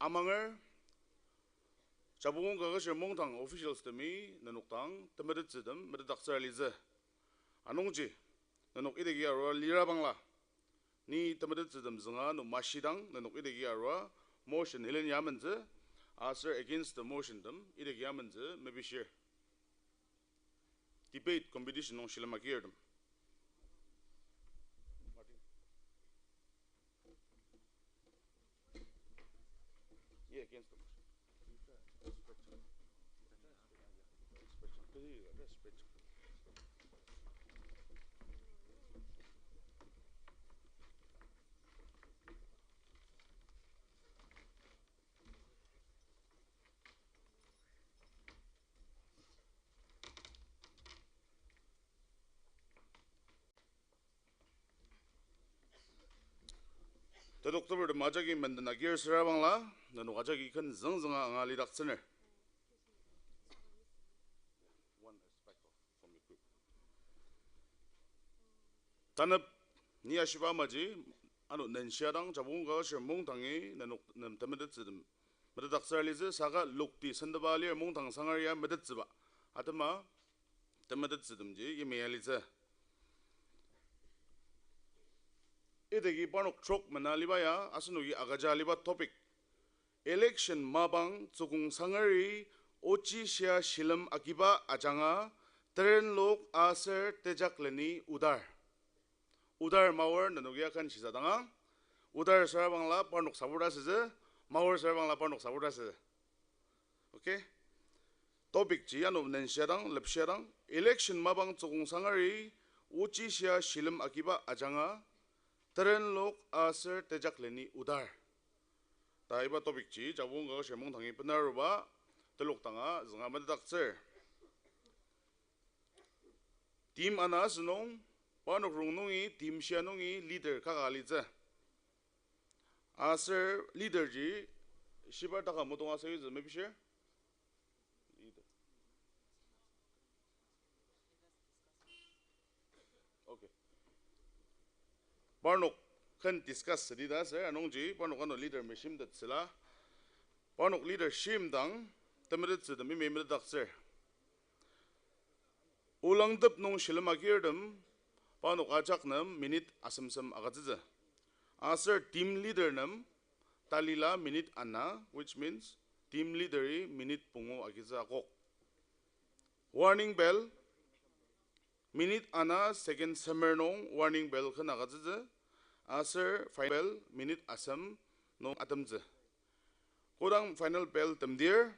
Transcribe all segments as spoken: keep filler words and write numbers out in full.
amanger, Japukong Kaketshir Mungdang officials temi nenok dang temetettsütem metetdaktsür alitsü. Anungji, nenok idaki arua lira bangla, ni temetettsütem zünga nung mashidang nenok idaki arua motion ilen ya amentsü, aser against the motion tem idaki ya amentsü mepishir. Debate competition nung shilem agirtem. Yeah, against the motion. Tedoktepertem ajaki menden agir süra bangla, nenok ajaki ken züngzünga anga lidaktsüner. Tanep ni ashiba amaji, ano nenshia dang Japukong Kaketshir Mungdangi nenok nem temetettsütem metetdaktsür alitsü, saka lokti sentepa lir Mungdang sangar ya metettsüba atema temetettsütemji yimya alitsü. Idaki parnok trok mena aliba ya, asenoki agüja aliba topic, election mapang tsükong sangari ochishia shilem agiba ajanga terenlok aser tejakleni udar. Udar maor nenok ya ken shisadanga, udar süra bangla parnok support asütsü, maor süra bangla parnok support asütsü. Okay? Topic ji ano nenshia dang, lepshia dang, election mapang tsükong sangari ochishia shilem agiba ajanga terenlok aser tejakleni udar. Ta iba topic ji Japukong Kaketshir Mungdangi benaruba telok danga zünga metetdaktsür. Team ana asünung, parnok rongnungi team shia nungi leader kaka alitsü. Aser leader ji shibar taka mudong asayutsü mepishir? Leader. Okay. Parnok ken discuss südi ta aser, anungji parnok ano leader meshimtettsüla. Parnok leader shimdang temetettsütem yimya metetdaktsür. Olangtep nung shilem agirtem, parnok ajak nem minute asemsem agütsütsü. Aser team leader nem talila minute ana, which means team leader-i minute pungu agitsü akok. Warning bell, minute ana second semer nung warning bell ken agütsütsü, aser final bell minute asem nung atemtsü. Kodang final bell temdir,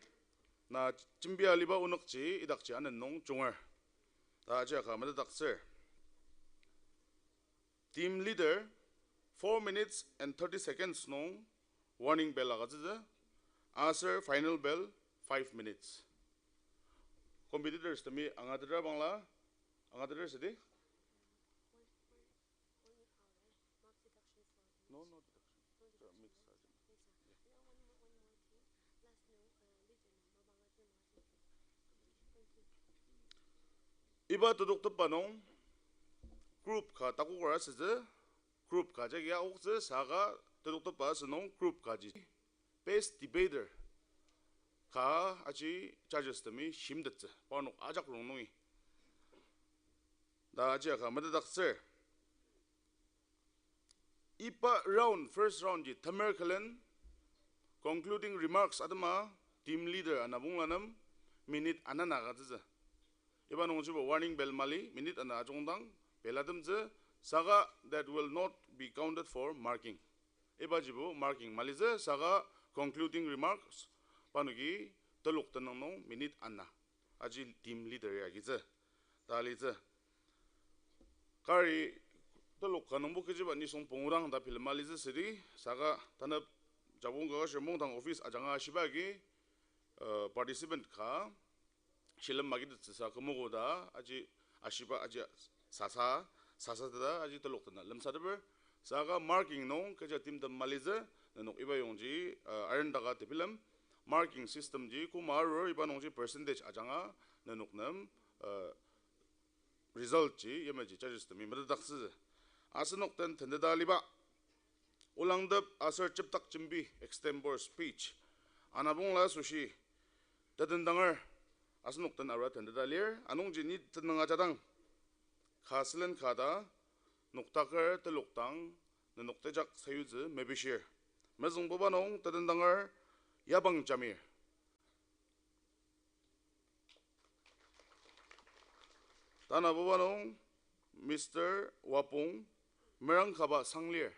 na jembia aliba onükji idakji anen nung junger. Ta aji aka metetdaktsür. Team leader, four minutes and thirty seconds nung warning bell agütsütsü, aser final bell, five minutes. Competitors temi angatetra bangla, angatetra südi? No, no deduction. Mix. Iba tedoktepa nung group ka takoker asütsü, group ka jagi aoktsü, saka tedoktepa asünung group kaji best debater ka aji judges temi shimtettsü, parnok ajak rongnungi. Ta aji aka metetdaktsür. Iba round, first round ji temer külen concluding remarks atema team leader ana bungla nem minute ana na agütsütsü. Iba nungjibo warning bell mali, minute ana ajungdang bell atemtsü, saka that will not be counted for marking. Iba jibo marking malitsü, saka concluding remarks, parnoki telok tenüng nung minute ana. Aji team leader ya agitsü. Ta alitsü. Kari telok ka nungbo kechiba nisung pungudang ta bilema alitsü südi, saka tanü Japukong Kaketshir Mungdang office ajanga ashiba agi, uh, participant ka shilem magitettsüsa kümogo ta, aji ashiba aji sasa, sasa ta aji telok tena lemsateper, saka marking nung kecha timtem malitsü, nenok iba yongji, uh, arendaka tebilem, marking system ji koma arur iba nungji percentage ajanga, nenok nem, uh, result ji, yamaji judges temi metetdaktsü. Asenok den tenteta aliba. Olangtep aser jepdak jembi extempore speech. Anabongla asoshi tetendanger asenok den arua tenteta lir, anungji ni tenüng ajadang ka sülen ka ta noktaker telok dang nenok tejak sayutsü mepishir. Mezüngbuba nung tetendanger Yabang Jamir. Tanabuba nung Mister Wapong, merang kaba sanglir.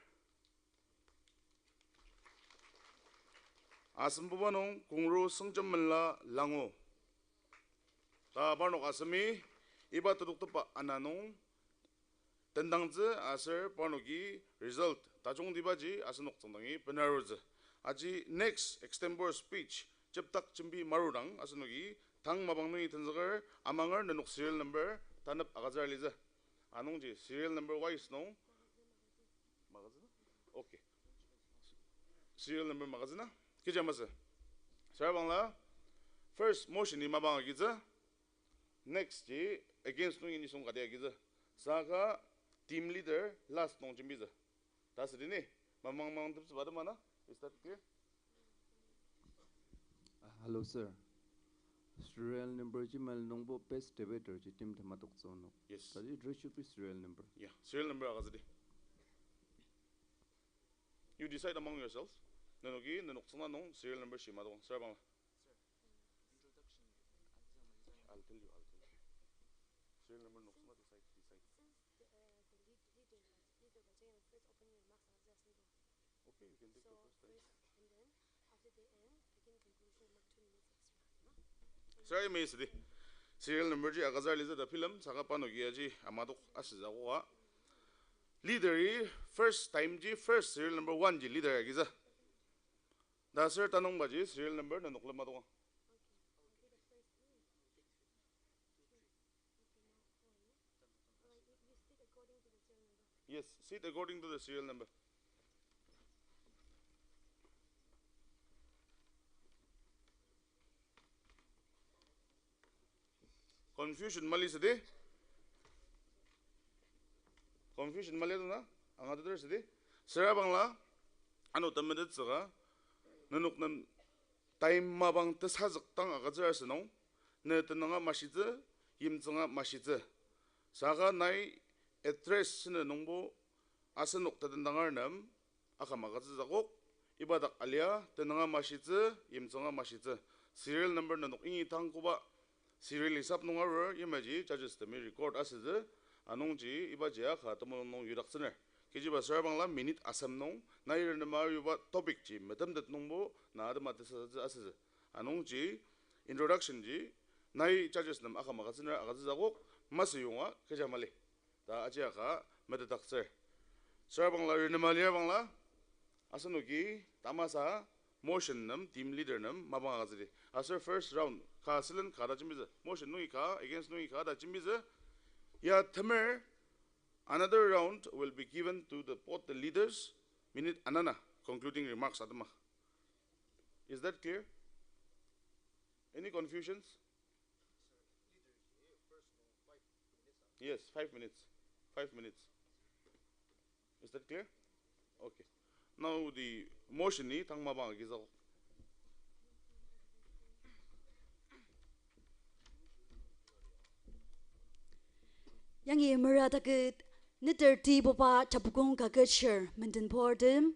Asembuba nung Kongru Sengjemenla Langu. Ta parnok asemi iba tetuktepba ana nung tendangtsü aser parnoki result tajungtibaji asenok tsüngdangi benarutsü. Aji next extempore speech, jepdak jembi marudang asenoki tang mapang nungi tenzüker amanger nenok serial number tanep agütsür litsü. Anungji serial number wise nung magazine? Okay. Serial number magazine na? Kecha masü. Sürabangla, first motion ni mapang agitsü. Next ji against nungi nisung kati agitsü. Saka team leader last nung jembitsü. Ta südi ni, mamang mang teptsüba atema na? Is that clear? Uh, hello, sir. Serial number ji mali nungbo best debater ji team tema toktsü onok. Yes. Tadi there should be serial number. Yeah, serial number agütsüdi. You decide among yourselves. Nenoki, nenok tsüngda nung serial number shima tong. Sürabangla. I'll tell you, I'll tell you. Serial number nenok tsüngda decide, decide. Since the, uh, the lead, leader, leader ba jayang first opening remarks agütsü asüngbo. Okay, you can take the first time. Sir, I may say, serial number ji agütsür litsü ta film, saka parnoki aji amadok asütsü akoa. Leader-i first time ji first serial number one ji leader agitsü. Ta sir tanungbaji serial number nenok lema tong. Yes, seat according to the serial number. Confusion mali südi? Confusion mali tuna? Angateter südi? Sürabangla, ano temetettsüka, nenok nem time mapang tesazük dang agütsür asünung, ne tenüng a mashitsü, yimtsüng a mashitsü. Saka nai address sünü nungbo asenok tetendanger nem aküm agütsütsü akok, iba dak alia, tenüng a mashitsü, yimtsüng a mashitsü. Serial number nenok ingi tang koba serial hisap nung arur, yamaji judges temi record asütsü, anungji ibaji aka temulung nung yudaktsüner. Kechiba sürabangla minute asem nung, nai renema yuba topic ji metemtet nungbo na atema tesatsü asütsü. Anungji introduction ji, nai judges nem aküm agütsüner agütsütsü akok, masü yonga kecha mali. Ta aji aka metetdaktsür. Sürabangla renema lir bangla, asenoki tamasa motion nem, team leader nem mapang agütsüdi. Aser first round, ka sülen ka ta jembitsü. Motion nungi ka, against nungi ka ta jembitsü. Ya temer, another round will be given to the both the leaders, minute anana, concluding remarks atema. Is that clear? Any confusions? Yes, five minutes. Five minutes. Is that clear? Okay. Now the motion ni tang mapang agizao. Yangi mera taküt, neter tibuba Japukong kaket shir menden portem.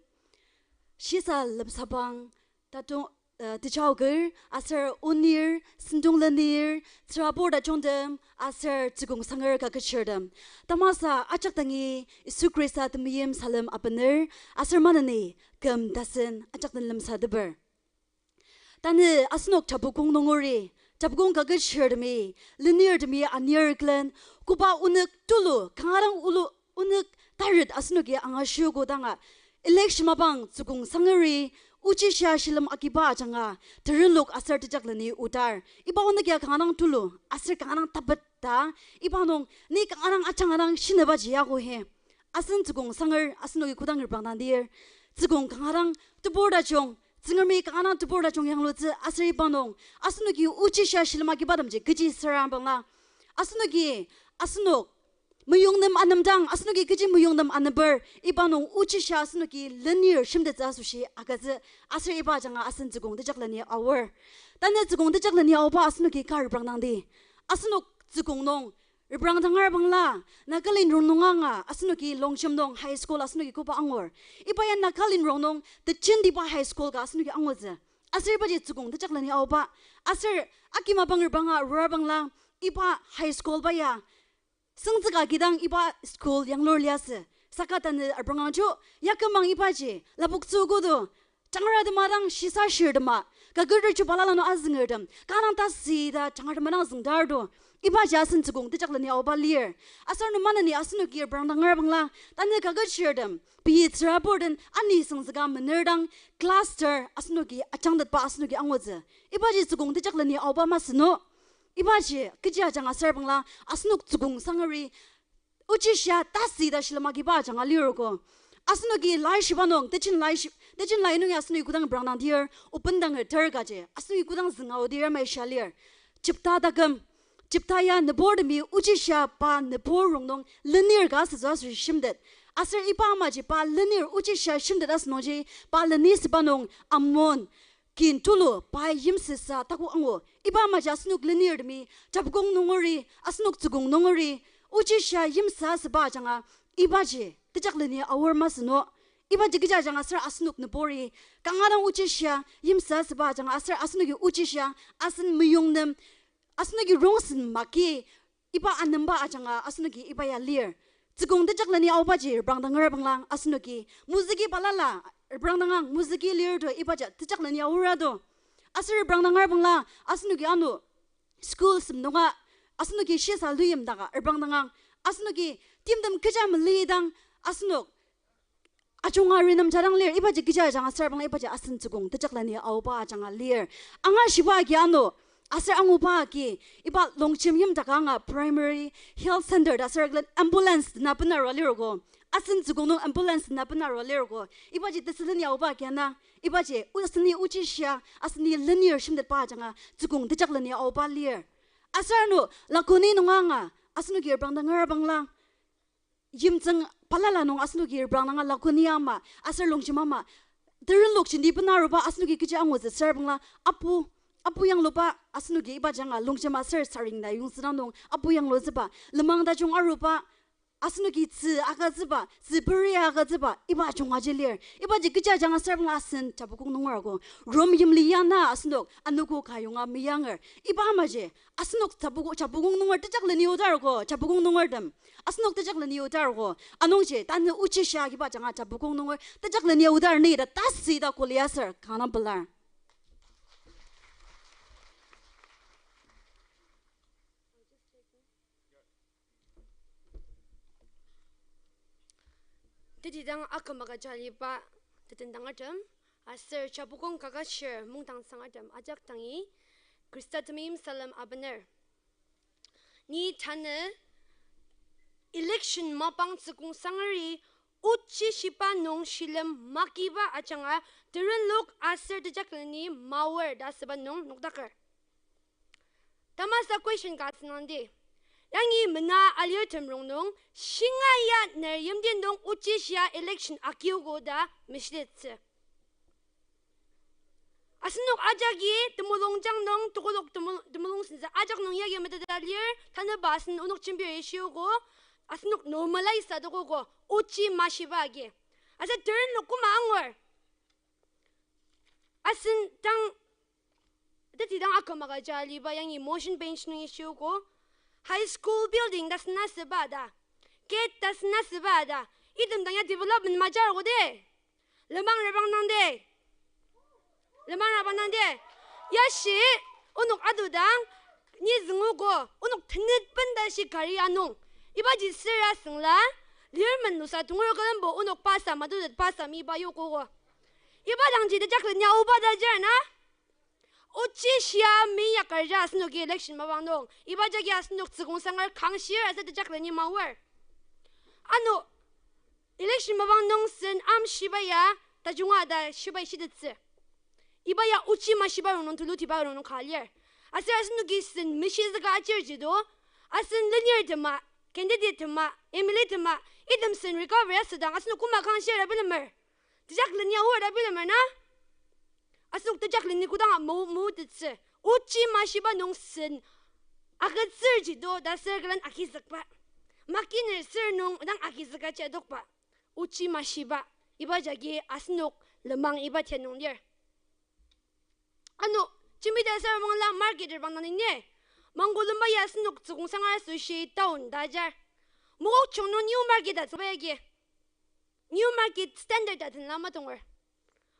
Shisa lemsapang, tatung, uh, tejaoker, aser onir, sentong lenir, tsürabur tajungtem, aser tsükong sanger kaket shirtem. Tamasa ajak dangi Yisu Khrista temeim salem abener, aser maneni küm tasen ajak den lemsateper. Tanü asenok Japukong nungeri, Japukong kaket shirtemi, lenirtemi anir külen, koba onük tulu, kanga dang ulu, onük taret asenoki angashiogo danga, election mapang tsükong sangeri, ochishia shilem agiba ajanga, terenlok aser tejakleni otar. Iba onük ya kanga dang tulu, aser kanga dang tapet ta, iba nung, ni kanga dang ajanga dang shinübaji yako he. Asen tsükong sanger, asenoki kodang reprangdang dir. Tsükong kanga dang tebur tajung, Tsüngremi kanga dang tebur tajung yanglutsü aser iba nung, asenoki ochishia shilem agiba temji kechi süra bangla. Asenoki, asenok, Meyong nem anemdang, asenoki kechi meyong nem aneper, iba nung ochishia asenoki lenir shimtettsü asoshi agütsü, aser iba ajanga asen tsükong tejakleni aor. Tanü tsükong tejakleni aoba asenoki kar reprangdangdi. Asenok tsükong nung reprangdangar bangla, Nagaland rongnung anga, asenoki Longjem nung high school asenoki koba angur. Iba ya Nagaland rongnung, techentiba high school ka asenoki angutsü. Aser ibaji tsükong tejakleni aoba. Aser akima bang repranga rura bangla, iba high school ba ya sengtsüka kidang iba school yanglur liasü. Saka tanü reprangangjo, yakümang ibaji lapoktsü kodo, jangra tema dang shisa shir tema, kaketer chuba lala nung azüngertem, kanga dang tasüta jangra tema dang züngdardo. Ibaji asen tsükong tejakleni aoba lir. Aser nü maneni asenoki reprangdangar bangla, tanü kaketshirtem, pei tsüraburtem, ani sengtsüka mener dang, cluster asenoki ajangtetba asenoki angutsü. Ibaji tsükong tejakleni aoba masü no. Ibaji kechi ajanga aser bangla, asenok tsükong sangari, ochishia tasüta shilem agiba ajanga lirogo. Asenoki laishiba nung, tejen laishi-, tejen lai nungi asenoki kodang reprangdangdir, open dang ter kaji, asenoki kodang züngaodir ama shia lir. Jepta taküm, Jepta ya nüburtemi ochishia pa nübur rongnung lenir ka asütsü asoshi shimtet. Aser iba amaji pa lenir ochishia shimtet asünungji, pa leni süba nung Ammon kin tulu pai yimsüsa takok angu. Iba amaji asenok lenirtemi, japukong nungeri, asenok tsükong nungeri, ochishia yimsüsa asüba ajanga, ibaji tejakleni aor masü no. Ibaji kechi ajanga aser asenok nüburi, kanga dang ochishia yimsüsa asüba ajanga aser asenoki ochishia, asen meyong nem, asenoki rongsen maki, iba anemba ajanga asenoki iba ya lir. Tsükong tejakleni aobaji reprangdanger bangla asenoki mozüki balala reprangdangang, mozüki lir to ibaji tejakleni aora to. Aser reprangdanger bangla asenoki ano school sem nunga asenoki shisa luyimdaka reprangdangang, asenoki timtem kecha melidang asenok ajunga renemjadang lir, ibaji kecha ajanga aser bangla ibaji asen tsükong tejakleni aoba ajanga lir. Angashiba agi ano, aser anguba agi, iba Longjem yimdaka anga primary health center ta aser ambulance na benarua lirogo. Asen tsükong nung ambulance na benarua lirogo. Ibaji tesülen ya aoba agi ana, ibaji u-, aseni ochishia, aseni lenir shimtetba ajanga tsükong tejakleni aoba lir. Aser ano, Lakhoni nunga anga, asenoki reprangdanger bangla yimtsüng balala nung asenoki reprangdanga Lakhoni ama, aser Longjem ama, terenlok jenti benaruba asenoki kechi angutsü aser bangla apu, apu yangluba asenoki iba ajanga Longjem aser Saring ta yongtsüdang nung apu yanglutsüba, lenmang tajung aruba, asenoki tzü agütsüba, tzü peri agütsüba, iba ajunga ji lir. Ibaji kecha ajanga aser bangla asen japukong nungerko. Rom yimli yana asenok anogo ka yonga meyanger. Iba amaji, asenok japuko-, japukong nunger tejakleni odarko, japukong nungertem. Asenok tejakleni odarko. Anungji, tanü ochishia agiba ajanga japukong nunger tejakleni odar ni ta tasüta kuli aser kanga pelar. Tetidang aküm agüja aliba tetendangertem, aser japukong kaketshir mungdang sangertem ajak dangi, Khrista temeim salem abener. Ni tanü election mapang tsükong sangeri ochi shiba nung shilem makiba ajanga terenlok aser tejakleni maor ta asüba nung nokdaker. Tamasa question ka asüngdangdi. Yangi mena alirtem rongnung, shinga ya ner yimti nung ochi shia election akiogo ta meshitettsü. Asenok ajaki temulungjang nung, tekolak temul-, temulung sentsü ajak nung yagi meteta lir, tanüba asen onok jembir ishiogo, asenok normalize adokogo, ochi mashiba agi. Aser terenlok koma angur. Asen dang, tetidang aküm agüja aliba yangi motion bench nung ishiogo, high school building ta sena süba ta, gate ta sena süba ta, item dang ya development majarogo de. Lenmang reprangdang de. Lenmang reprangdang de. Yashi, onok adudang, ni züngogo, onok tenet benda shi gari anung. Ibaji sür asüngla, lir men nusa tungur külembo onok pasa madudet pasa mi iba yokogo. Iba dangji tejakleni aoba ta jir na. Ochi shia mi yakarja asenoki election mapang nung. Iba jagi asenok tsükong sanger kangshir aser tejakleni maor. Ano election mapang nung sen amshiba ya, tajunga ta shibai shitettsü. Iba ya ochi mashiba rongnung tulutiba rongnung ka lir. Aser asenoki sen meshizüka ajirjido, asen lenirtema candidate tema, M L A tema, item sen recover asüdang, asenok koma kangshir ta bilemer. Tejakleni aor ta bilemer na? Asenok tejakleni kodanga mo, motettsü. Ochi mashiba nung sen agütsürji to ta sür külen agizükba. Makiner sür nung dang agizüka ji adokba. Ochi mashiba. Iba jagi asenok lenmang iba tia nung lir. Ano, jembida sür mangla market er bang nang ni. Mangko lemba ya asenok Tsükong Sangar asoshi town ta ajar. Mokokchung nung new market atsüba yagi. New market standard atenla matonger.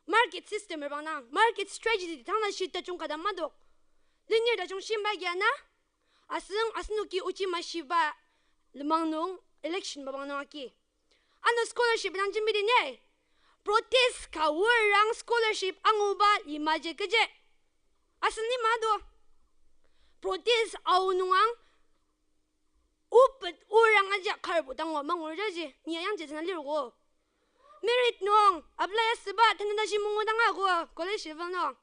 Market system er bang nang, market strategy tangla shi tajung kada madok. Lenir tajung shimba agi ana. Asüng, asenoki ochi mashiba lenmang nung election mapang nung agi. Ano scholarship nung jembidi ni. Protest ka aor ang scholarship anguba limaji kechi. Asen lima do. Protest aonung ang opet aor ang aji karbo dang o mangur jaji, ni ayangji tsüna lir ko. Merit nung apply asüba, tanü tashi mangu dang ako, college level nung.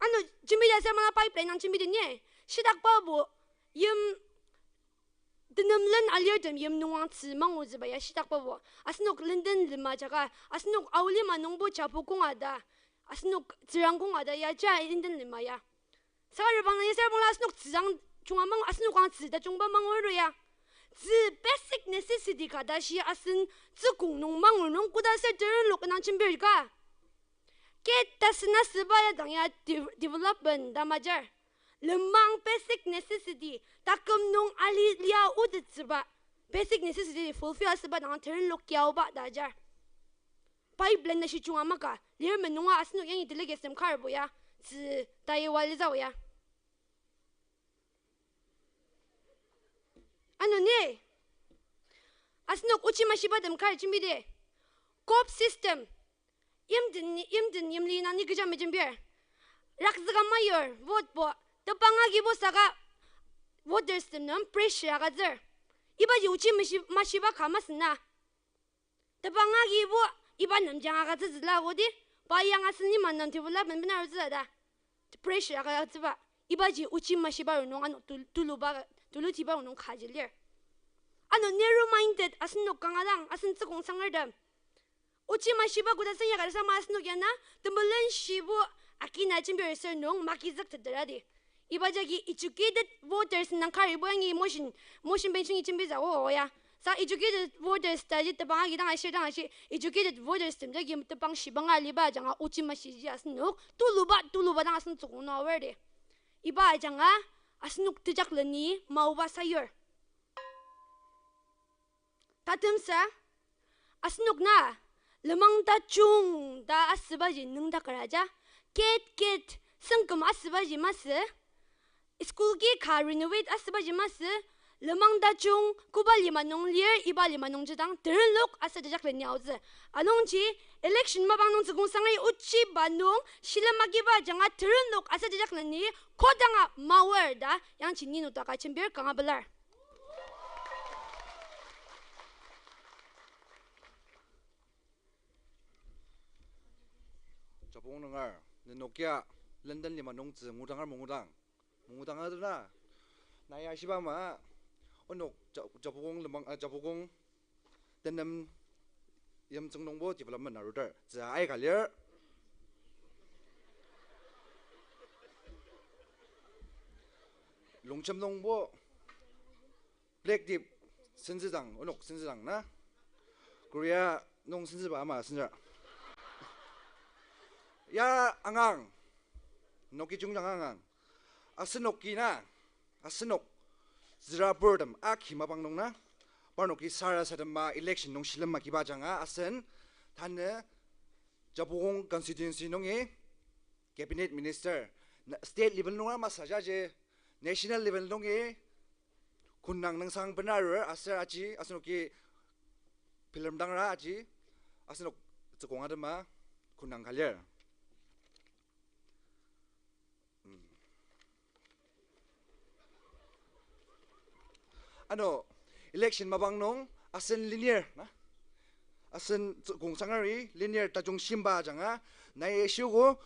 Ano, jembida sür mangla pipeline nung jembidi ni, shitakbabo, yim, tenem len alirtem yim nung ang tzü mangutsüba ya shitakbabo. Asenok Linden lima jaka, asenok Ao lima nungbo Japukong ta, asenok Tsürangkong ta ya ja Linden lima ya. Saka rebang nang ya sür bangla asenok tzü dang junga mang, asenok ang tzü tajungba mangur ya. Tzü basic necessity ka tashi asen Tsükong nung mangur nung koda sür terenlok nang jembir ka. Keta sena süba ya dang ya de-, development ta majar. Lenmang basic necessity, taküm nung ali lia otettsüba, basic necessity fulfill asüba dang terenlok kiaoba ta ajar. Pipeline tashi junga maka, lir menunga asenok yangi delegatestem karbo ya, tzü tayewa litsü o ya. Ano ni, asenok ochi mashibatem kar jembidi, COP system, yimten, yimten yimli nang ni kecha mejembir. Rakzüka mayur, vote bo, tebang agibo saka voterstem nem pressure agütsür. Ibaji ochi mashi-, mashiba ka masü na. Tebang agibo iba nemjang agütsütsüla kodi, pa yang asen lima nung development bena arutsü ta. Pressure agütsüba, ibaji ochi mashiba rongnung ano tul-, tuluba, tulutiba rongnung kaji lir. Ano narrow minded asenok kanga dang, asen Tsükong Sangartem. Ochi mashiba koda senya ka ta sama asenok ya na, temelen shibo akina jembir sür nung magizükteter adi. Iba jagi educated voters nang karibo yangi motion, motion bench nungi jembitsü o ya. Sa educated voters taji tebang agi dang ashir dang ashi, educated voterstem jagi tebang shibanga aliba ajanga ochi mashiji asenok tuluba, tuluba dang asen Tsükong nung aor di. Iba ajanga asenok tejakleni maoba sayur. Tatemsa, asenok na, lenmang tajung ta asübaji nüngdaker aja, ket ket sengküm asübaji masü, school ki ka renovate asübaji masü, lenmang tajung koba lima nung lir, iba lima nungji dang terenlok aser tejakleni aotsü. Anungji election mapang nung Tsükong Sangari ochiba nung shilem agiba ajanga terenlok aser tejakleni kodanga maor ta yangji ninutaka jembir kanga pelar. Japukong nungar, nenok ya London lima nung tzü ngudangar mungudang. Mungudang aduna, nai ashiba ama, onok Ja-, Japukong lenmang, ah, Japukong tenem yimtsüng nungbo development arudir tzü aika lir. Longjem nungbo Black Deep senzüdang, onok senzüdang na. Korea nung senzüba ama senzü. Ya angang, noki jungjang angang. Asenoki na, asenok, züraburtem aki mapang nung na, parnoki sarasadema election nung shilem magiba ajanga asen, tanü Japukong constituency nungi cabinet minister, na-, state level nunga masü jaji, national level nungi künang nüngsang benarur aser aji, asenoki bilemdangra aji, asenok Tsükong atema künang ka lir. Ano, election mapang nung asen lenir na, asen Tsükong Sangari lenir tajung shimba ajanga, nai shiogo,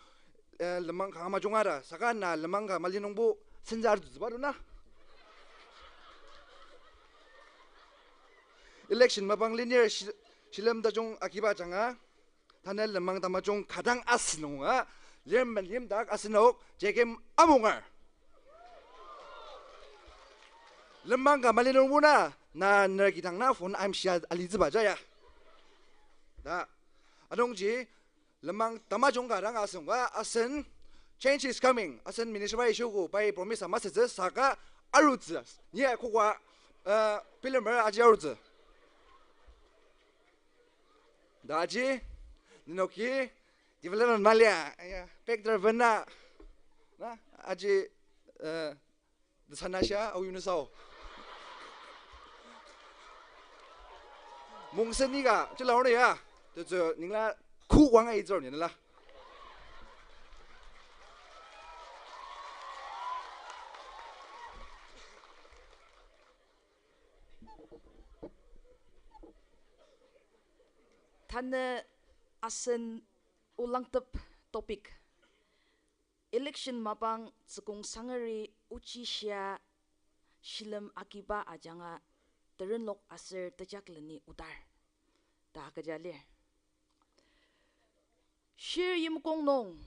eh, lenmang kanga majunga ta, saka na lenmang ka mali nungbo senzü arutsüba do na. Election mapang lenir shi-, shilem tajung agiba ajanga, tanü lenmang tamajung kadang asünunga, lir melimdak asenok, Jakim Amungar. Lenmang ka mali nung muna, na ner kidang na phone amshia alitsüba jaya. Ta, anungji, lenmang tamajung ka dang asünga asen, change is coming. Asen minister bai ishuogo, pai promise ama sütsü saka arutsü. Ni koka, uh, bilemer aji arutsü. Ta aji, nenoki, development malia, ya, factor bena, na, aji, uh, Desanashia, au yunusao. Mongsen ika, chila orne ya. Tetsü ningla ku wanga itsür ni nala. Tanü asen olangtep topic. Election mapang tsükong sangeri ochishia shilem agiba ajanga terenlok aser tejakleni otar ta agüja lir. Shir yimkong nung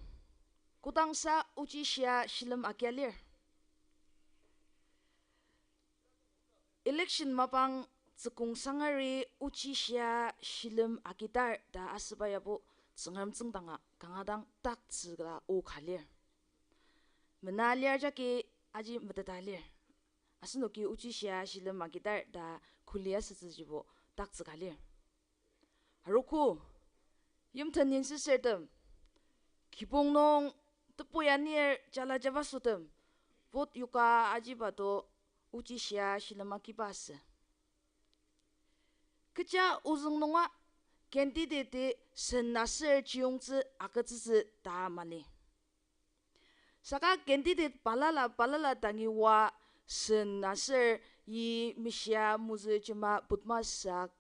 kodangsa ochishia shilem agia lir. Election mapang tsükong sangeri ochishia shilem agitar ta asüba yabo Tsüngrem tsüngdanga kanga dang taktsüla o ka lir. Mena lir jagi aji meteta lir. Asenoki ochishia shilem agitar ta kuli asütsüjibo taktsü ka lir. Arogo, yimten yinsisertem, kibong nung tepoya nir jala jaba sütem, vote yoka ajiba to ochishia shilem agiba asü. Kecha ozüng nunga candidate-i sen aser chiyongtsü agütsütsü ta mali. Saka candidate balala balala dangi oa sen aser yi mishia mozü jema butma sak,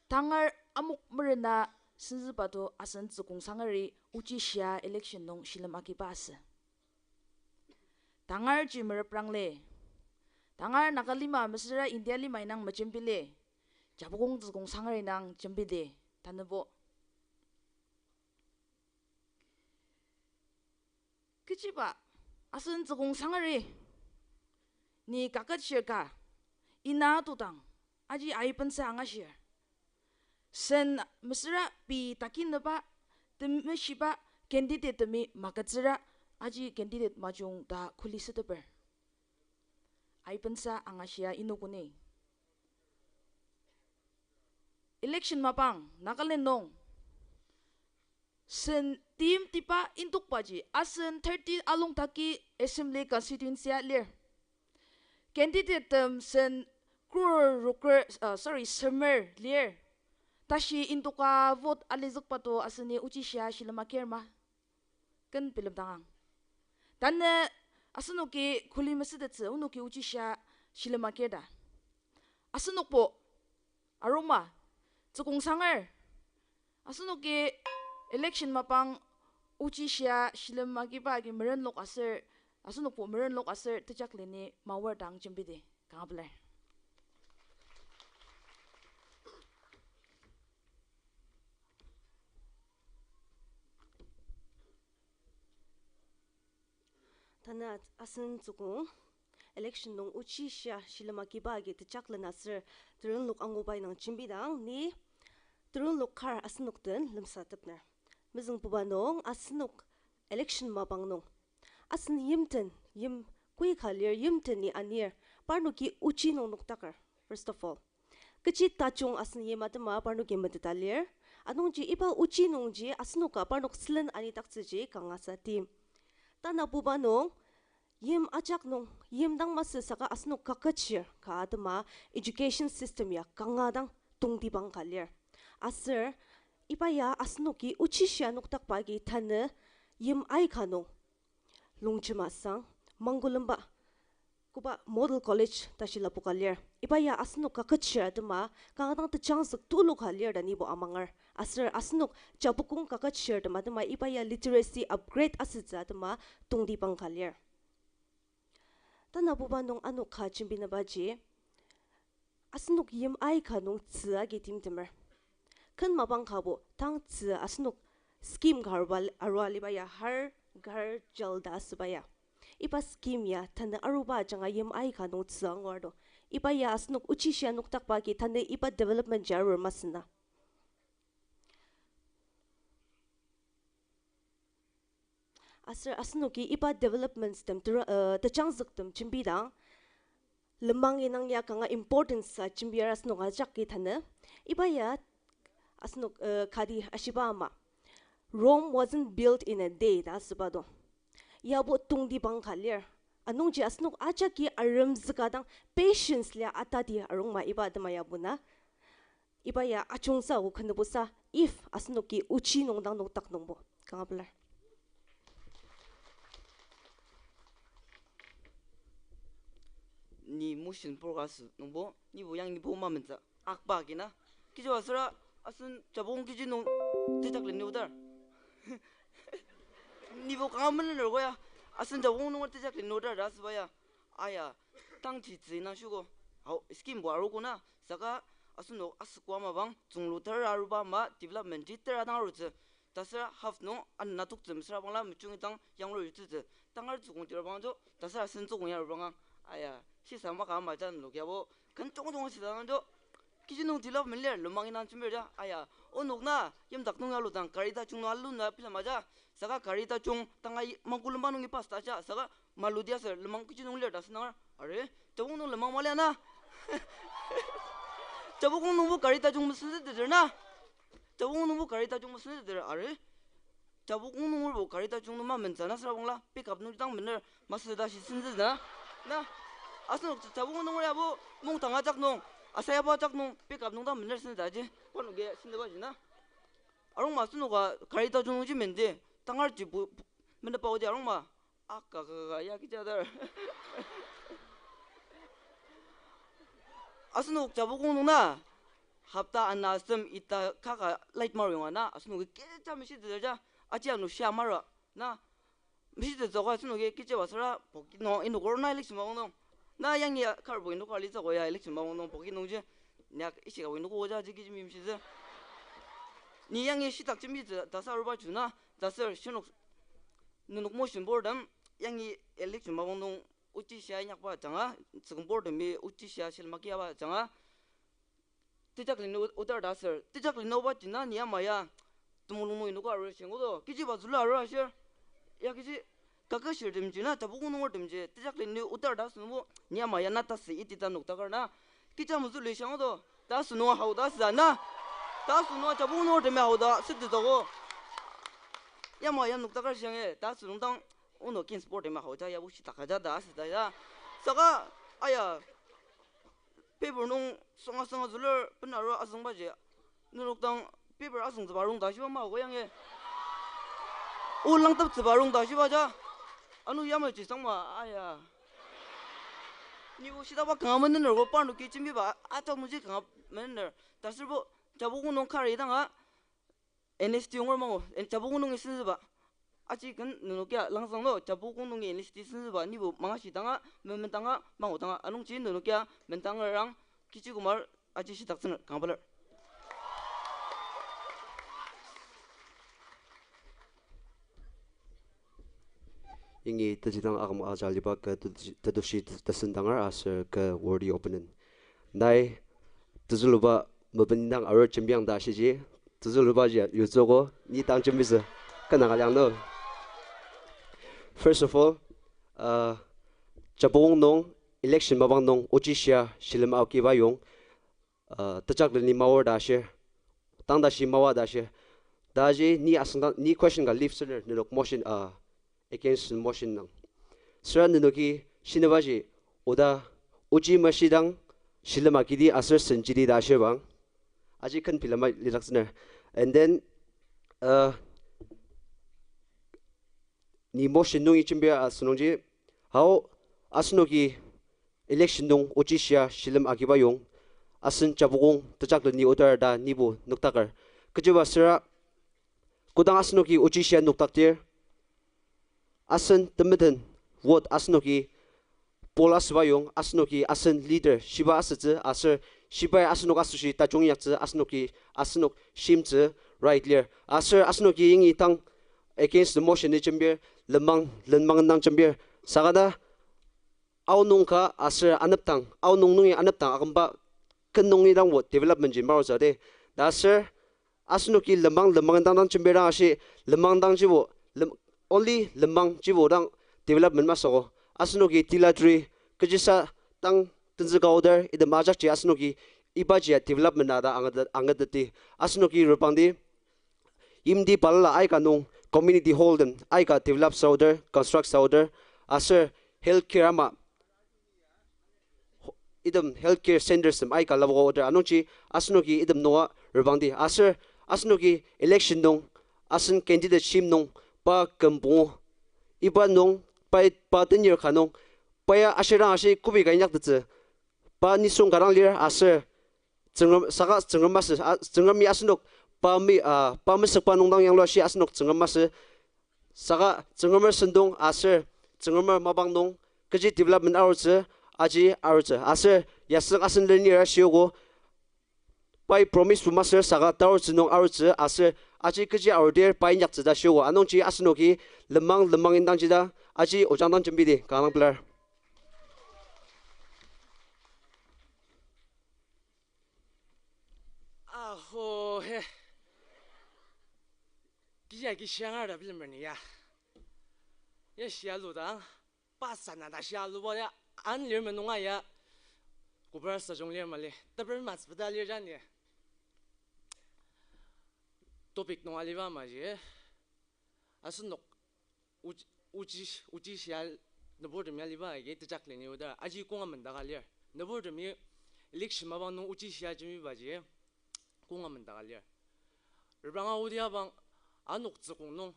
tangar amok merena senzüba to asen tsükong sangeri ochishia election nung shilem agiba asü. Tangar ji mereprang le. Tangar Naga lima mesüra India lima indang mejembile. Japukong tsükong sangeri indang jembile. Tanübo. Kechiba, asen tsükong sangeri, ni kaketshir ka, ina atodang, aji aibensa angashir. Sen mesüra pei takinüba, temeshiba candidate temi magütsüra, aji candidate majung ta kuli süteper. Aibensa angashia inokoni. Election mapang, Nagaland nung. Sen timtiba indokbaji, asen thirty alongdaki assembly constituency-a lir. Candidate tem sen crore roker, uh, sorry, semer lir. Tashi indoka vote alizükba to aseni ochishia shilem agir ma? Ken bilemdangang. Tanü asenoki kuli mesütettsü, onoki ochishia shilem agir ta. Asenokbo, aroma, tsükong sanger. Asenoki election mapang ochishia shilem agiba agi merenlok aser, asenokbo merenlok aser tejakleni maor dang jembidi. Kanga pelar. Tanü asen tsükong election nung ochishia shilem agiba agi tejaklen aser terenlok anguba indang jembidang ni terenlok kar asenok den lemsatepner. Mezüngbuba nung asenok election mapang nung asen yimten, yim koi ka lir, yimten ni anir, parnoki ochi nung nokdaker, first of all. Kechi tajung asen yim atema parnoki meteta lir. Anungji iba ochi nungji asenoka parnok sülen anidaktsüji kangasa tim. Tanabuba nung, yim ajak nung, yim dang masü saka asenok kaketshir ka atema education system ya kanga dang tongtibang ka lir. Aser, iba ya asenoki ochishia nokdakba agi tanü yim aika nung longjema sang, mangulemba, koba model college tashi lapoka lir. Iba ya asenok kaketshir atema, kanga dang tejangsük tulu ka lir ta nibo amanger. Aser asenok japukong kaketshir tema atema iba ya literacy upgrade asütsü atema tongtibang ka lir. Tanabuba nung ano ka jembinübaji, Asenok yim aika nung tzü agi timtemer. Ken mapang kabo tang tzü asenok scheme ka arua, arua liba ya Har Ghar Jal ta asüba ya. Iba scheme ya tanü aruba ajanga yim aika nung tzü angur to. Iba ya asenok ochishia noktakba agi tanü iba development ji arur masü na. Aser asenoki iba developments tem ter-, uh, tejangzüktem jembidang, lenmang indang ya kanga importance a jembir asenok ajaki tanü. Iba ya asenok, uh, kati ashiba ama, Rome wasn't built in a day ta asüba to. Yabo tongtibang ka lir. Anungji asenok ajaki aremzüka dang patience lia atati arungma iba atema yabo na. Iba ya ajungsa o kenebusa if asenoki ochi nung dang noktak nungbo. Kanga pelar. Ni motion progress nungbo, nibo yangibo mamentsü akba kina. Kechiba süra asen Japukong kechi nung tejakleni otar. Nibo kanga menen ler koya, asen Japukong nung tejakleni otar ta asüba ya. Aya, tangji tzü na shuko. Ao, scheme bo arogo na, saka asenok asükoa mapang, tsünglu tera aruba ama, development ji tera dang arutsü. Tasüra half nung ana toktsü mesüra bangla mechungi dang yanglur yutsütsü. Tangar tsükong tira bang jo, tasüra asen tsükong ya arubanga. Aya, shisa maka ama jan lok yabo, ken jong jong shisa dang jo. Kechi nung development lir, lenmang indang jembir ja. Aya, onok na yimdak nung aludang, gari tajung nung aluna bilema ja. Saka gari tajung tanga mangkulemba nungi pass ta ja. Saka maludia ser lenmang kechi nung lir ta senangar. Are, Japukong nung lenmang malia na. Japukong nungbo gari tajung mesenzüteter na. Japukong nungbo gari tajung mesenzüteter are. Japukong nungerbo gari tajung nung mamentsü na süra bangla pickup nung dang mener masü ta shi senzütsü na. Na, asenok Japukong nunger yabo mungtang ajak nung, asayaba ajak nung pickup nung dang mener senzütsü ji. Parnoki senzüba ji na. Arungma asenoka gari tajung nungji mende, tangar ji bu, bu, mende paodi arungma. Aka kaka ya kechi adar. Asenok Japukong nung na, hapta ana asem ita kaka light mar yonga na, asenoki kecha meshitsü ja, aji ano shia mara, na, meshitsü ka asenoki kechiba süra, poki nung, inokor na election mapang nung. Na yangi karbo inokor alitsü ko ya election mapang nung, poki nungji, nyak ishika inokor ja ji kechi mimshitsü. Ni yangi shitak jembitsü, ta sa aruba juna, ta ser shinok, nenok motion board tem, yangi election mapang nung, ochi shia inyakba ajanga, tsüngbo temi ochi shia shilem agi aba ajanga, tejakleni o-, otar ta aser, tejakleni oba jina ni ama ya, temulung nung inoka arur shingodo, kechiba zülu arur ashir, ya kechi, kaketshir temji na, Japukong nunger temji, tejakleni otar ta aser nungbo, ni ama ya na tasü iti ta noktakar na, kecha mezülu shingodo, ta asünung hao ta asüa na, ta asünung Japukong nunger temi hao ta sütetsügo, yama ya noktakar shinge, ta asünung dang, ono kin sport temi hao ja ya bushitaka ja ta asüa ta ya, saka, aya, paper nung sanga sanga züler bena ro azüngbaji, nenok dang paper azüngtsüba rong ta shiba ma ko yange, o langteptsüba rong ta shiba ja, ano yamaji sangma, aya. Nibo shitaba kanga menener ko parnoki jembiba, ajak nungji kanga menener. Tasürbo, Japukong nung kari danga, N S T yonger mangu, Japukong nungi senzüba. Aji ken nenokia langzang no, Japukong nungi N S T senzüba, nibo mangashi danga, memen danga, mangu danga, anungji nenokia, mendangerang, kechi kümer, aji shitaktsüner, kanga pelar. Yangi tejidang aküm aja aliba kü tetushi, tetushi tesendanger aser kü worthy opponent. Nai, tezüluba mependang arur jembiang ta shiji, tezüluba ji yutsüogo, ni dang jembitsü, kü nang aliang no. First of all, uh, Japukong nung election mapang nung ochishia shilem aokiba yong, uh, tejakleni maor ta ashir, tang tashi maoa ta ashir. Taji ni asüngdang, ni question ka leave süner nenok motion, uh, against motion nung. Süra nenoki shinibaji, oda ochi mashidang shilem akidi aser senjidi ta ashir bang. Aji ken bilema lidaktsüner. And then, uh, ni motion nungi jembia asünungji, hao asenoki election nung ochishia shilem agiba yong, asen Japukong tejakleni otar ta nibo noktaker. Kechiba süra, kodang asenoki ochishia noktakdir, asen temeten vote asenoki poll asüba yong, asenoki asen leader shiba asütsü aser shibai asenok asoshi tajung inyaktsü, asenoki, asenok shimtsü right lir. Aser asenoki yangi tang against the motion-i jembir, lenmang, lenmang indang jembir. Saka ta, aonung ka aser anepdang, aonung nungi anepdang akümba ken nungi dang wo development ji marutsü de. Ta aser, asenoki lenmang, lenmang indang dang jembir dang ashi, lenmang dang jibo, lem-, only lenmang jibo dang development masüko. Asenoki tila teri, kechisa tang tenzüka oder, item ajakji asenoki ibaji ya development a ta anget-, angeteti. Asenoki reprangdi, yimti balala aika nung community hall den aika develop sa oder, construct sa oder, aser healthcare ama item healthcare centers tem aika lapoka oder anungji asenoki item nunga reprangdi. Aser asenoki election nung, asen candidate shim nung, pa küm pungu. Iba nung, pa, pa tenure ka nung, pa ya ashidang ashi kobi ka inyaktettsü, pa nisung ka dang lir aser Tsüngrem, saka Tsüngrem masü, a, Tsüngremi asenok pa mi, a, pa mesükba nung dang yanglu ashi asenok Tsüngrem masü, saka Tsüngremer sentong aser Tsüngremer mapang nung kechi development arutsü, aji arutsü. Aser yasüng asen lenir ashiogo, pai promise-bu masür saka tarutsü nung arutsü aser aji kechi arudir pai inyaktsü ta shiogo. Anungji asenoki lenmang lenmang indangji ta aji ojang dang jembidi kanga pelar. Aho he. Kija ki shiangar ta bilemer ni ya. Ya shia ludang. Pasana ta shia luba ya. An lir menunga ya. Kubra sajung lir mali. Teper matsbeda lir jani. Topic nung aliba maji. Asenok ochi, ochi, ochi shia nüburtemi aliba agi tejak leni oda aji konga mendaka lir. Nüburtemi election mapang nung ochi shia jembibaji konga mendaka lir. Repranga odi abang anoktsü kong nung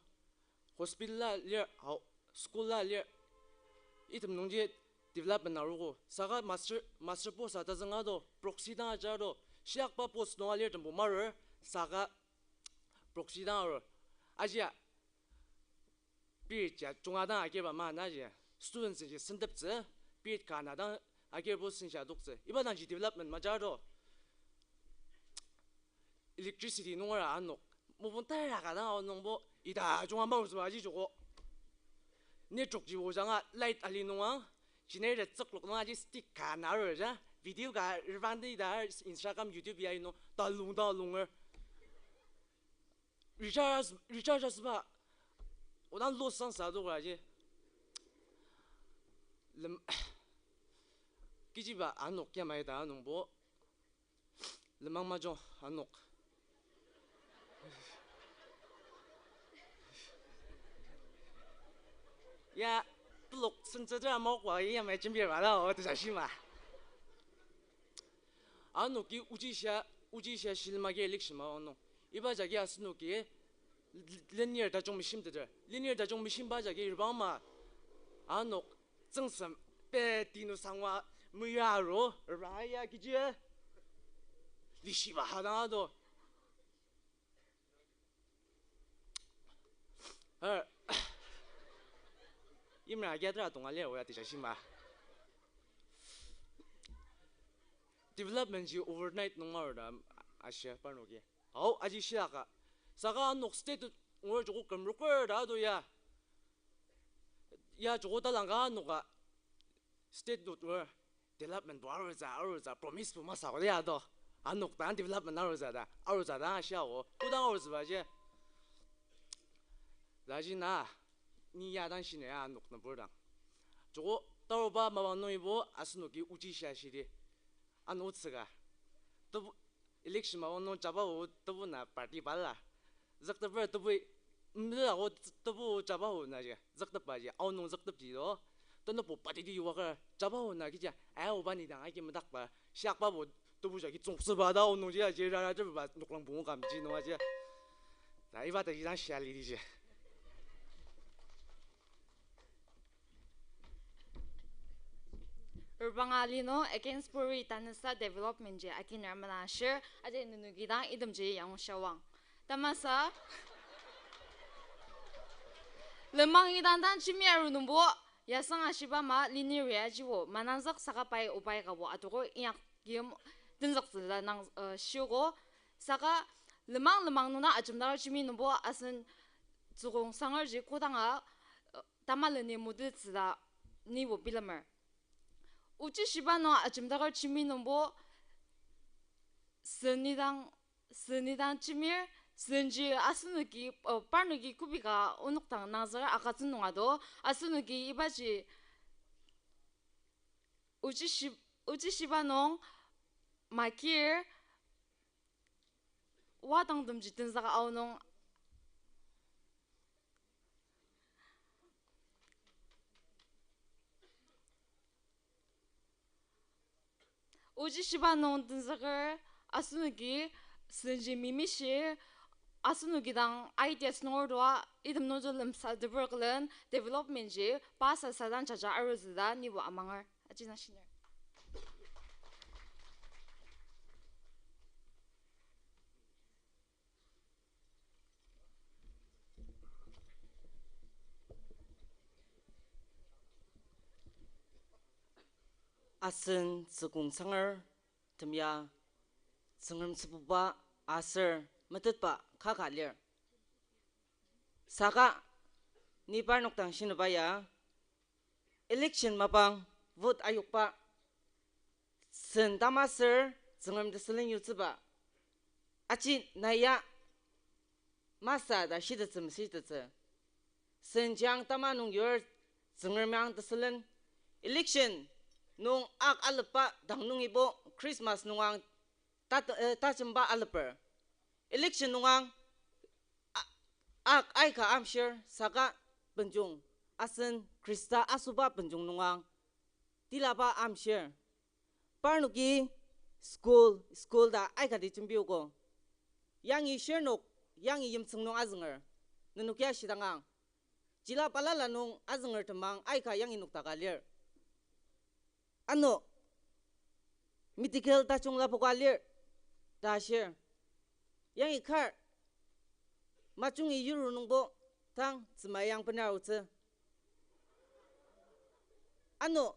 hospital a lir, hao, school a lir, item nungji development arogo. Saka master, master post atazünga do, proxy dang ajar do, shiakba post nung alirtembo marur, saka proxy dang arur. Ajia, period ya junga dang agirba ma naji, students ji senteptsü, period ka na dang agirbo sensa adoktsü. Iba dangji development majar do. Electricity nungera anok. Mopung tara ka dang aonungbo ita junga marutsüba aji joko. Network ji ojanga light ali nunga, generator tsüklok nunga ji stick ka na arur ja. Video ka revangdi ta Instagram, YouTube ya ino talung talunger. Recharge, recharge asüba. Odang loss sang sa doka ji. Lem, kechiba anok yamai ta anungbo. Lenmang majung anok. Ya, pelok sentsü tera mokwa ya mai jembir ba lao, tesa shima. Anoki ojishia, ojishia shilem agi election mapang nung. Iba jagi asenoki lenir tajung meshimteter. Lenir tajung meshimba jagi rebang ma. Anok tsüngsem pe tinu sangwa meya ro, raya kechi. Lishiba hadang ado. Har. Imra agi atra tonga lir oya tejashima. Development ji overnight nung marur ta ashir parnoki. Ao, aji shiaka. Saka anok state ngur joko kümroker ta ado ya. Ya joko talangka anoka state dot wor development bo arutsü, arutsü, promise bo masü ko ya do. Anok dang development arutsü ta, arutsü ta ashia ko. Kodang arutsübaji. Laji na, ni ya dang shina ya anok nübur dang. Joko taruba mapang nungibo asenoki ojishia shidi. Ano tsüka. Tebu, election mapang nung jaba o tebu na party bala. Zükteper tebu, mzü ako tebu jaba o na ji. Züktepa ji, aonung züktep ji do. Tenobo party ti yuwaker jaba o na kija. Aya oba ni dang agi medakba. Shiakba bo tebu jagi tsüngsüba ta aonung ji aji rara tebu ba noklang pungu kam ji nung aji. Ta iba ta ji dang shia li di ji. Rebanga li nung against puri tanüsa development ji akinra mena shir, aji nenoki dang itemji yangu shawang. Tamasa, lenmang idang dang jimya ru nungbo, yasang ashiba ma lini ria jibo, mananzak saka pai obai kabo, atoko inyak kim, tenzüktsü ta nang, uh, shiogo. Saka lenmang lenmang nung ajemdaker jembi nungbo asen tsükong sangerji kodanga, uh, tamaleni metettsü ta nibo bilemer. Ochi shiba nung ajemdaker jembi nungbo sen nidang, sen nidang jembir, senji asenoki, uh, parnoki kübok ka onok dang nangzüker agütsü nung ado, asenoki ibaji ochi shi-, ochi shiba nung makir, wadangtemji tenzüka aonung, ochi shiba nung tenzüker asenoki senji mimishi, asenoki dang ideas nunger tua, item nungji lemsateper külen development ji pa sasa dang jaja arutsü ta nibo amanger. Aji na shiner. Asen tsükong sangertem ya Tsüngrem sübuba aser metetba kaka lir. Saka ni parnok dang shinaba ya, election mapang vote ayokba, sen tamaser Tsüngrem tesülen yutsüba, aji nai ya masü ta shitettsü meshitettsü. Senji ang tama nung yur Tsüngremi ang tesülen. Election nung ak alepba dang nungibo Christmas nung ang ta, eh, tajemba aleper. Election nung ang a-, ak aika amshir saka benjong, asen Khrista asoba benjong nung ang tilaba amshir. Parnoki school, school ta aikati jembiogo. Yangi shirnok, yangi yimtsüng nung azünger. Nenok ya shidang ang. Jila balala nung azünger temang aika yangi noktaka lir. Ano, medical tajung lapoka lir, ta shir. Yangi kar, majungi yuru nungbo, tang tsüma yang bener aotsü. Ano,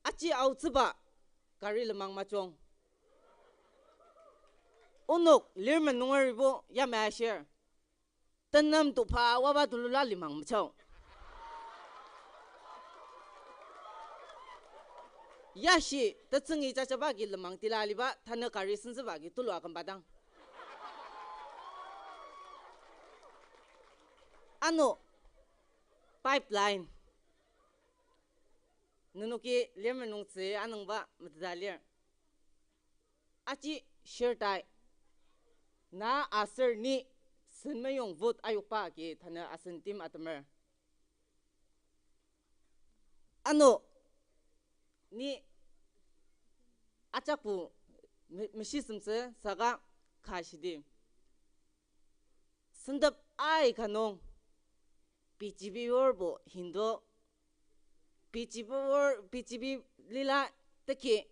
aji aotsüba, kari lenmang majung. Onok, lirmen nungeribo, yamai ashir. Tenem tokba waba tulula limang mechao. Yashi, tetsüngi jajaba agi lenmang tila aliba, tanü kari senzüba agi tulu akümba dang. Ano, pipeline. Nenoki lirmen nungtsü anüngba meteta lir. Aji shirtai. Na aser ni sen meyong vote ayokba agi tanü asen tim atemer. Ano, ni ajakbo me-, meshisemtsü saka ka shidi. Sentep aika nung, B J P orbo Hindu, B J P or, B J P lila teki,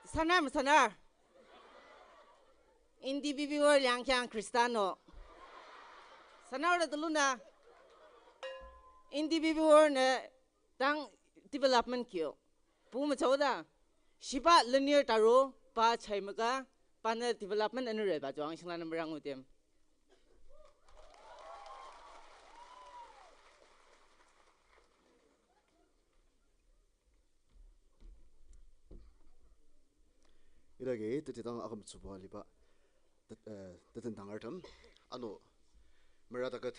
sanar mesanar, N D P P or liang kiang Khristano, sanar ta teluna, N D P P or ne tang development kio. Pu mechao ta. Shiba lenir taru, pa chai maka, pa ne development enereba juang shingla ne merang utem. Idagi tetidang akümtsüba aliba, tet-, eh, tetendangertem. Ano, meradaket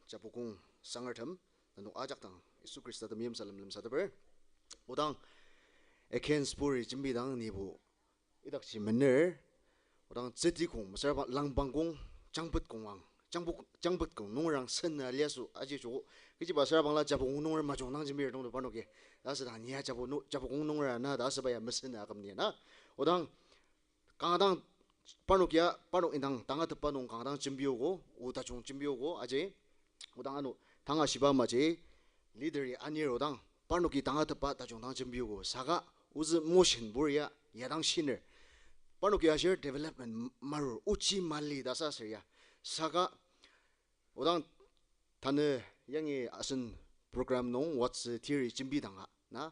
japukong sangertem. Nenok ajak dang Yisu Khrista temeim salem lemsateper. Odang against puri jembidang nibo idakji mener. Odang tsüti kong, mesüra langpang kong, jangpet kong ang, jangpuk-, jangpet kong nungrang sen na liasü aji joko. Kechiba süra bangla japukong nunger majung nang jembir tongdo parnoki. Ta asüdang nia japu nu-, japukong nunger na ta asüba ya mesen na aküm ni na. Odang kanga dang parnok ya, parnok indang tangatetba nung kanga dang jembiogo, o tajung jembiogo, aji. Odang ano, tanga shiba maji, leader-i anir odang, parnoki tangatetba tajung dang jembiogo, saka, ozü motion bur ya, ya dang shiner. Parnoki ashir development m-, marur, ochi mali ta sa ser ya. Saka, odang tanü yangi asen program nung watsü tiri jembidanga, na,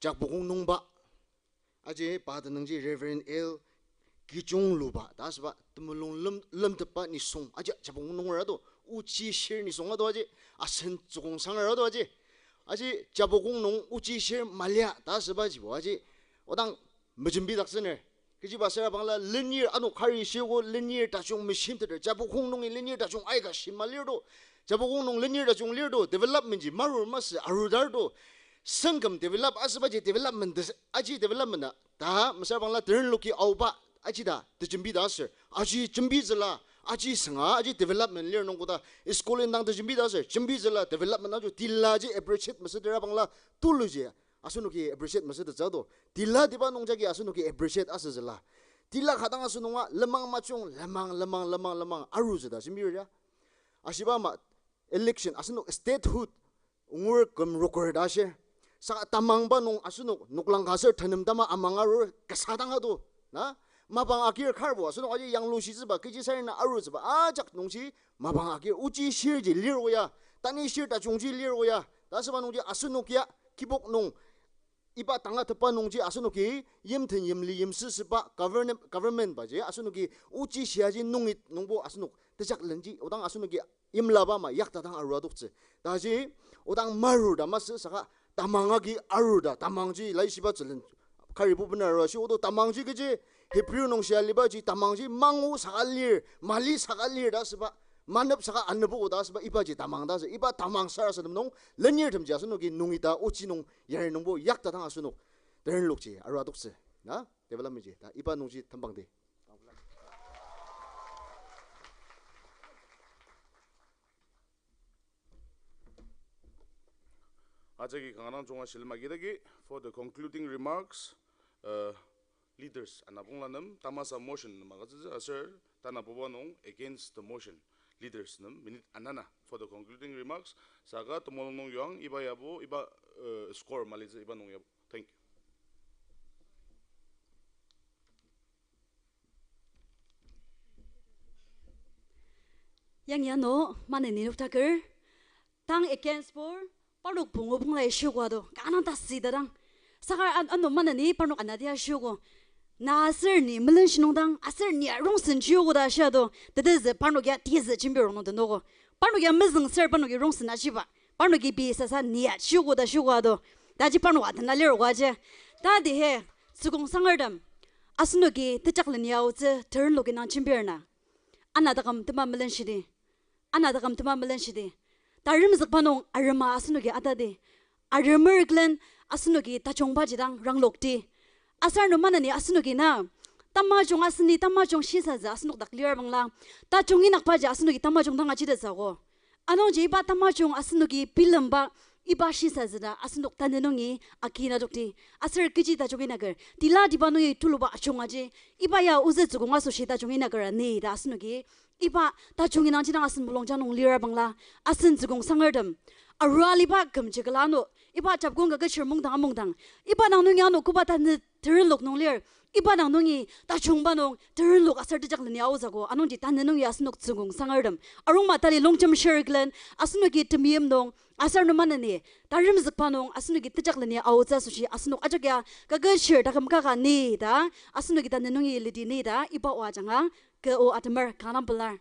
jakbokong nungba, Aji pa tenüngji Reverend L. Kijungluba ta asüba temulung lem-, lemtepba nisung aji Japukong nunger ado, ochi shir nisung ado aji, asen tsükong sanger ado aji. Aji Japukong nung ochi shir malia ta asübajibo aji, odang mejembidaktsüner. Kechiba süra bangla lenir ano kari shiogo lenir tajung meshimteter, Japukong nungi lenir tajung aika shima lirdo. Japukong nung lenir tajung lirdo, development ji marur masü arudar do. Sengkem develop asübaji development des-, aji development a. Ta mesüra bangla terenloki aoba aji ta tejembita aser. Aji jembitsüla, aji sanga, aji development lir nung koda. School indang tejembita aser, jembitsüla development aji tila ji appreciate mesütera bangla tuluji. Asenoki appreciate mesütettsü do. Tila tiba nung jagi asenoki appreciate asütsüla. Tila ka dang asenunga lenmang majung, lenmang, lenmang, lenmang, lenmang arutsü ta jembir ya. Ashiba ama election, asenok statehood ongur küm roker ta shir. Saka tamangba nung asenok noklang ka aser tenem tama amang arur kasa dang ado. Na? Mapang agir karbo, asenok aji yanglushitsüba, kechi sarena arutsüba, ajak nungji mapang agir, ochi shirji lir oya, tanü shir tajungji lir oya, ta asüba nungji asenok ya, kibok nung, iba tangatetba nungji asenoki yimten yimli yimsüsüba govern-, government baji asenoki ochi shiaji nungi nungbo asenok tejaklenji, odang asenoki yimlaba ama yakta dang arua adoktsü. Taji odang marur ta masü saka tamang agi arur ta, tamangji laishiba tsülen karibo bener arua shi odo tamangji kechi Hebrew nung shia alibaji tamangji mangu saka lir, mali saka lir ta asüba, manep saka anepogo ta asüba, ibaji tamang ta asü, iba tamang sarasadem nung, lenirtemji asenoki nungi ta ochi nung yari nungbo yakta dang asenok terenlokji arua adoktsü. Na? Development ji. Ta iba nungji tembangdi. Ajaki kanga dang junga shilem agidagi, for the concluding remarks, uh, leaders anapongla nem tamasa motion nem agütsütsü aser tanabuba nung against the motion leaders nem minute anana for the concluding remarks. Saka temulung nung yuang iba yabo, iba, uh, score malitsü iba nung yabo. Thank you. Yangi ano maneni noktaker, tang against bor, parnok pungu punglai shiogo ado, kanga dang tasü ta dang. Saka an-, ano maneni parnok anadia shiogo. Na aser ni melenshi nung dang, aser ni arongsen shiogo ta shia do, tetezü parnok ya tizü jembirong nung denogo. Parnok ya mezüng ser parnoki rongsen ajiba. Parnoki pei sasa ni ya shiogo ta shiogo ado. Taji parnok atena lirogo aji. Tadi he, tsükong sangertem. Asenoki tejakleni aotsü terenloki nang jembir na. Ana taküm tema melenshidi. Ana taküm tema melenshidi. Taremzükba nung arema asenoki atadi. Aremer külen asenoki tajungbaji dang ranglokdi. Aser ano maneni asenoki na tamajung aseni tamajung shisatsü asenok dak lir bangla. Tajung inyakbaji asenoki tamajung dang ajitettsüogo. Anungji iba tamajung asenoki bilemba iba shisatsü ta asenok tanü nungi aki na tokdi. Aser kechi tajung inyaker. Tila tiba nungi tuluba ajunga ji. Iba ya ozü tsükong asoshi tajung inyaker ni ta asenoki iba tajung indangji dang asen mulungjang nung lir bangla, asen tsükong sangertem. Arua aliba kümji külano, iba Japukong kaket shir mungdang amungdang. Iba dang nungi ano koba tanü terenlok nung lir. Iba dang nungi tajungba nung terenlok aser tejakleni aotsüogo, anungji tanü nungi asenok tsükong sangertem. Arungma tali longjem shir külen, asenoki temeim nung, aser ano maneni, taremzükba nung, asenoki tejakleni aotsü asoshi, asenok ajak ya, kaket shir taküm kaka ni ta, asenoki tanü nungi lidi ni ta, iba oa ajanga, kü o atemer kanga dang pelar.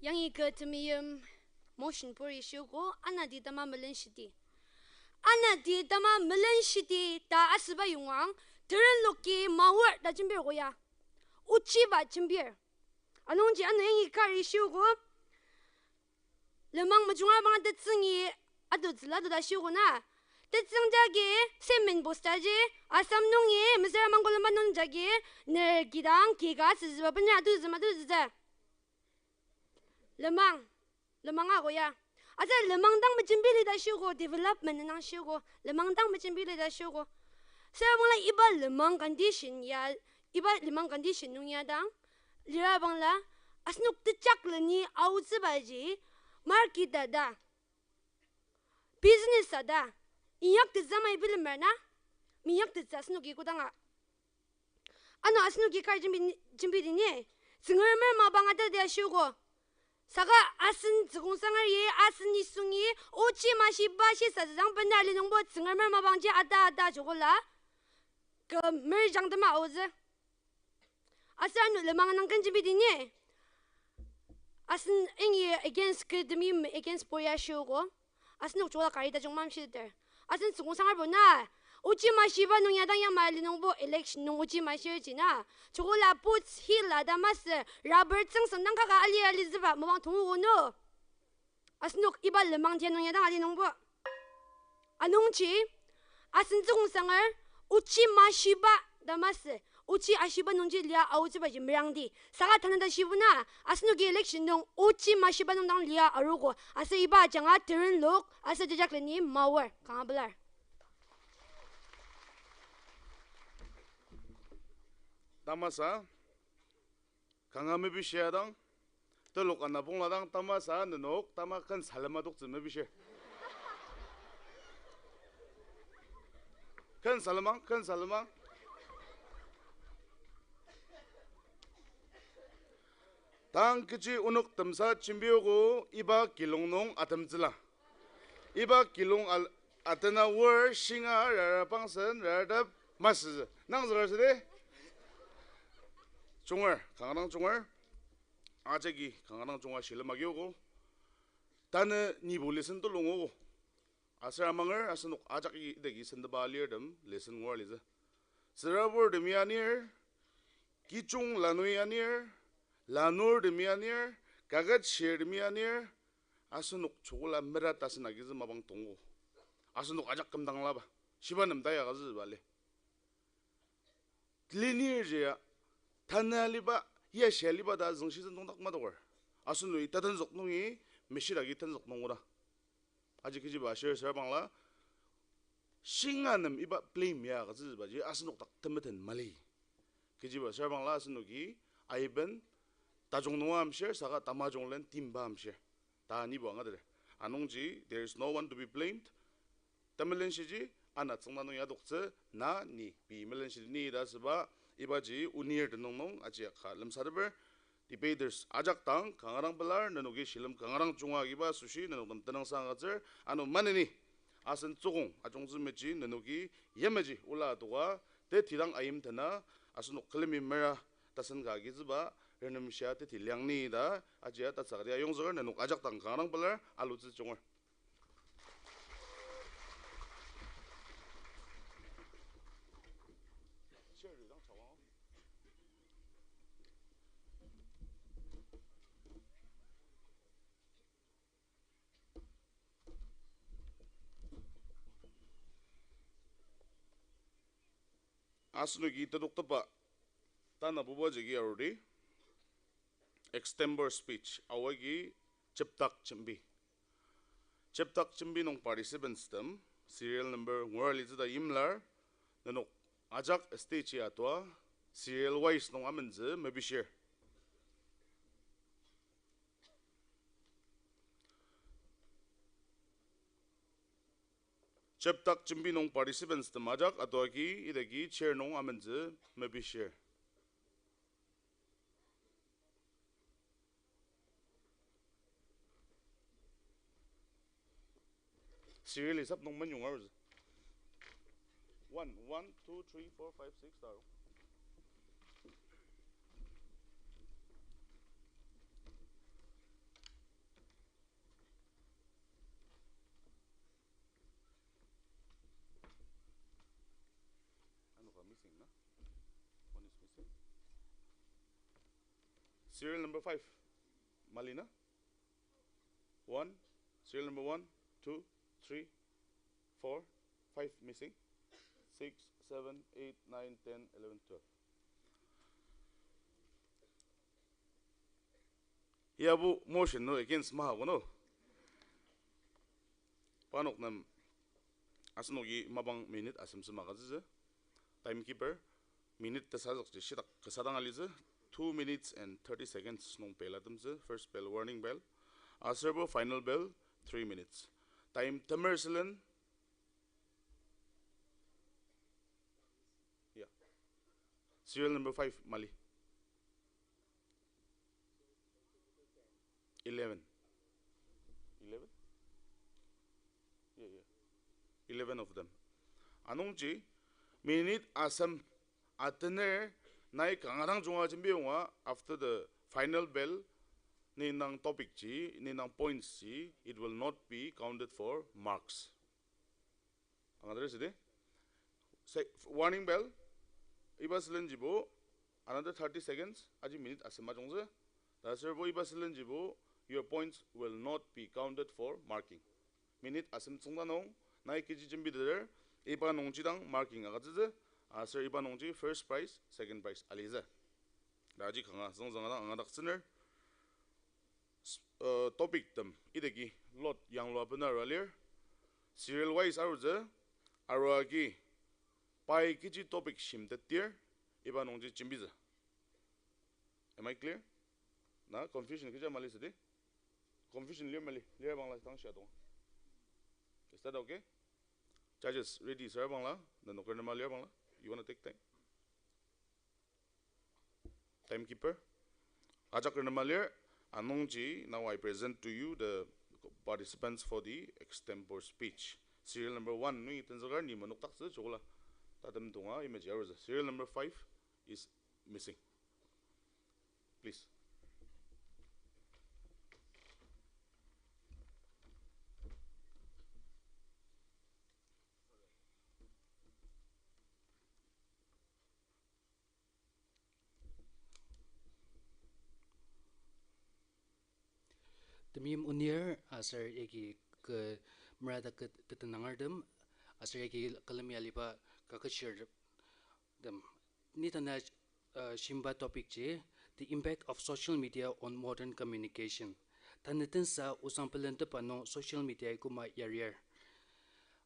Yangi kü temeim motion puri shiogo, anati tama melenshidi. Anati tama melenshidi ta asüba yongang, terenloki maor ta jembir koya. Ochiba jembir. Anungji ano yangi kari shiogo, lenmang mejunga bang tetsüngi atutsüla tuta shiogo na. Tetsüng jagi cement bostaji, Assam nungi, mesüra Mangkolemba nung jagi, ner kidang kika süzüba bena atutsü ma atutsütsü. Lenmang, lenmang ako ya. Aser lenmang dang mejembili ta shiogo, development indang shiogo, lenmang dang mejembili ta shiogo. Süra bangla iba lenmang condition ya, iba lenmang condition nung ya dang, lira bangla, asenok tejakleni aotsübaji, market ta ta, business ta ta, inyaktettsü mai bilemer na, minyaktettsü asenoki kodanga. Ano asenoki kar jembi, jembidi ni, Tsüngremer mapang atadi ashiogo. Saka asen Tsükongsangerji, asen nisungi, ochi mashiba shisatsü dang bena li nungbo Tsüngremer mapangji ata ata joko la, kü merjang tema aotsü. Aser ano lenmang nung ken jembidi ni. Asen ingi against kü temi against poria shiogo. Asenok joko la kari tajung mamshiter. Asen Tsükongsangerbo na. Ochi mashiba nung ya dang yama li nungbo election nung ochi mashirji na. Joko la Boots Hill la ta masü rubber tsüngsem dang kaka ali ali züba mapang tongogo no. Asenok iba lenmang tia nung ya dang ali nungbo. Anungji, asen Tsükongsanger, ochi mashiba ta masü, ochi ashiba nungji lia aotsübaji merangdi. Saka tanü ta shibo na, asenoki election nung ochi mashiba nung dang lia arogo, aser iba ajanga terenlok, aser jajak leni maor, kanga pelar. Tamasa, kanga mepishia dang, telok ana pongla dang tamasa nenok tama ken salem adoktsü mepishir. Ken salemang, ken salemang. Tang kechi onok temsa jembiogo iba kilong nung atemtsüla. Iba kilong al-, atena wor shinga rara pangsen rara tep masü. Nang züra süde? Junger, kanga dang junger. Ajaki kanga dang junga shilem agiogo. Tanü nibo lesson telung ogo. Aser amanger asenok ajaki idaki sentepa alirtem lesson ngua litsü. Tsüraburtemi anir, kijung lanui anir, lanurtemi anir, kaket shirtemi anir, asenok chokola mera tasen agizü mapang tongo. Asenok ajak kümdanglaba, shiba nem taya agizüba le. Lenirjia, tanü aliba, ya shi aliba ta züngshi züntongdak madoker. Asenoi tatenzük nungi, meshidagi tenzük nungoda. Aji kechiba ashir sür bangla, shinga nem iba blame ya agizübaji asenok dak temeten mali. Kechiba sür bangla asenoki, aiben, tajung nunga amshir, saka tamajung len timba amshir. Ta nibo angateter. Anungji, there is no one to be blamed. Temelenshiji, ana tsüngda nung yadoktsü, na, ni, pei melenshidi ni ta süba, ibaji, unir tenüng nung, aji aka lemsateper, debaters, ajak dang, kanga dang pelar, nenoki shilem kanga dang junga agiba asoshi, nenok nem tenüngsang agütsür, ano maneni, asen tsükong, ajungtsü meji, nenoki, yamaji, ola adoka, tetidang ayim tena, asenok külemi mera, tasen ka agizüba, renemshia teti liang ni ta, ajia tatsü kati ayongzüker, nenok ajak dang kanga dang pelar, alutsü junger. Asenoki tedoktepa tanabuba jagi arudi, extempore speech, aoa agi chepdak jembi. Chepdak jembi nung participants tem, serial number ngura litsü ta yimlar, nenok ajak stage-i atua, serial wise nung amentsü mepishir. Chepdak jembi nung participants tem ajak atuaki idaki chair nung amentsü mepishir. Serial hisap nung menyong aruzü. One, one, two, three, four, five, six ta aru. Ano ka missing na? One is missing. Serial number five. Mali na? One, serial number one, two, three, four, five missing. Six, seven, eight, nine, ten, eleven, twelve. Yabo motion no against maha kono. Parnok nem asenoki mapang minute asem sema agütsütsü. Timekeeper, minute tesazükji shitak kasa dang alitsü, two minutes and thirty seconds nung bell atemtsü, first bell, warning bell. Aserbo final bell, three minutes. Time temer sülen, yeah. Serial number five, Mali. Eleven. Eleven? Yeah, yeah. Eleven of them. Anungji, minute asem atener nai kanga dang junga jembi yonga, after the final bell, ni nang topic ji, ni nang points ji, it will not be counted for marks. Angater sidi. Se-, warning bell. Iba sülenjibo, another thirty seconds, aji minute asem ajungtsü. Ta aserbo iba sülenjibo, your points will not be counted for marking. Minute asem tsüngda nung, nai kechi jembiteter, iba nungji dang marking agütsütsü, aser iba nungji first prize, second prize alitsü. Ta aji kanga, züngzüng dang angadaktsüner. S-, uh, topic tem idaki lot yanglua bena arua lir. Serial wise arutsü, arua agi pai kechi topic shimtetdir, iba nungji jembitsü. Am I clear? Na confusion kecha mali südi? Confusion lir mali, lir bangla tang shia dong. Is that okay? Judges, ready sür bangla, nenok renema lir bangla. You wanna take time? Timekeeper. Ajak renema lir, anungji, now I present to you the participants for the extempore speech. Serial number one, nungi tenzüker ni menokdaktsü chokola. Tatem tonga imaji arutsü. Serial number five is missing. Please. Temeim onir aser yagi kü merata kü tetenangertem aser yagi külemi aliba kaketshirtem. Ni tanü, uh, shimba topic ji, the impact of social media on modern communication. Tanü tensa osang pelentepa nung social media koma yarir.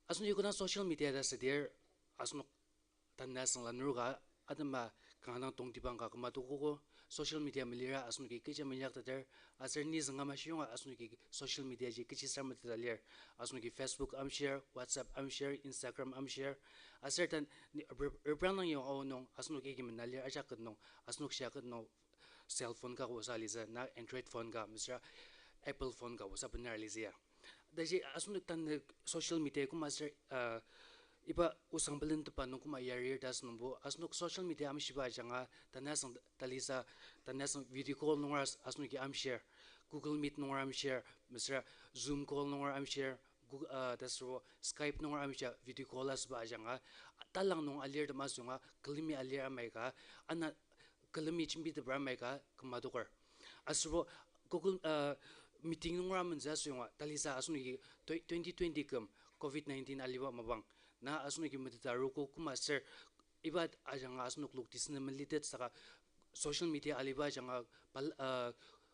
Asenok kodang social media ta südir, asenok tanü asüngla nuruka, atema kanga dang tongtibang ka küma tokogo, social media melira asenoki kecha meinyakteter, aser ni zünga mashiyonga asenoki social media ji kechi sar meteta lir, asenoki Facebook amshir, WhatsApp amshir, Instagram amshir, aser ta ni, re-, reprang nung yong ao nung, asenok agi mena lir ajak ket nung, asenok shia ket nung, cell phone ka kosa alitsü, na Android phone ka, mesüra Apple phone ka kosa bener alitsü ya. Taji asenok tanü social media koma ser, uh, iba osang pelentepa nung koma yarir ta asünungbo, asenok social media amshiba ajanga, tanü asüng talisa, tanü asüng video call nunger as-, asenoki amshir, Google Meet nunger amshir, mesüra Zoom call nunger amshir, Goo-, uh, ta aser Skype nunger amshia video call asüba ajanga, talang nung alirtem asünga, külemi alir amaika, ana külemi jembiteper amaika, küma adoker. Aserbo Google, uh, meeting nunger amentsü asünga, talisa asenoki twe-, twenty twenty küm covid nineteen aliba mapang. Na asenoki meteta arogo koma ser iba ajanga asenok lokti senden melitet saka social media aliba ajanga pal-, uh,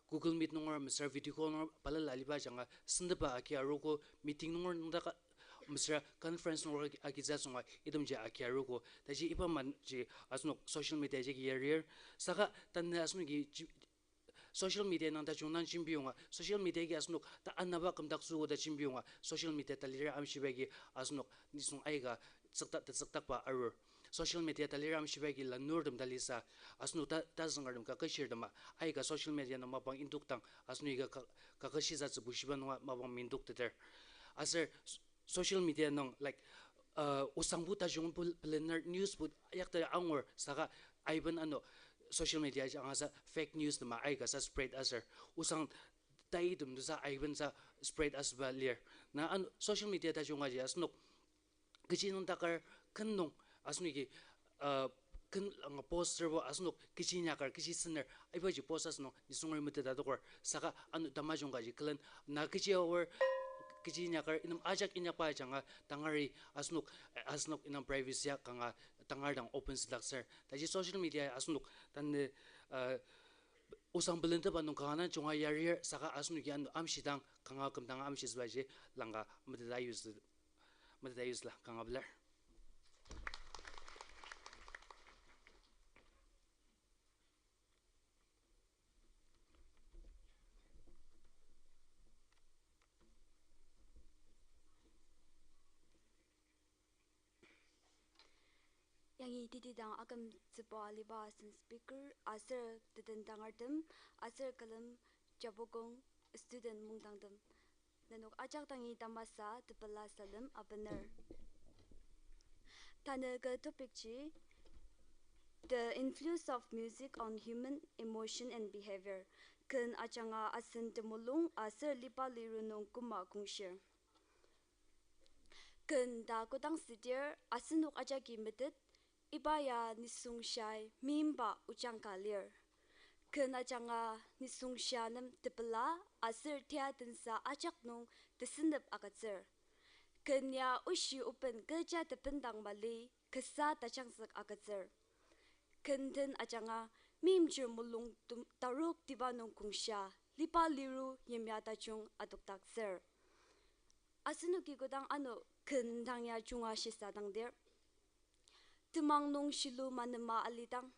Google Meet nunger mesüra video call nunger balala aliba ajanga sendepa agi arogo meeting nunger nüngdaka mesüra conference nunger agi, agitsü asünga itemji agi arogo. Taji iba manji asenok social media jagi yarir. Saka tanü asenoki ji-, social media nung tajung nung jembiyonga, social media agi asenok ta anaba kümdaktsüogo ta jembiyonga, social media talira amshiba agi asenok nisung aika tsükta-, tetsüktakba arur. Social media talira amshiba agi lanurtem talisa, asenok ta, tazüngertem kaketshirtema aika social media nung mapang indokdang, asenok ika ka-, kaketshisa tsübushiba nunga mapang mindokteter. Aser s-, social media nung, like, uh, osangbo tajung pul-, pelener newsbo ayakta angur saka aiben ano social media angasa fake news tema aika sa spread aser osang taitem tosa aiben sa spread asüba lir. Na ano social media tajunga ji asenok kechi nüngdaker ken nung asenoki, uh, ken anga post serbo asenok kechi inyaker, kechi sener, ibaji post asünung nisungeri meteta adoker, saka ano tamajung kaji külen na kechi aor kechi inyaker, item ajak inyakba ajanga tangari asenok, asenok indang privacy ya kanga tangar dang open südaktsür. Taji social media asenok tanü, uh, osang pelentepa nung kanga junga yarir saka asenoki ano amshidang kanga kümdang amshibaji langka meteta ayutsü, meteta ayutsüla kanga pelar. Yangi tetidang akümtsüba aliba asen speaker aser tetendangertem aser külem Japukong student mungdangtem, nenok ajak dangi tamasa tepela salem abener. Tanü kü topic ji, The Influence of Music on Human Emotion and Behavior. Ken ajanga asen temulung aser liba liru nung küma kongshir. Ken ta kodang südir asenok ajaki metet, iba ya nisung shiai meimba ojang ka lir. Ken ajanga nisung shia nem tepela aser tia tensa ajak nung tesünep agütsür. Ken ya oshi oben kecha tebendang mali kasa tajangzük agütsür. Ken den ajanga meimchir mulung tem-, tarok tiba nung kongshia, liba liru yimya tajung adokdaktsür. Asenoki kodang ano ken dang ya junga shisadangdir, temang nung shilu manema alidang,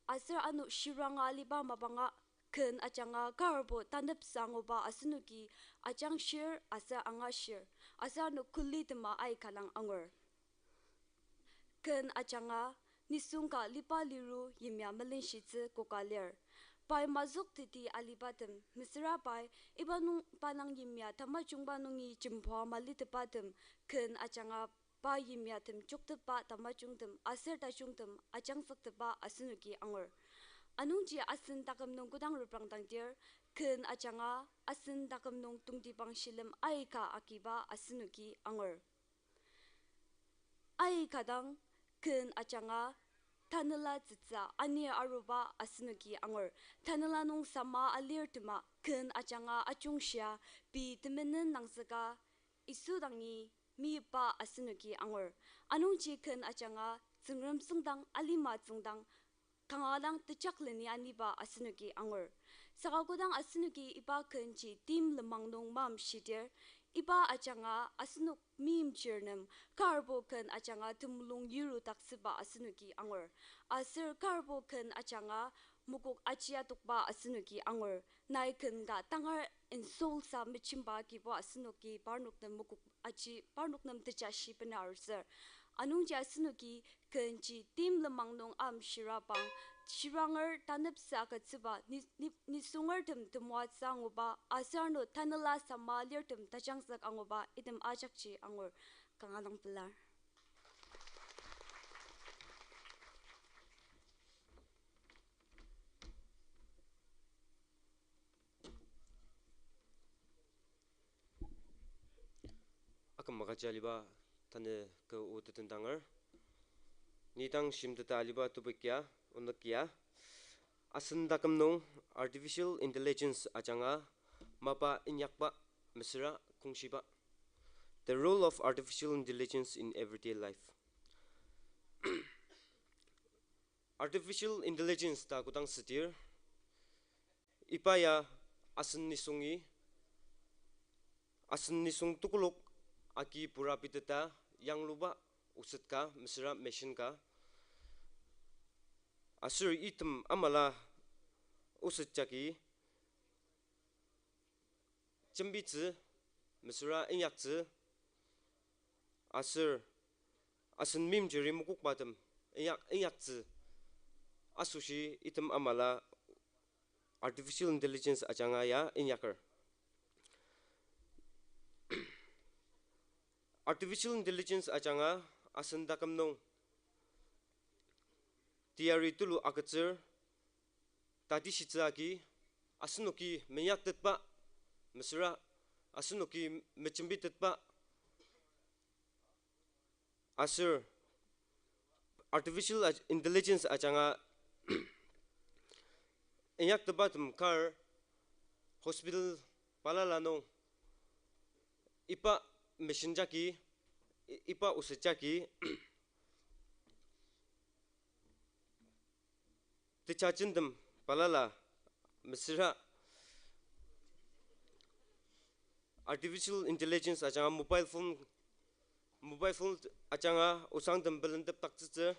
aser ano shiranga aliba mapanga ken ajanga karbo tanepsa anguba asenoki ajangshir aser angashir, aser ano kuli tema aika dang angur. Ken ajanga nisung ka liba liru yimya melenshitsü koka lir. Pai mazük teti alibatem, mesüra pai iba nung pa dang yimya tamajungba nungi jembua malitepatem, ken ajanga pa yimyatem joktetba tamajungtem aser tajungtem ajangzüktetba asenoki angur. Anungji asen taküm nung kodang reprangdangdir, ken ajanga asen taküm nung tongtibang shilem aika agiba asenoki angur. Aika dang ken ajanga tanela tsütsü ani aruba asenoki angur. Tanela nung sama alirtema ken ajanga ajungshia, pei temenen nangzüka Yisu dangi meyipa asenoki angur. Anungji ken ajanga Tsüngrem tsüngdang, alima tsüngdang, kanga dang tejakleni aniba asenoki angur. Saka kodang asenoki iba kenji tim lenmang nung mamshidir, iba ajanga asenok meimchir nem karbo ken ajanga temulung yirudaktsüba asenoki angur. Aser karbo ken ajanga mokok aji adokba asenoki angur. Nai ken ka tangar insult sa mejemba agibo asenoki parnok nem mokok aji, parnok nem tejashi bena arutsür. Anungji asenoki kenji tim lenmang nung amshirabang, shiranger tanepsa agütsüba, ni, ni, nisungertem temoatsü anguba, aser ano tanela sama lirtem tajangzük anguba, item ajakji angur. Kanga dang pelar. Aküm agüja aliba tanü kü o tetendanger. Ni dang shimteta aliba topic ya, onük ya, asen taküm nung artificial intelligence ajanga mapa inyakba mesüra kongshiba. The role of artificial intelligence in everyday life. Artificial intelligence ta kodang südir, iba ya asen nisungi, asen nisung tekolak agi pura biteta yangluba oset ka, mesüra machine ka. Aser item amala oset jagi jembitsü, mesüra inyaktsü, aser asen meimchiri mokokbatem inyak, inyaktsü asoshi item amala artificial intelligence ajanga ya inyaker. Artificial intelligence ajanga asen taküm nung teyari tulu agütsür, tatishitsü agi, asenoki meinyaktetba, mesüra asenoki mejembitetba, aser artificial aj-, intelligence ajanga inyaktetbatem kar hospital balala nung iba machine jagi, i-, iba oset jagi tejajentem balala mesüra artificial intelligence ajanga mobile phone, mobile phone ajanga osangtem pelentepdaktsütsü,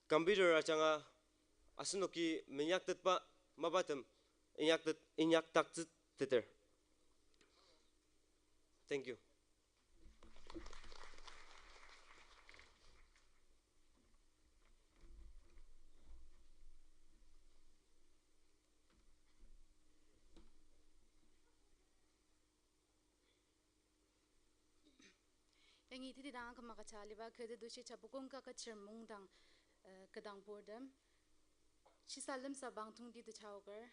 computer ajanga asenoki meinyaktetba mapatem inyaktet-, inyakdaktsüteter. Thank you. Yangi tetidang aküm agüja aliba kü tetushi Japukong Kaketshir Mungdang, uh, kü dang purtem. Shisa lemsabang tongti tejaoker,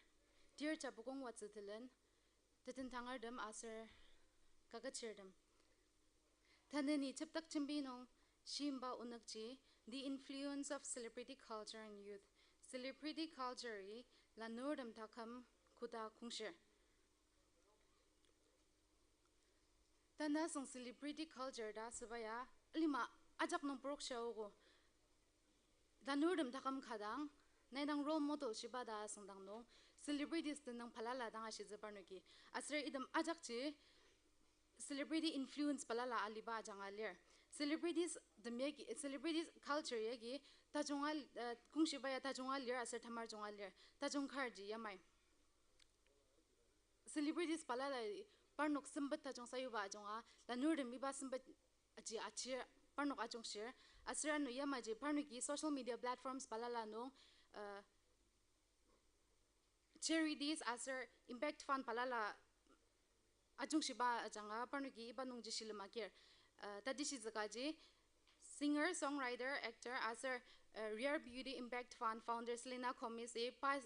Dear Japukong Watsü Telen, tetentangertem aser kaketshirtem. Tanü ni jepdak jembi nung shimba onükji, The Influence of Celebrity Culture on Youth. Celebrity culture-i lanurtem taküm koda kongshir. Tanü asüng celebrity culture ta asüba ya, alima ajak nung purok shia ogo. Lanurtem taküm ka dang, nai dang role model shiba ta asüngdang nung, celebrities tenüng balala dang ashitsü parnoki. Aser item ajakji celebrity influence balala aliba ajanga lir. Celebrities tem yagi, celebrities culture yagi tajunga, uh, kongshiba ya tajunga lir aser tamar junga lir. Tajung karji yamai. Celebrities balala parnok sempet tajung sayuba ajunga, lanurtem iba sempet aji achir, parnok ajungshir, aser ano yamaji parnoki social media platforms balala nung, uh, charities aser impact fund balala ajungshiba ajanga parnoki iba nungji shilem agir. Uh, tatishitsü kaji, singer, songwriter, actor, aser, uh, Rare Beauty Impact Fund founder Selena Gomez-i pa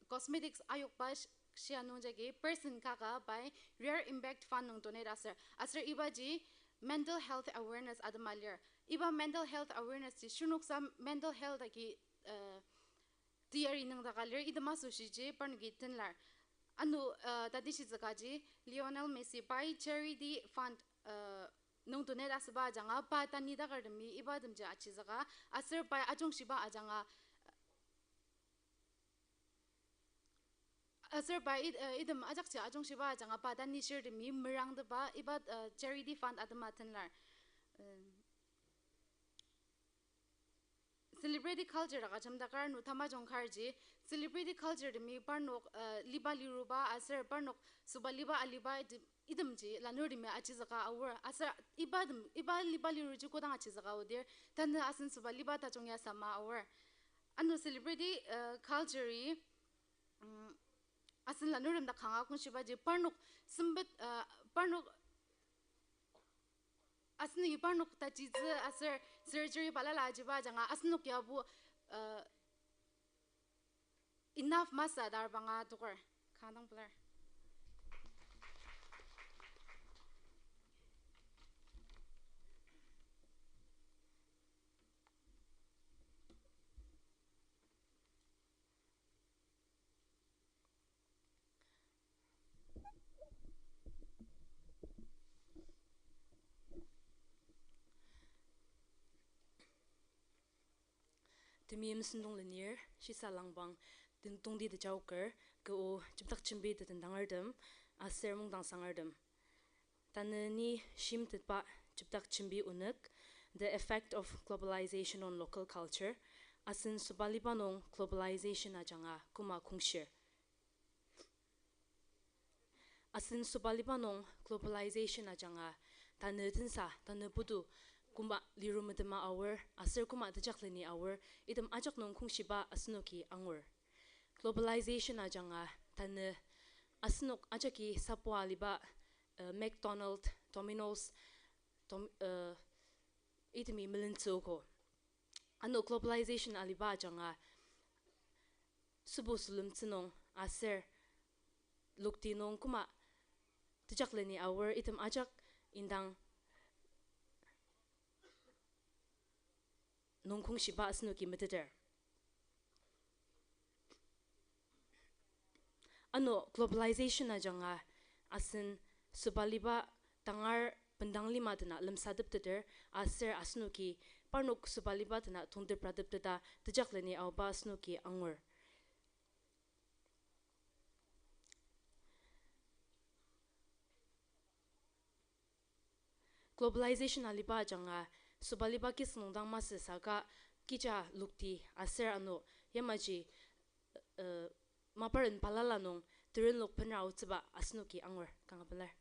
cosmetics ayokba shia nung jagi percent kaka pai Rare Impact Fund nung donate aser. Aser ibaji mental health awareness atema lir. Iba mental health awareness ji shirnoksa mental health agi, uh, teyari nüngdaka lir, item asoshiji parnoki tenlar. Ano, uh, tatishitsü kaji Lionel Messi pai charity fund, uh, nung donate asüba ajanga pa tanidakertemi iba temji achizüka, aser pai ajungshiba ajanga, aser pa it-, uh, item ajakji ajungshiba ajanga pa tanishirtemi merangteba iba, uh, charity fund atema tenlar. Celebrity culture aka jemdakar ano tamajung karji, celebrity culture temi parnok, uh, liba liruba aser parnok süba liba aliba item, itemji lanurtemi achizüka aor. Aser iba tem, iba liba liruji kodang achizüka aodir, tanü asen süba liba tajung ya sama aor. Ano celebrity, uh, culture-i, mm, asen lanurtem dak kanga kongshibaji parnok sempet, uh, parnok asenoki parnok tajitsü aser surgery balala ajiba ajanga asenok yabo, uh, enough masü ta arbanga toker. Kanga dang pelar. Temeim sentong lenir, shisa langbang, tongti tejaoker, kü o jepdak jembi tetendangertem, aser mungdang sangertem. Tanü ni shimtetba jepdak jembi onük, The Effect of Globalization on Local Culture, asen sobaliba nung globalization ajanga koma kongshir. Asen sobaliba nung globalization ajanga tanü tensa, tanü putu, koma liru metema aor, aser koma tejakleni aor, item ajak nung kongshiba asenoki angur. Globalization ajanga tanü asenok ajaki sapua aliba, uh, McDonald, Domino's, Dom-, uh, itemi melentsüogo. Ano globalization aliba ajanga sübu sülemtsü nung aser lokti nung koma tejakleni aor item ajak indang nung kongshiba asenoki meteter. Ano globalization ajanga asen sobaliba tangar bendang lima tena lemsatepteter aser asenoki parnok sobaliba tena tongtepratepteta tejakleni aoba asenoki angur. Globalization aliba ajanga sobaliba kisüng nung dang masü saka kija lokti aser ano yamaji, uh, maparen balala nung terenlok benra aotsüba asenoki angur kanga pelar.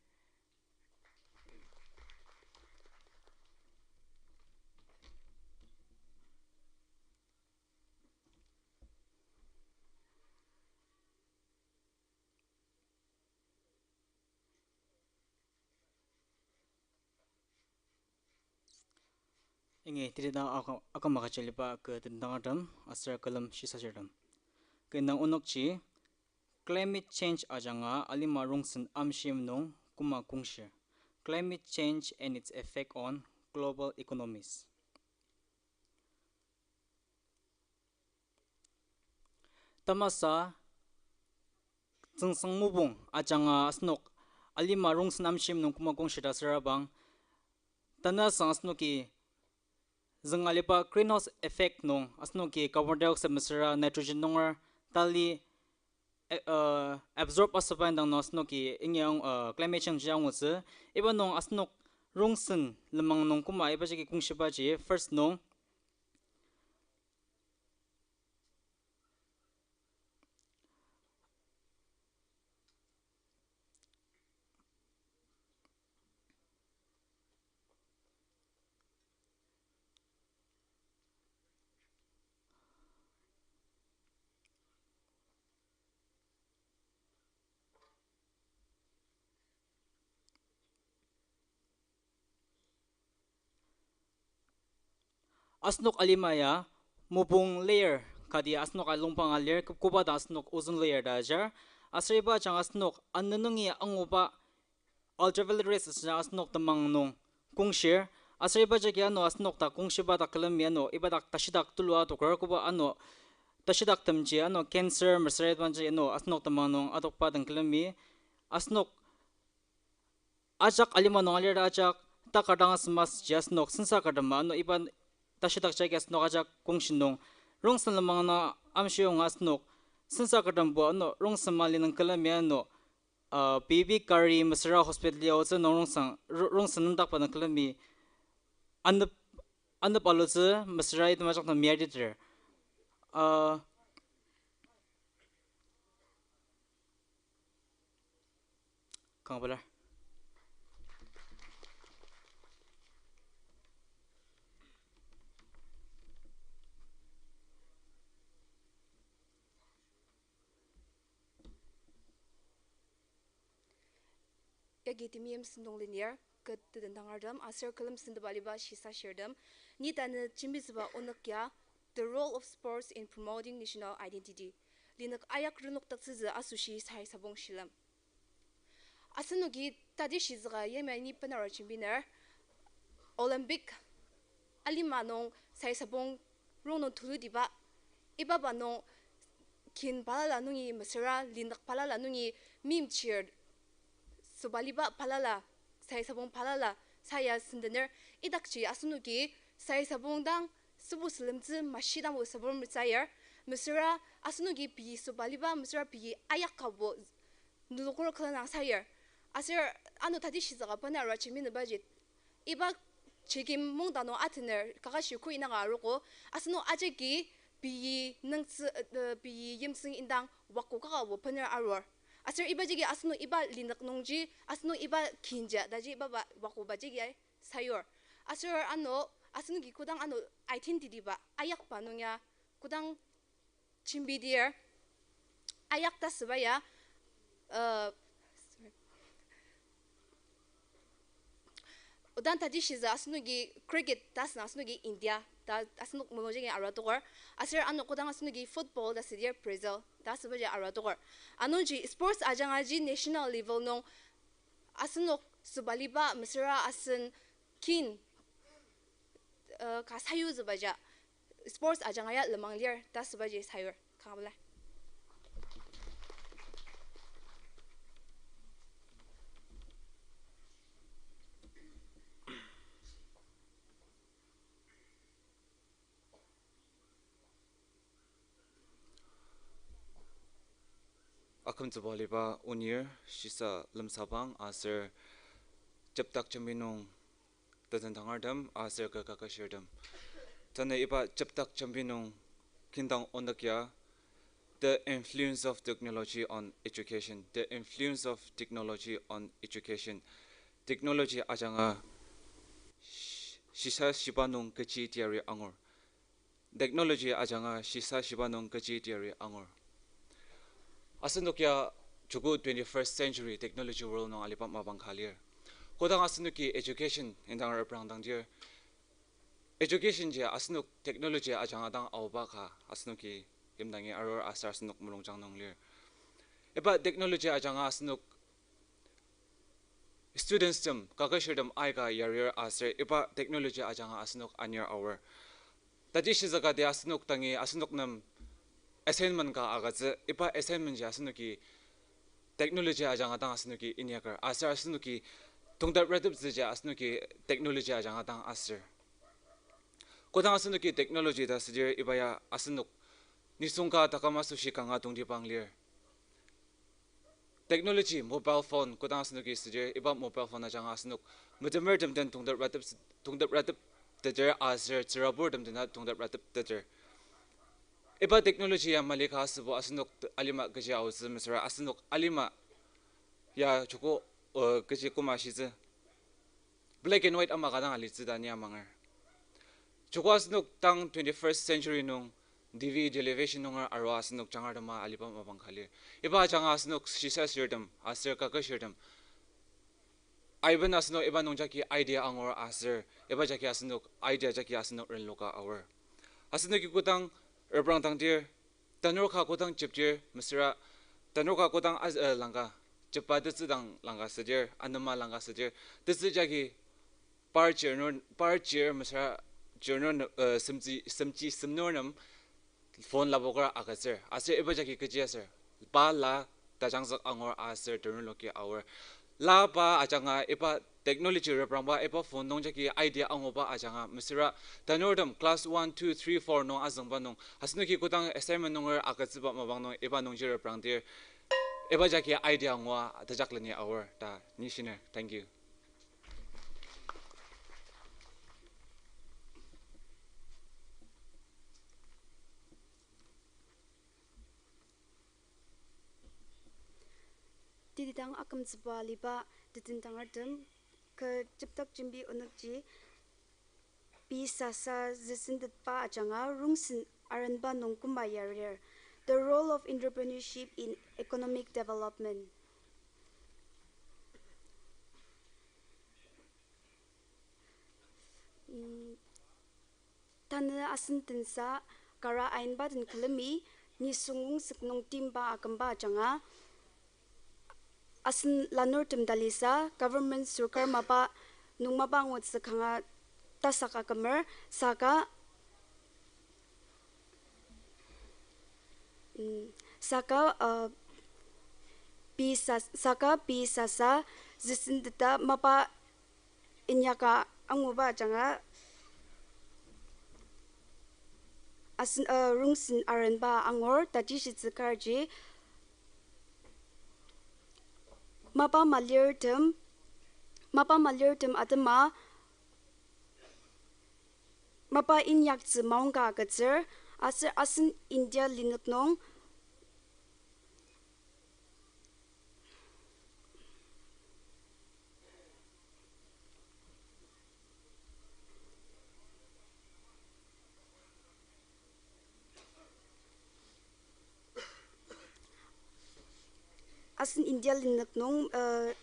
Ingi titida aka-, aküm agüja aliba kü tendangertem aser külem shisashirtem. Kü indang onükji, climate change ajanga alima rongsen amshim nung küma kongshir. Climate change and its effect on global economies. Tamasa, tsüngsang mopung ajanga asenok alima rongsen amshim nung küma kongshir ta asürabang, tanü sang asenoki züng aliba greenhouse effect nung asenoki carbon dioxide mesüra nitrogen nunger tali, eh, uh, absorb asüba indang nung asenoki ingi ang, uh, climate change ji angutsü. Iba nung asenok rongsen lenmang nung küma iba jagi kongshibaji first nung Asenok alima ya mopung layer kati asenok alongpang alir, koba ta asenok ozone layer ta ajar. Aser iba ajanga asenok anü nungi anguba ultraviolet rays asüa asenok temang nung kongshir. Aser iba jagi ano asenok dak kongshiba dak külemi ano iba dak tashidak tulua adoker, koba ano tashidak temji ano cancer mesüra ibaji ano asenok temang nung adokba den külemi. Asenok ajak alima nung alir ajak, takar dang asüma ji asenok sensa kar tema ano iba tashidak jagi asenok ajak kongshi nung rongsen lenmang na amshiyonga asenok sensa kar tembo ano rongsen mali nung külemi ano, uh, pei pei kari mesüra hospital ya otsü nung rongsen, ro-, rongsen nüngdakba nung külemi anep, anep alutsü mesüra item ajak nung miariteter. Uh, kanga pelar. Yagi temeim sentong lenir, kü tedendangertem aser külem senteba aliba shisashirtem, ni tanü jembitsüba onük ya, The Role of Sports in Promoting National Identity, linük ayak renokdaktsütsü asoshi sai sabong shilem. Asenoki tatishizüka yamai ni benara jembiner, Olympic alima nung sai sabong rongnung tulutiba, ibaba nung kin balala nungi mesüra linük balala nungi meimchir süba liba balala, sai sabong balala saya sendener. Idakji asenoki sai sabong dang sübu sülemtsü mashi dangbo sabur metsür, mesüra asenoki pei süba liba mesüra pei ayak kabo nulukur külenang sayur. Aser ano tatishizüka benara jembinebaji, iba chigim mungdang nung atener kakashi ko inaka arogo, asenok ajaki pei nüngtsü, uh, pei yimtsüng indang wako kakabo bener arur. Aser iba jagi asenok iba linük nungji, asenok iba kinji taji ibaba wakoba jagi sayur. Aser ano asenoki kodang ano identity ba ayakba nung ya kodang jembidir, ayak ta süba ya, uh, sorry. Odang tatishizü asenoki cricket ta asüna asenoki India ta asenok mulungjagi arua tokur. Aser ano kodang asenoki football ta südir Brazil ta asübaji arua tokur. Anungji sports ajangaji national level nung asenok süba liba mesüra asen kin, uh, ka sayuzübaja sports ajanga ya lenmang lir ta sübaji sayur. Kanga pelar. Akümtsüba aliba onir shisa lemsabang aser jepdak jembi nung tetendangertem aser kü kakashirtem. Tanü iba jepdak jembi nung kindang onük ya, The Influence of Technology on Education, The Influence of Technology on Education. Technology ajanga shi-, shisa shiba nung kechi teyari angur. Technology ajanga shisa shiba nung kechi teyari angur. Asenok ya joko twenty-first century technology world nung aliba mapang ka lir. Kodang asenoki education indang reprangdangdir, Education ji asenok technology ajanga dang aoba ka asenoki yimdangi arur aser asenok mulungjang nung lir. Iba technology ajanga asenok students tem, kaketshirtem aika yarir aser iba technology ajanga asenok anir aor. Taji shizükati asenok dangi asenok nem assignment ka agütsü, iba assignment ji asenoki technology ajanga dang asenoki inyaker aser asenoki tongtep rateptsüji asenoki technology ajanga dang aser. Kodang asenoki technology ta südir iba ya asenok nisung ka taküm asoshi kanga tongtibang lir. Technology, mobile phone, kodang asenoki südir, iba mobile phone ajanga asenok metemertem den tongtep ratep, tongtep ratepteter aser tsüraburtem dena tongtep ratepteter. Iba technology ya mali ka asübo asenok alima kechi aotsü mesüra asenok alima ya joko, uh, kechi koma shitsü. Black and white ama ka dang alitsü ta ni amanger. Joko asenok tang twenty-first century nung T V, television nunger arua asenok jangartema aliba mapang ka lir. Iba ajanga asenok shisashirtem aser kaketshirtem aiben asenok iba nung jagi idea angur aser iba jagi asenok idea jagi asenok renloka aor. Asenoki kodang reprangdangdir, tanur ka kodang jepdir mesüra, tanur ka kodang az-, eh, langka, jepa tetsü dang langka südir, anema langka südir, tetsü jagi par chir nung, par chir mesüra, chir nung, eh, semji, semji semnur nem phone lapoker agütsür. Aser iba jagi kechi aser, pa la tajangzük angur aser tenüloki aor. La pa ajanga iba technology reprangba iba phone nung jagi idea anguba ajanga mesüra tanurtem class one, two, three, four nung azüngba nung asenoki kodang assignment nunger agütsüba mapang nung iba nungji reprangdir iba jagi idea angua tejakleni aor ta ni shiner. Thank you. Tetidang akümtsüba aliba tetentangertem, kü jepdak jembi onükji, pei sasa züsentetba ajanga rongsen arenba nung küma yarir. The role of entrepreneurship in economic development. Mm, tanü asen tensa kara ainba den külemi nisung ongsük nung timba akümba ajanga asen lanurtem talisa government sorkar mapa nung mapa angutsü kanga tasak akümer saka, mm, saka, uh, pei sa-, saka pei sasa züsenteta mapa inyaka anguba ajanga asen, uh, rongsen arenba angur taji shitsü karji mapa malirtem, mapa malirtem atema mapa inyaktsü maongka agütsür, aser asen India linük nung asen India linük nung, uh,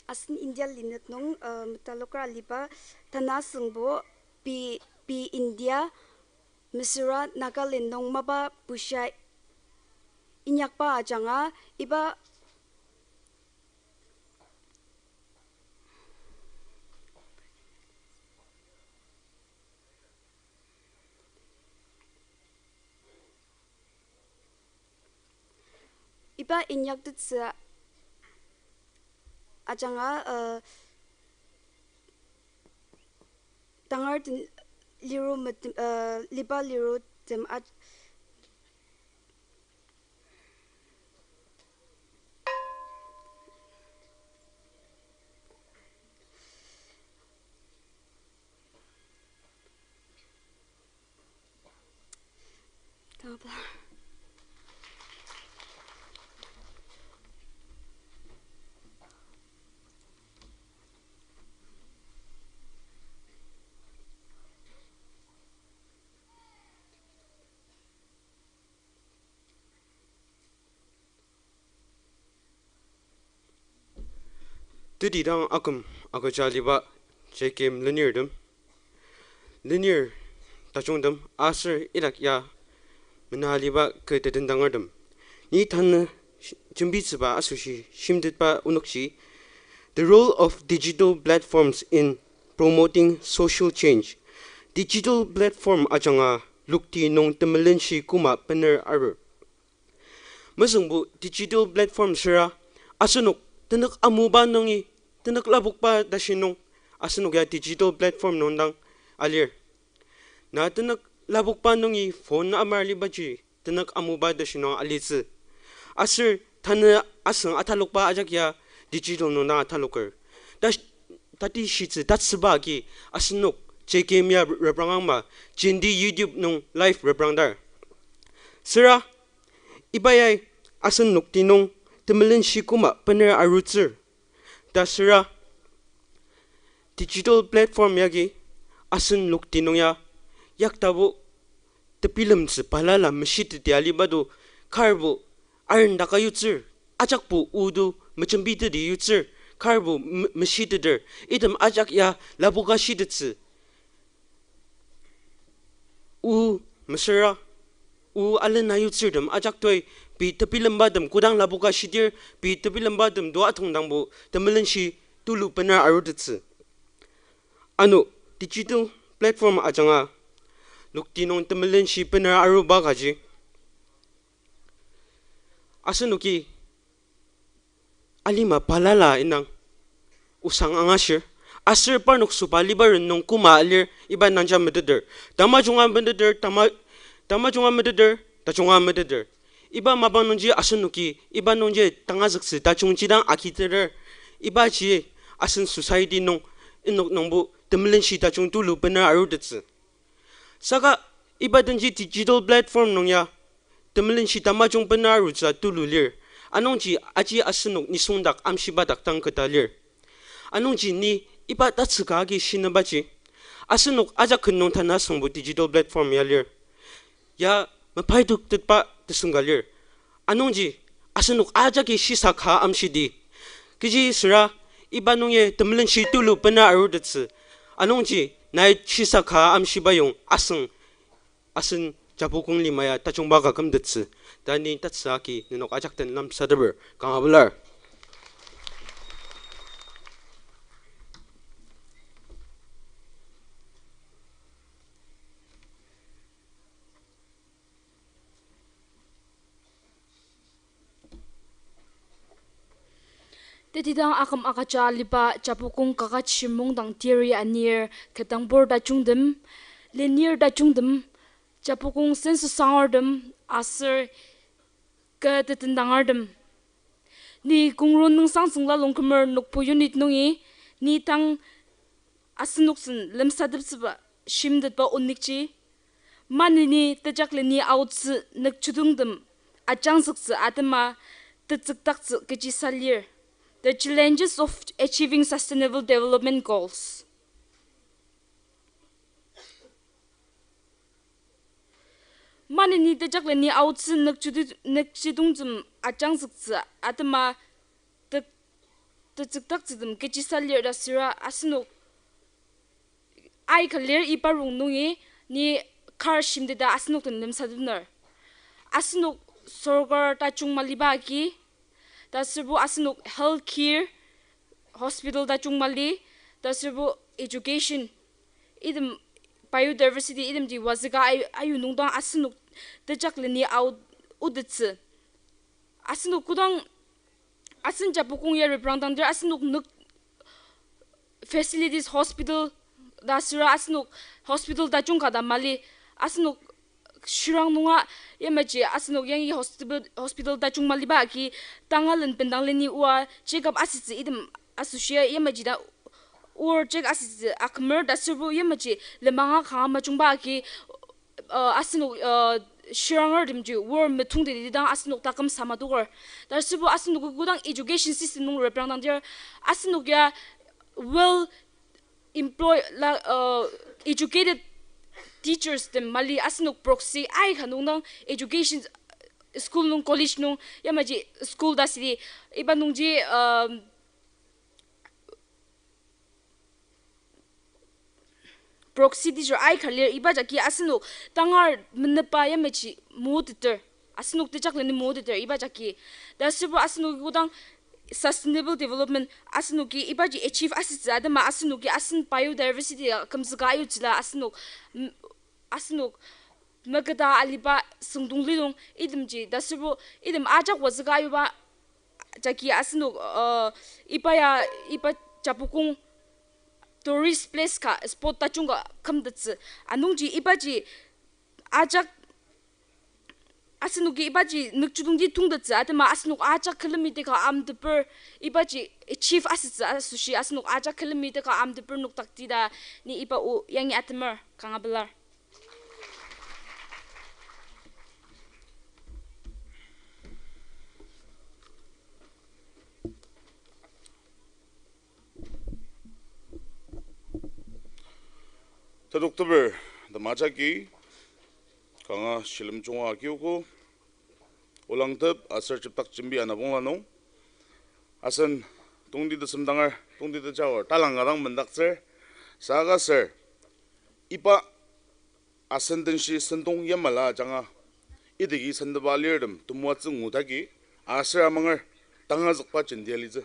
asen India linük nung, uh, metaloker aliba tanü asüngbo pei, pei India mesüra Nagaland nung mapa bushia inyakba ajanga iba iba inyaktettsü ajanga, uh, tangar den liru metem, uh, liba lirutem at- Taba. Tetidang aküm agüja aliba JKM lenirtem, lenir tajungtem aser idak ya mena aliba kü tetendangertem, ni tanü jembitsüba asoshi shimtetba onokji, The role of digital platforms in promoting social change. Digital platform ajanga lokti nung temelenshi koma bener arur. Mezüngbo digital platform süra asenok tenük amuba nungi, tenük lapokba tashi nung, asenok ya digital platform nung dang alir. Na tenük lapokba nungi phone amar alibaji tenük amuba tashi nung alitsü. Aser tanü asüng atalokba ajak ya digital nung dang ataloker. Ta- tatishitsü tatsüba agi asenok JKM ya reprangangma, jenti YouTube nung live reprangdar. Süra iba yai asen lokti nung temelenshi koma bener arutsür. Ta süra digital platform yagi asen lokti nung ya yaktabo tebilemtsü balala meshiteti aliba do, karbo arendaka yutsür, ajakbo o do mejembiteti yutsür, karbo me- meshiteter, item ajak ya lapoka shitettsü. O mesüra, o alena yutsürtem ajaktoi, pei tebilembatem kodang lapoka shidir, pei tebilembatem do atongdangbo temelenshi tulu bener arutettsü. Ano digital platform ajanga lokti nung temelenshi bener aruba kaji asenoki alima balala indang osang angashir, aser parnok sobaliba ren nung koma alir iba nungji meteter. Tamajunga meteter, tama- tamajunga meteter, tajunga meteter. Iba mapang nungji asenoki iba nungji tangazüktsü tajungji dang agiteter. Ibaji asen society nung inok nungbo temelenshi tajung tulu bener arutettsü. Saka iba denji digital platform nung ya temelenshi tamajung bener arutsü tulu lir. Anungji aji asenok nisung dak amshiba dak tang keta lir. Anungji ni iba tatsüka agi shinabaji, asenok ajak ken nung tanü asüngbo digital platform ya lir. Ya mapaitoktetba tesüngka lir. Anungji asenok ajaki shisa ka amshidi. Kechi süra iba nungi temelenshi tulu bener arutettsü. Anungji nai shisa ka amshiba yong asüng asen Japukong lima ya tajungba ka kümtettsü. Ta ni tatsüka agi nenok ajak den lemsateper kanga pelar. Tetidang aküm agüja aliba Japukong kaket shimung dang teri anir ketdangbur tajungtem, lenir tajungtem, Japukong senso sangartem aser kü tetendangertem. Ni Kongru Nüngsang Tsüngla Longkümer Nokpu unit nungi ni tang asenok sen lemsateptsüba shimtetba onükji, maneni tejakleni aotsü nükjidongtem ajangzüktsü atema tetsükdaktsü kechisa lir. The challenges of achieving sustainable development goals. Maneni tejakleni aotsü nükjidi- nükjidongtem ajangzüktsü atema te- tetsükdaktsütem kechisa lir ta süra asenok aika lir iba rongnungi ni kar shimteta asenok den lemsatener. Asenok sorkar tajung maliba agi, ta aserbo asenok health care, hospital tajung mali, ta aserbo education, item biodiversity itemji wazüka ayu, ayu nungdang asenok tejakleni ao otettsü. Asenok kodang asen Japukong ya reprangdangdir asenok nük facilities hospital ta süra asenok hospital tajung ka ta mali, asenok shirang nunga yamaji asenok yangi hospital, hospital tajung maliba agi tangalen bendang leni oa check up asütsü item asoshia yamaji ta or check asütsü akümer ta aserbo yamaji lenmanga kanga majungba agi, uh, asenok, uh, shirangertemji or metongteti dang asenok taküm sama toker. Ta aserbo asenok kodang education system nung reprangdangdir asenok ya well employ la, uh, educated teachers tem mali, asenok proxy aika nungdang education school nung, college nung, yamaji school ta südi, iba nungji, um, Proxy teacher aika lir, iba jagi asenok tangar menepa yamaji moteter. Asenok tejakleni moteter iba jagi. Ta aserbo asenok kodang sustainable development asenoki ibaji achieve asütsü atema asenoki asen biodiversity a kümzüka ayutsüla asenok, m-, asenok meketa aliba süngdong lidong itemji ta aserbo item ajak wazüka ayuba jagi asenok, uh, iba ya, iba Japukong tourist place ka spot tajung ka kümtettsü. Anungji ibaji ajak asenoki ibaji nükjidongji tongtettsü atema asenok ajak külemi teka amteper ibaji achieve asütsü asoshi asenok ajak külemi teka amteper noktakti ta ni iba o yangi atemer kanga pelar. Tedokteper temajaki kanga shilem junga akiogo. Olangtep aser Cheptak Jembi anabongla nung asen tongti tesem dangar, tongti tejaor talangka dang mendaktsür. Saka aser iba asen denshi sentong yamala ajanga idaki sendeba alirtem temoatsü ngudaki aser amanger tangazükba jentia litsü.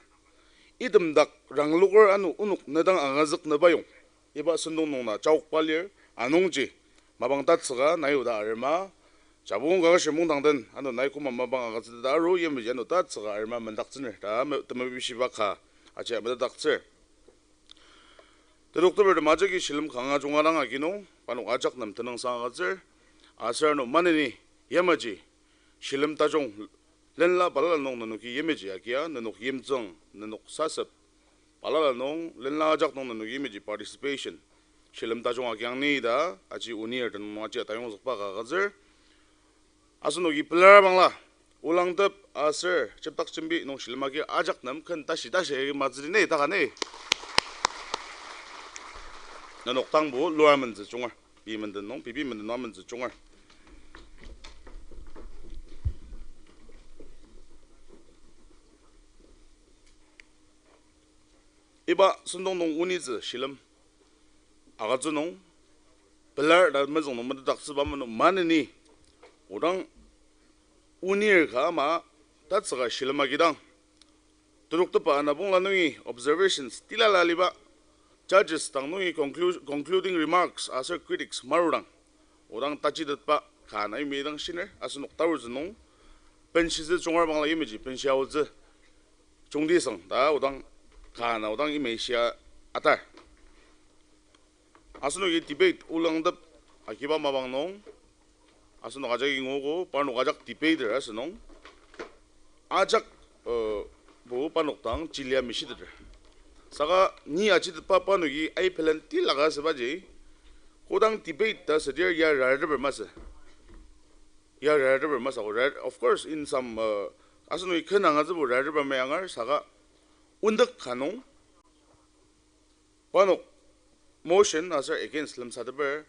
Item dak rangloker ano onok nedang angazük nübayong iba sentong nung na chaokba lir. Anungji mapang tatsüka nai oda arema, Japukong Kaketshir Mungdang den ano nai koma mapang agütsüteta aru yamaji ano tatsüka arema mendaktsüner ta me-, temepishiba ka ajia metetdaktsür. Tedokteper temajaki shilem kanga junga dang agi nung, parnok ajak nem tenüngsang agütsür, aser ano maneni yamaji shilem tajung lenla balala nung nenoki yamaji agia, nenok yimtsüng, nenok sasep, balala nung lenla ajak nung nenoki yamaji participation shilem tajung agiang ni ta aji onir tenüng nung aji atayongzükba ka agütsür. Asenoki pelar bangla, Olangtep aser Cheptak Jembi nung shilem agi ajak nem ken tashi tashi agi matsüdi ne, taka ne. Nenok tangbo lua mentsü junger, pei menden nung, pei pei menden nung amentsü junger. Iba sentong nung onitsü shilem agütsü nung, pelar ta mezüng nung metetdaktsüba mano maneni, odang onir ka ama tatsüka shilem agidang, tedoktepa anabongla nungi observations tilala aliba, judges dang nungi conclu-, concluding remarks aser critics marudang, odang tajitetba ka na yimidang shiner, asenok tarutsü nung benshitsü jungar bangla yamaji benshia aotsü jungtisang ta odang ka na odang yimai shia atar. Asenoki debate Olangtep agiba mapang nung, asenok ajaki nguogo, parnok ajak debater asünung, ajak, uh, bo parnok dang chilia mishiteter. Saka ni ajitetba parnoki aipelen tilaka asübaji, kodang debate ta südir ya rateper masü. Ya rateper masü, of course, in some, uh, asenoki ken angatsübo rateper mayangar, saka onük ka nung, parnok motion aser against lemsateper,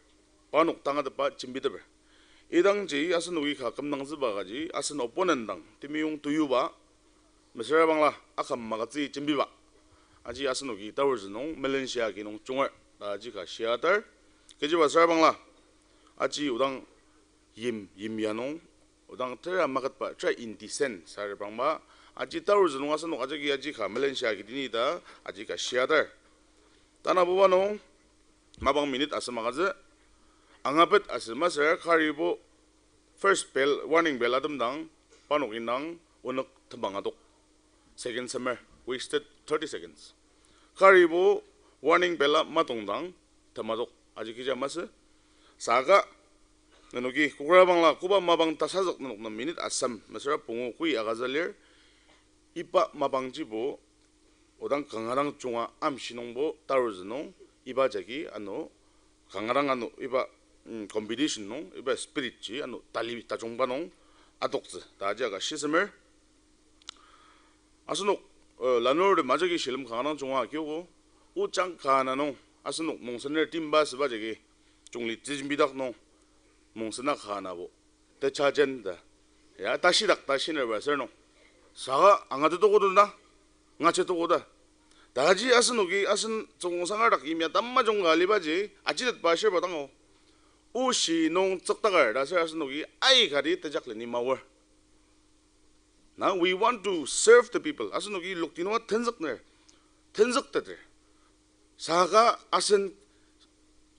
parnok tangatetba jembiteper. Idangji asenoki ka kümdangtsüba kaji, asen opponent dang temeyong teyuba, mesüra bangla aküm magütsü jembiba. Aji asenoki tarutsü nung, melenshia agi nung junger, ta aji ka shia atar. Kechiba süra bangla, aji odang yim, yimya nung, odang tera maketba, tera indecent, sarabrangba, aji tarutsü nung asenok ajaki aji ka melenshia agi dini ta, aji ka shia atar. Tanabuba nung, mapang minute asem agütsü, angapet asem aser karibo first bell, warning bell atemdang, parnok indang onük temang adok. Second semer, wasted thirty seconds. Karibo warning bell a matongdang, temadok aji kecha masü. Saka, nenoki kokra bangla koba mapang tasazük nenok nem minute asem, mesüra pungu kui agütsü lir, iba mapangjibo, odang kanga dang junga amshinungbo tarutsü nung, iba jagi ano, kanga dang ano, iba, mm, competition nung, iba spirit ji ano tali tajungba nung adoktsü, ta aji ka shisemer. Asenok, uh, lanurtem ajaki shilem kanga dang junga akiogo, ojang ka na nung, asenok mongsener timba asüba jagi, jungli tijembidak nung, mongsena ka nabo, techa jen ta, ya, tashidak ta shinerba aser nung, saka angatetokoda na, ngachetokoda. Taji asenoki asen tsüngsangar dak yimya tamajung ka alibaji, ajitetba ashirba dang o. Oshi nung tsüktaker ta aser asenoki aikati tejakleni maor. Na, we want to serve the people. Asenoki lokti nunga tenzükner, tenzükteter. Saka asen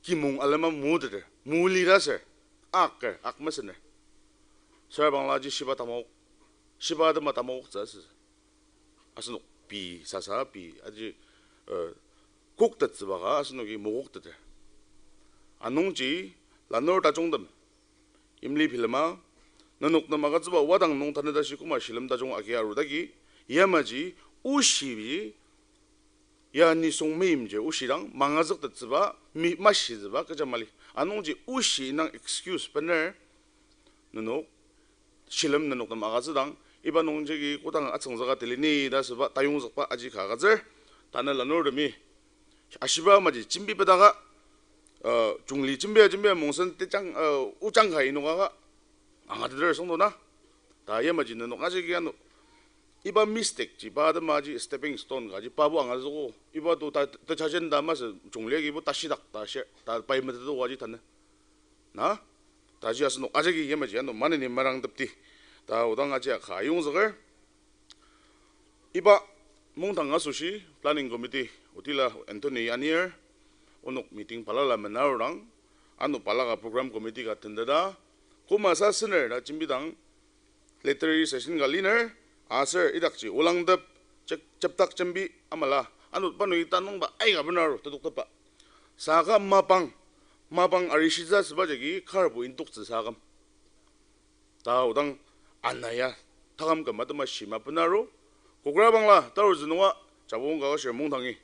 kimong alema muteter, muli ta aser, aker, ak mesener. Sür bangla ji shiba tamok, shiba atema tamoktsü asü. Asenok pei sasa pei aji, uh, koktettsüba ka asenoki mokokteter. Anungji lanur tajungtem, yimli bilema, nenok nem agütsüba wadang nung tanü tashi koma shilem tajung agi arudagi, yamaji oshi ya nisung meimji oshidang mangazüktettsüba, mi-, mashitsüba kecha mali. Anungji oshi indang excuse bener, nenok shilem nenok nem agütsüdang, iba nungjagi kodang atsüngzüka tili ni ta asüba tayongzükba aji ka agütsür. Tanü lanurtemi ashiba amaji jembibedaka, uh, jungli jembia jembia mongsen tejang, uh, ojang ka inokaka angateter süngdo na. Ta yamaji nenok ajaki ano iba mistake ji, pa atemaji stepping stone kaji pabo angazüko. Iba to ta, ta chajen ta masü jungli agibo tashidak ta share, ta pai meteto kaji tanü. Na? Taji asenok ajaki yamaji ano maneni merangtepdi. Ta odang ajia ka ayongzüker. Iba mungdang asoshi planning committee otila Anthony anir, onok meeting balala menarudang, ano balaka program committee ka tendada, koma sa sener ta jembidang, literary session ka liner, aser idakji olangtep, chep-, cheptak jembi amala, ano pa nungi tanungba aika benaru tetuktepba. Saka mapang, mapang arishitsü asüba jagi karbo intoktsü sakam. Ta odang ana ya taküm küm atema shima benaru. Kokra bangla tarutsü nunga Japukong Kaketshir mungdangi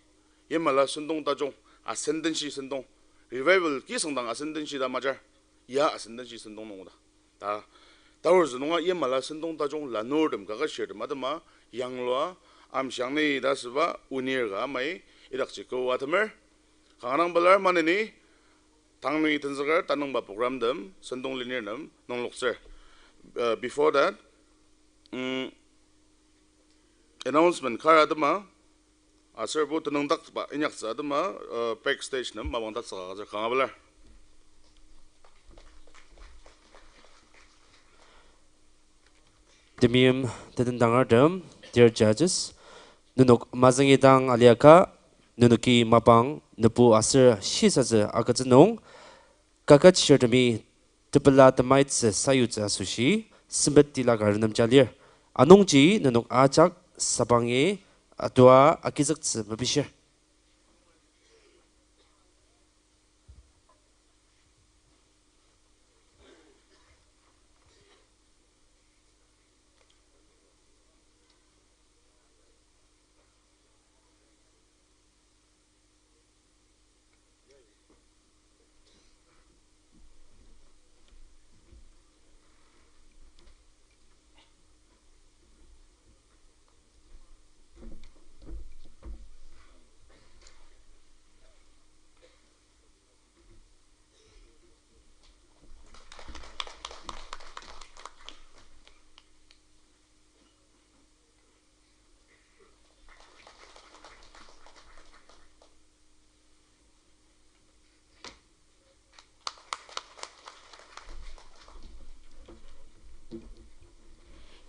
yamala sentong tajung, asendenshi sentong, revival kisüngdang asendenshi ta majar, ya asendenshi sentong nung oda. Ta tarutsü nunga yamala sentong tajung lanurtem kaketshirtem atema yanglua amshiang ni ta asüba onir ka amai idakji kü atemer. Kanga dang pelar maneni tang nungi tenzüker tanüngba programtem sentong lenir nem nungloktsür. Uh, before that, mm, announcement kar atema, aser bo tenüngdakba inyaktsü atema, uh, backstage nem mapang tatsüka agütsür. Kanga pelar. Temeim tetendangertem, dear judges, nenok mazüngidang aliaka, nenoki mapang nübu aser shisatsü agütsü nung, kaketshirtemi tepela temaitsü sayutsü asoshi sempet tila ka renemja lir. Anungji nenok ajak sabangi atua agizüktsü mepishir.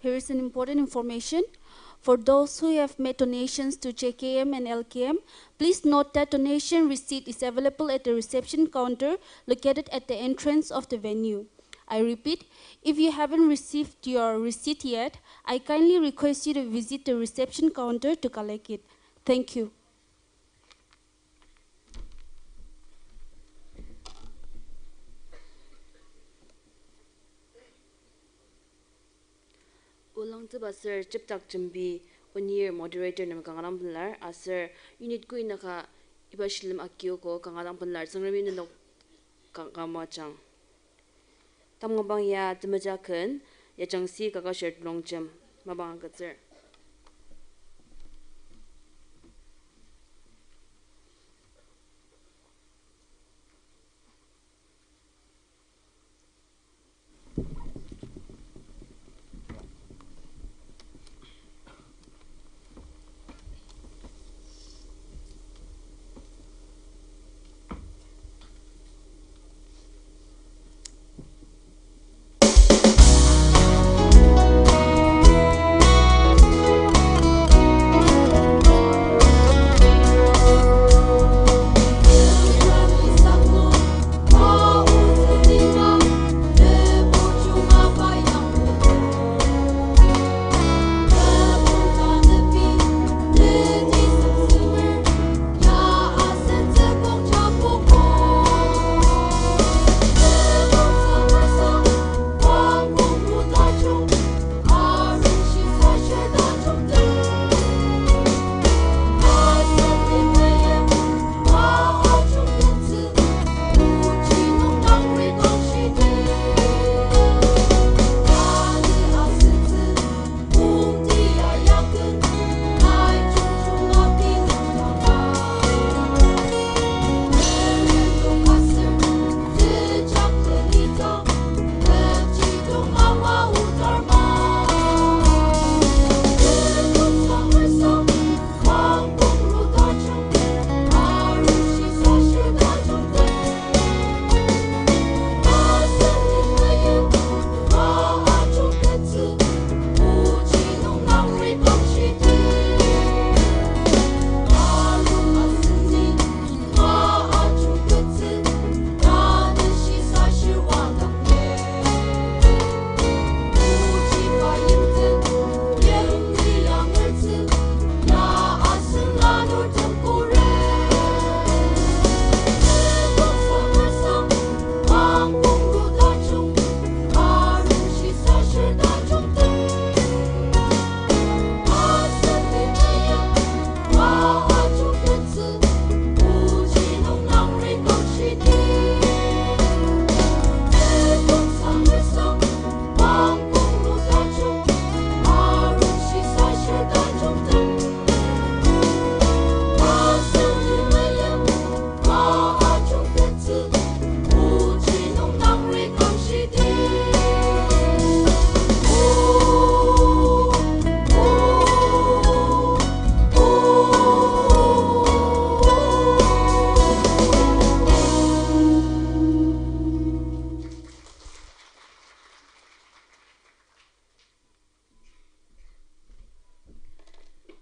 Here is an important information. For those who have made donations to J K M and L K M, please note that donation receipt is available at the reception counter located at the entrance of the venue. I repeat, if you haven't received your receipt yet, I kindly request you to visit the reception counter to collect it. Thank you. Olangtep aser cheptak jembi onir moderator nem kanga dang pelar aser unit koinaka iba shilem akiogo kanga dang pelar Tsüngremi nenok ka-, kanga majang. Tamangpang ya temeja ken, yajangsi kaketshir telongjem mapang agütsür.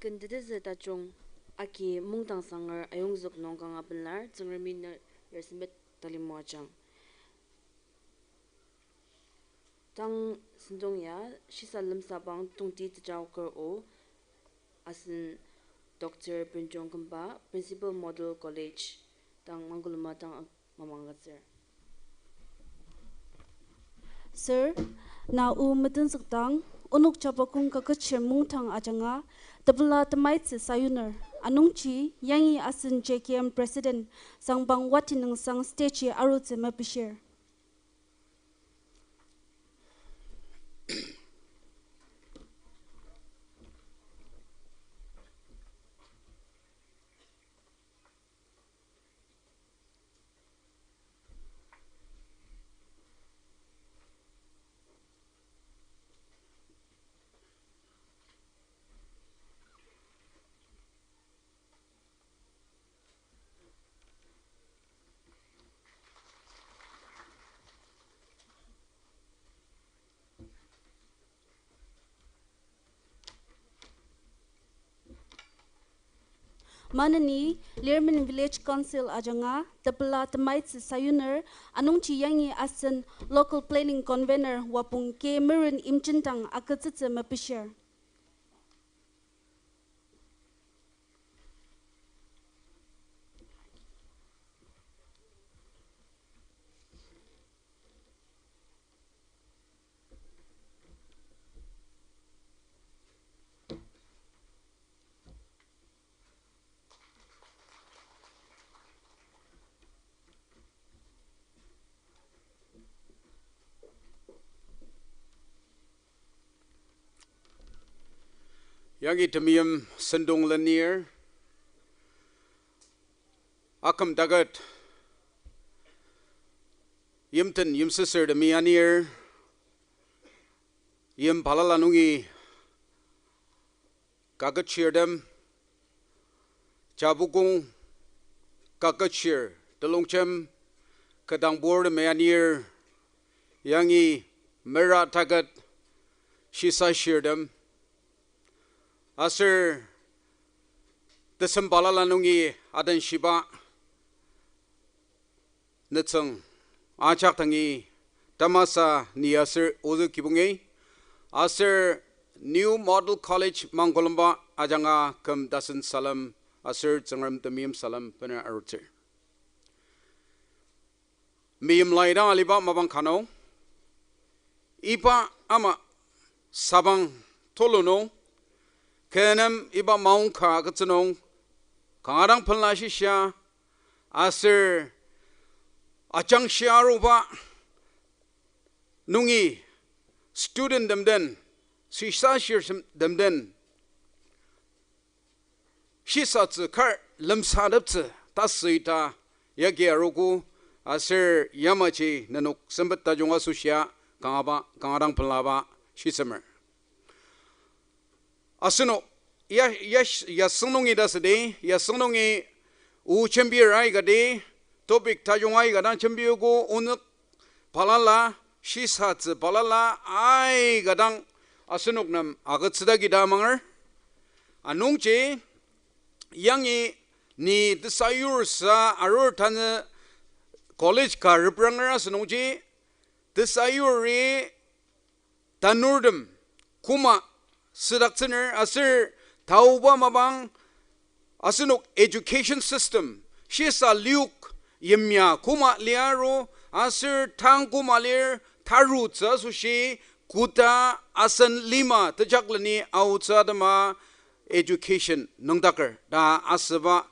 Ken tetezü tajung agi mungdang sanger ayongzük nung kanga pelar, Tsüngremi na yer sempet talimoajang. Tang sentong ya, shisa lemsabang tongti tejaoker o, asen Doctor Benjong Kemba, Principal Model College, tang Mangkoloma tang mamang agütsür. Sir, na o metenzükdang, onok japakong kaketshir mungdang ajanga, tepela temaitsü sayuner, anungji yangi asen J K M President Sangbang Wati Nüngsang stage arutsü mepishir. Maneni, Lirmen Village Council ajanga, tepela temaitsü sayuner, anungji yangi asen Local Planning Convener Wapong K Meren Imjindang agütsütsü mepishir. Yangi temeim sentong lenir, aküm taket, yimten yimsüsürtemi anir, yim balala nungi kaketshirtem, japukong kaketshir telongjem, ketdangburtemi anir, yangi mera taket shisashirtem, aser tesem balala nungi adenshiba nütsüng ajak dangi tamasa ni aser ozü kibongi, aser New Model College Mangkolomba ajanga küm tasen salem aser Tsüngrem temeim salem bener arutsür. Meimlai dang aliba mapang ka nung, iba ama sabang tulu nung, kü nem iba maongka agütsü nung, kanga dang pela shisa, aser ajangshia aruba nungi studenttem den, shisashirtem den shisatsü kar lemsateptsü ta süita yagi arogo, aser yamaji nenok sempet tajung asoshia kangaba, kanga dang pelaba shisemer. Asenok, ya, ya, yasüng nungi ta südi, yasüng nungi o jembir aikati, topic tajung aika dang jembiogo, onük balala, shisatsü balala aika dang asenok nem agütsüdaki ta amanger. Anungji, yangi ni tesayur sa arur tanü college ka repranger asünungji, tesayuri tanurtem koma südaktsüner aser taoba mapang asenok education system shisa liok yimya koma liaru aser tang koma lir tarutsü asoshi koda asen lima tejakleni aotsü atema education nüngdaker ta asüba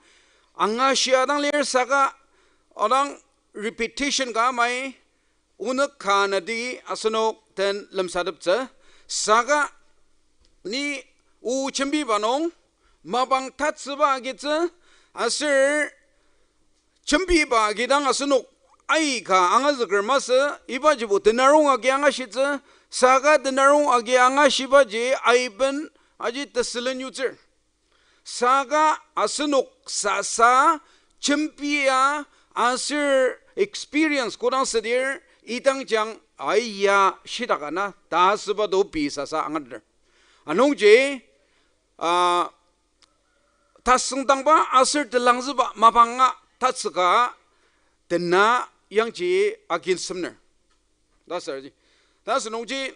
angashia dang lir saka odang repetition ka amai onük ka nati asenok den lemsateptsü, saka ni o jembiba nung mapang tatsüba agitsü, aser jembiba agi dang asenok aika angazüker masü, ibajibo tenarong agi angashitsü, saka tenarong agi angashibaji aiben aji tesülen yutsür. Saka asenok sasa jembia aser experience kodang südir idang jang aya shidak ana ta asüba to pei sasa angateter. Anungji, ah, tasüngdangba aser telangzüba mapanga tatsüka tena yangji agin semner. Ta sür ji. Ta sünungji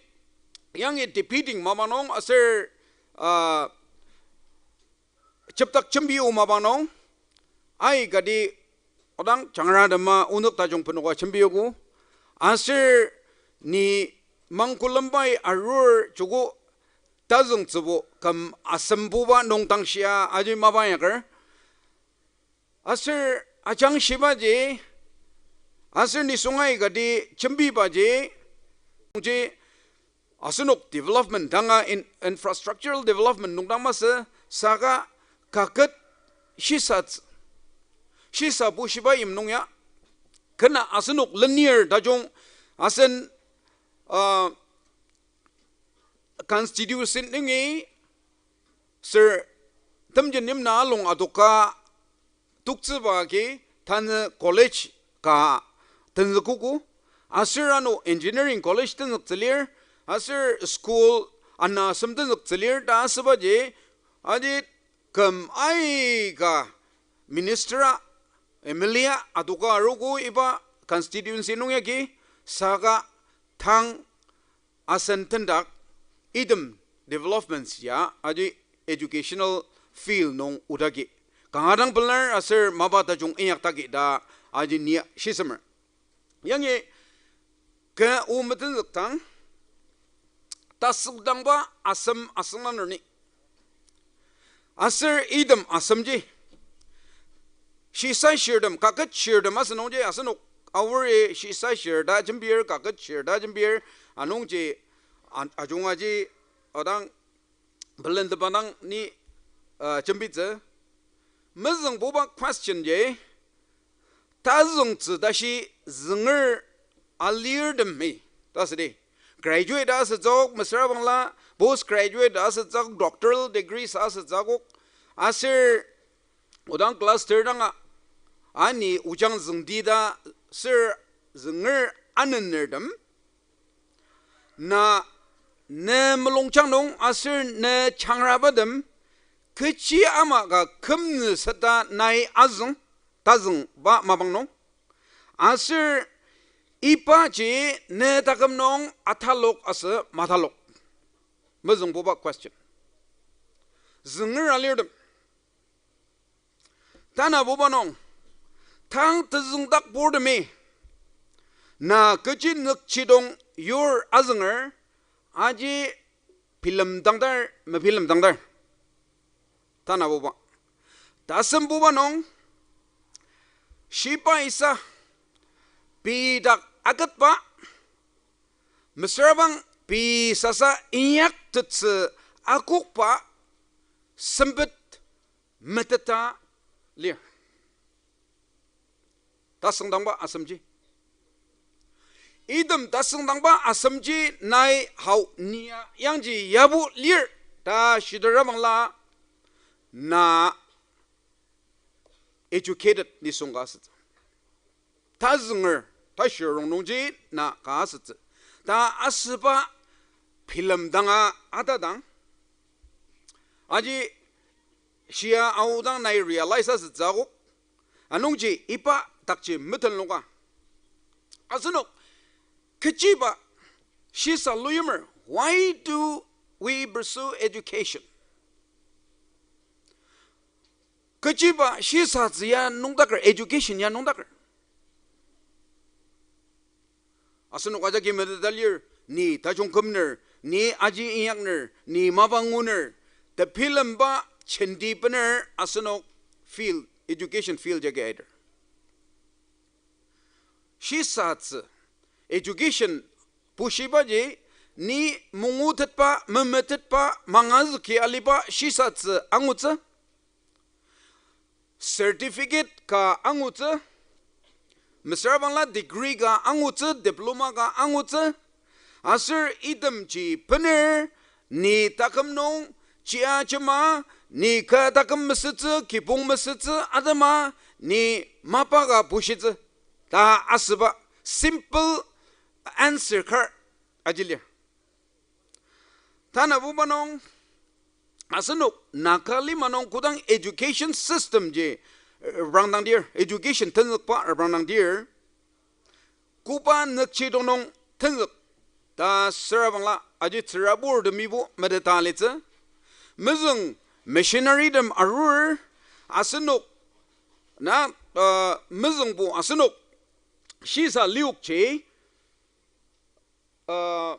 yangi debating mapa nung aser, ah, jepdak jembi o mapa nung, aikati odang jangratema onük tajung penoka jembiogo. Aser ni mangkulembai arur joko tazüngtsübo küm asembuba nung tangshia aji mapa inyaker. Aser ajangshibaji, aser nisung aikati jembibaji, ji asenok development danga in, infrastructural development nung dang masü saka kaket shisatsü, shisa bushiba yim nung ya, kena asenok lenir tajung asen, uh, constituency nungi ser temjen yimna alung adoka toktsüba agi tanü college ka tenzükogo, aser ano engineering college tenzüktsü lir, aser school ana asem tenzüktsü lir ta asübaji, aji küm aika minister-a, M L A-a adoka arogo iba constituency nung yagi, saka tang asen tendak item developments ya aji educational field nung odagi kanga dang pelar aser mapa tajung inyaktagi ta aji nia shisemer. Yangi kü o metenzükdang tasüngdangba asem asüngdanger ni. Aser item asemji shisa shirtem, kaket shirtem asünungji asenok aori shisa shir ta jembir, kaket shir ta jembir, anungji an-, ajungaji odang belentepa dang ni, uh, jembitsü. Mezüngbuba question ji, tazüngtsü tashi zünger alirtemi ta südi. Graduate asütsüok, mesüra bangla post graduate asütsüok, doctoral degree sa asütsüok, aser odang cluster danga ani ojang züngdi ta ser zünger anenertem. Na ne mulungjang nung aser ne jangrabatem kechi ama ka kümzü süta nai azüng, tazüngba mapang nung. Aser ibaji ne taküm nung atalok asü matalok. Mezüngbuba question. Zünger alirtem. Tanabuba nung, tang tezüngdakburtemi na kechi nükjidong yur azünger, aji bilemdangdar, mebilemdangdar. Tanabuba. Tasembuba nung, shiba isa, pei dak aketba, mesürabang pei sasa inyaktettsü akokba sempet meteta lir. Tasüngdangba asemji. Item tasüngdangba asemji nai hao nia yangji yabo lir ta shidera bangla na educated nisung ka asütsü. Tazünger, tashir rongnungji na ka asütsü. Ta asüba bilemdanga atadang, aji shia aodang nai realize asütsü akok. Anungji iba dakji metenlunga. Asenok, kechiba shisa luyimer, why do we pursue education? Kechiba shisatsü ya nüngdaker, education ya nüngdaker. Asenok ajaki meteta lir, ni tajung kümner, ni aji inyakner, ni mapa nguner, tebilemba jenti bener asenok field, education field jagi aiter. Shisatsü, education bushibaji, ni mangutetba, memetetba, mangazüki aliba shisatsü angutsü. Certificate ka angutsü, mesüra bangla degree ka angutsü, diploma ka angutsü, aser itemji bener, ni taküm nung, chia jema, ni kü taküm mesütsü, kibong mesütsü, atema, ni mapa ka bushitsü, ta asüba simple answer kar aji lir. Tanabuba nung, Asenok Naga lima nung kodang education system ji, eh, rangdangdir, education tenzükba rangdangdir, koba nükjidong nung tenzük ta süra bangla aji tsüraburtemibo meteta litsü. Mezüng missionary tem arur, asenok na, uh, mezüngbo asenok shisa liokji, uh,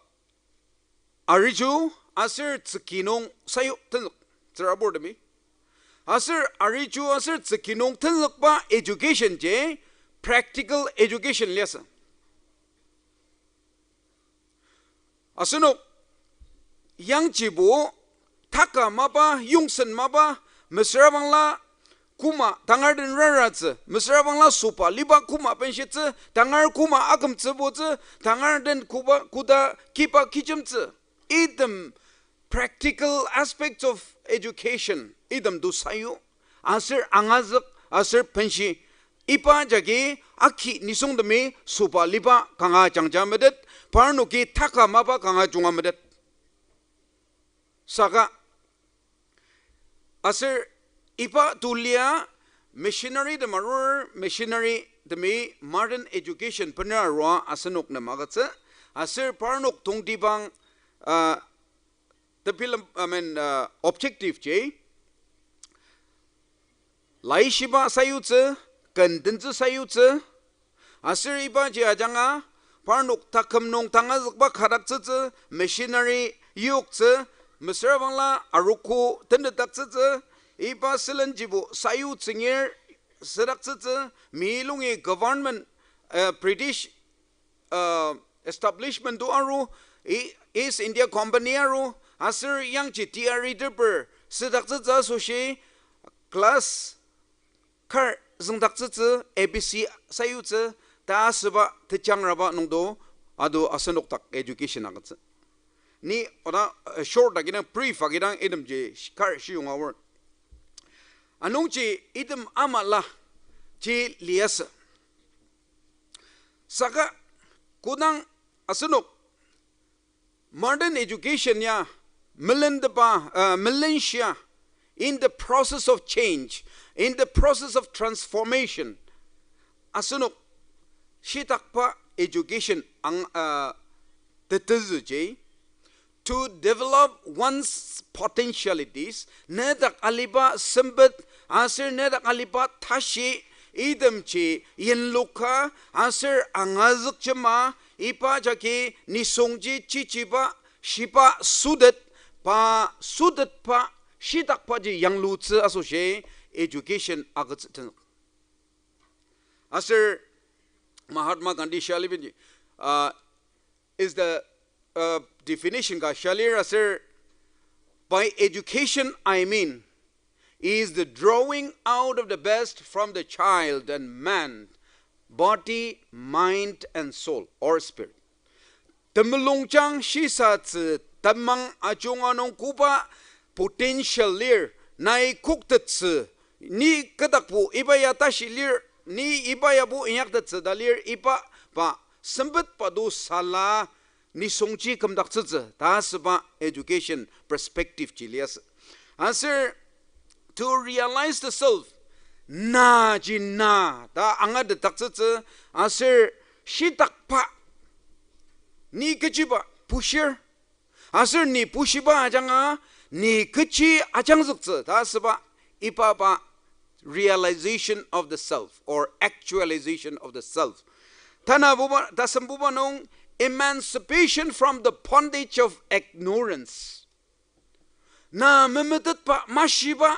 ariju aser tsüki nung sayu tenzük, tsüraburtemi. Aser ariju aser tsüki nung tenzükba education ji practical education liasü. Asenok yangjibo taka mapa, yongsen mapa, mesüra bangla koma tangar den raratsü, mesüra bangla sobaliba koma benshitsü, tangar koma akümtsübutsü, tangar den koba koda kiba kijemtsü. Item practical aspects of education, item to sayu, aser angazük, aser benshi. Iba jagi aki nisungtemi sobaliba kanga jangja metet, parnoki taka mapa kanga junga metet. Saka aser iba to lia missionary tem arur, missionary temi modern education bener arua asenok nem agütsü, aser parnok tongtibang, uh, tebilem, I mean, uh, objective ji laishiba sayutsü, kendentsü sayutsü, aser ibaji ajanga parnok taküm nung tangazükba kadaktsütsü, missionary yoktsü, mesüra bangla arogo tentetdaktsütsü, iba sülenjibo sayu tsüngir südaktsütsü, milungi government, uh, British, uh, establishment to aru, i-, East India Company aru, aser yangji teyari teper südaktsütsü asoshi class kar züngdaktsütsü, A B C sayutsü, ta asüba tejangraba nungdo, ado asenok dak education agütsü. Ni oda, uh, short agidang, brief agidang itemji kar shiyonga word. Anungji item amala ji liasü. Saka kodang asenok modern education ya melentepa, uh, melenshia, in the process of change, in the process of transformation, asenok shitakba education ang, uh, tetezüji, to develop one's potentialities, nedak aliba sempet, aser nedak aliba tashi, itemji yinluka, aser angazükjema, iba jagi nisungji chichiba, shiba sutet, pa sutetba, shitakbaji yanglutsü asoshi education agütsü tenük. Aser Mahatma Gandhi shia alibenji, uh, is the, uh, definition ka shia lir aser, by education I mean is the drawing out of the best from the child and man, body, mind, and soul, or spirit. Temulungjang shisatsü tamang ajunga nung koba potential lir, nai koktettsü, ni kedakbo iba ya tashi lir, ni iba yabo inyaktettsü ta lir, iba pa sempetba to sala nisungji kümdaktsütsü ta asüba education perspective ji liasü. Aser to realize the self, na ji na ta angatetdaktsütsü, aser shitakba, ni kechiba bushir, aser ni bushiba ajanga ni kechi ajangzüktsü ta asüba, iba pa realization of the self or actualization of the self. Tanabuba, tasembuba nung emancipation from the bondage of ignorance. Na memetetba mashiba,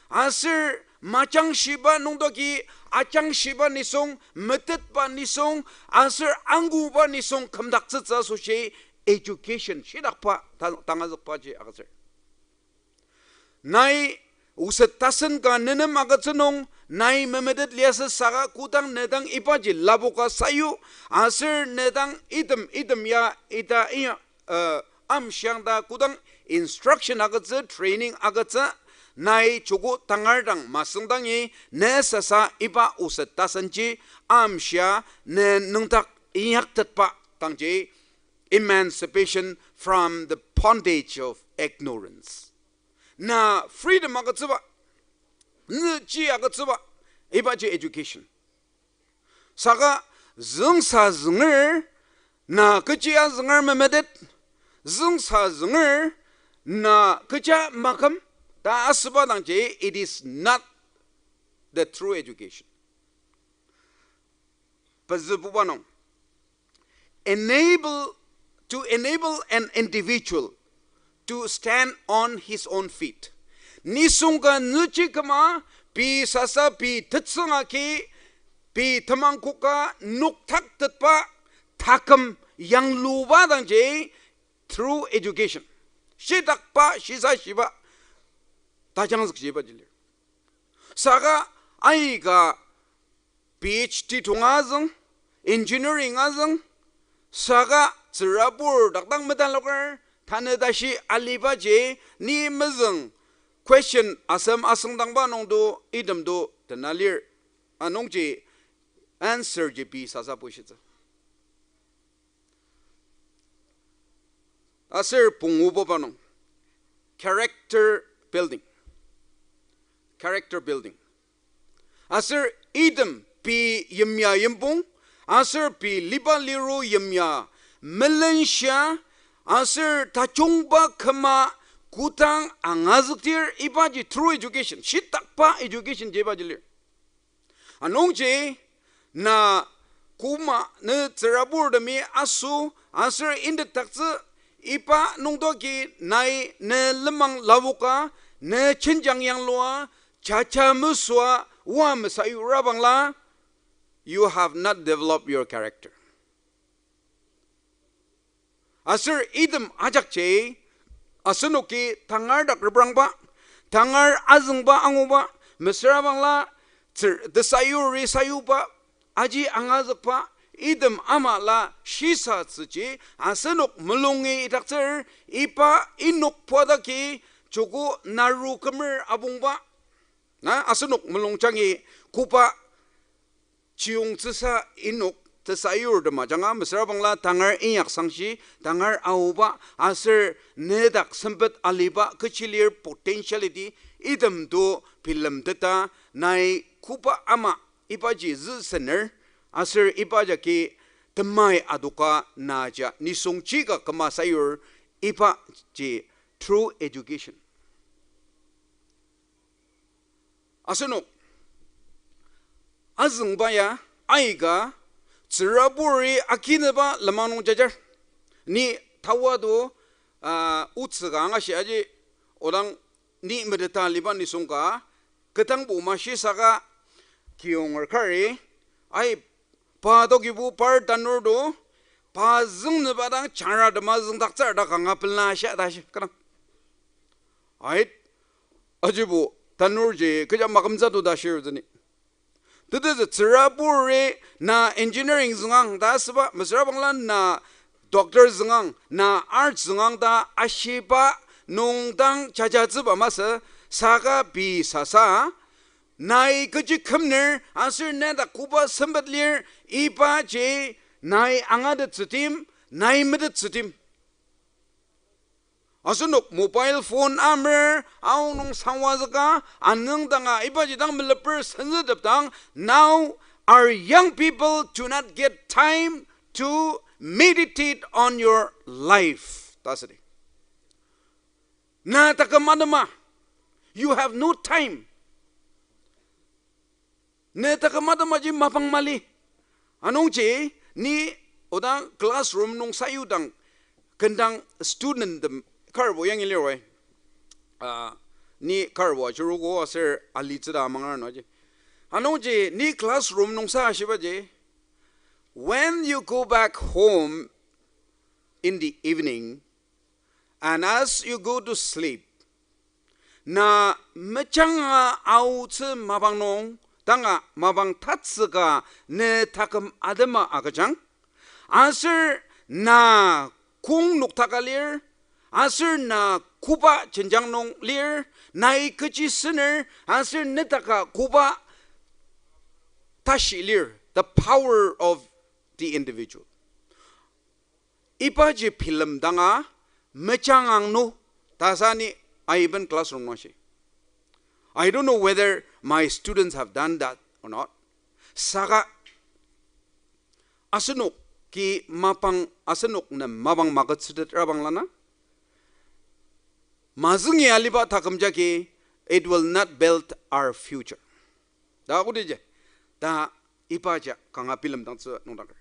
aser majangshiba nungdoki ajangshiba nisung, metetba nisung, aser anguba nisung kümdaktsütsü asoshi education shitakba ta-, tangazükbaji agütsür. Nai oset tasen ka nenem agütsü nung, nai memetet liasü saka kodang nedang ibaji lapoka sayu, aser nedang item item ya ita iya, uh, amshiang ta kodang instruction agütsü, training agütsü, nai joko tangar dang masüngdangi, ne sasa iba oset tasenji amshia, ne nüngdak inyaktetba dangji, emancipation from the bondage of ignorance. na freedom agütsüba, nüji agütsüba, ibaji education. Saka züngsa zünger, na kechi azünger memetet, züngsa zünger, na kecha maküm, ta asüba dangji, it is not the true education. Pezübuba nung, enable, to enable an individual to stand on his own feet. Nisung ka nüji küma, pei sasa, pei tetsüng agi, pei temangkoka noktaktetba taküm yangluba dangji through education. Shitakba, shisa shiba, tajangzükjiba ji lir. Saka aika PhD tonga azüng, engineering azüng, saka tsürabur dakdang metaloker, tanü tashi alibaji, ni mezüng question asem asüngdangba nungdo, itemdo tena lir. Anungji answer ji pei sasa bushitsü. Aser pungububa nung, character building. Character building. Aser item pei yimya yimpong, aser pei liba liru yimya melenshia, aser tajungba küma kodang angazüktir ibaji through education, shitakba education ji ibaji lir. Anungji, na koma ne tsüraburtemi aso aser intetdaktsü iba nungdoki nai ne lenmang laoka, ne jenjang yanglua, jaja mesüa, oa mesayura bangla, you have not developed your character. Aser item ajakji, asenoki tangar dak reprangba, tangar azüngba anguba, mesüra bangla, tsür-, tesayuri sayuba, aji angazükba, item ama la shisa tsüji, asenok mulungi idaktsür, iba inok puadaki, joko naru kümer abongba. Na, asenok mulung jangi koba chiyongtsüsa inok tesayurtem ajanga, mesüra bangla tangar inyaksangshi, tangar aoba, aser nedak sempet aliba, kechi lir potentiality, itemdo bilemteta, nai koba ama, ibaji züsener, aser iba jagi temai adoka naja nisung chika küma sayur, ibaji true education. Asenok azüngba ya aika tsüraburi akineba lenmang nung jajar. Ni tawa do, ah, otsü ka angashi aji odang ni meteta liba nisung ka ketangbo mashi saka kiyonger kari ai pa tokibo par tanur do, pa züngnüba dang jangra tema züngdaktsür ta kanga pela shia ta shi, kanga. Ait, ajibo, tanurji, kecha makümtsü to ta shir züni. Tetezü tsüraburi na engineering züngang ta asüba, mesüra bangla na doctor züngang, na arts züngang ta ashiba nung dang jajatsüba masü, saka pei sasa, nai kechi kümner, aser nedak koba sempet lir, ibaji, nai angatettsü tim, nai metettsü tim. Asenok mobile phone amer, aonung sangwazüka, anüng danga ibaji dang meleper senzütepdang, now our young people do not get time to meditate on your life. Ta südi. Na taküm atema, you have no time. Ne taküm atemaji mapang mali. Anungji ni oda classroom nung sayudang kendang studenttem karbo yangi liroi. Ah, ni karbo ajurugo aser alitsüda amangar no aji. Anungji ni classroom nung sa ashibaji, when you go back home in the evening, and as you go to sleep, na mejanga aotsü mapang nung, tanga mapang tatsüka ne taküm atema agüjang, aser na kong noktaka lir, aser na koba jenjang nung lir, nai kechi sener, aser netaka koba tashi lir, the power of the individual. Ibaji bilemdanga mejangang nü ta sani aiben classroom nung ashi. I don't know whether my students have done that or not. Saka asenoki mapang, asenok nem mapang magütsütetrabangla na, mazüngi aliba taküm jagi, it will not build our future. Ta kodiji, ta ibaji kanga bilemdangtsü nüngdaker.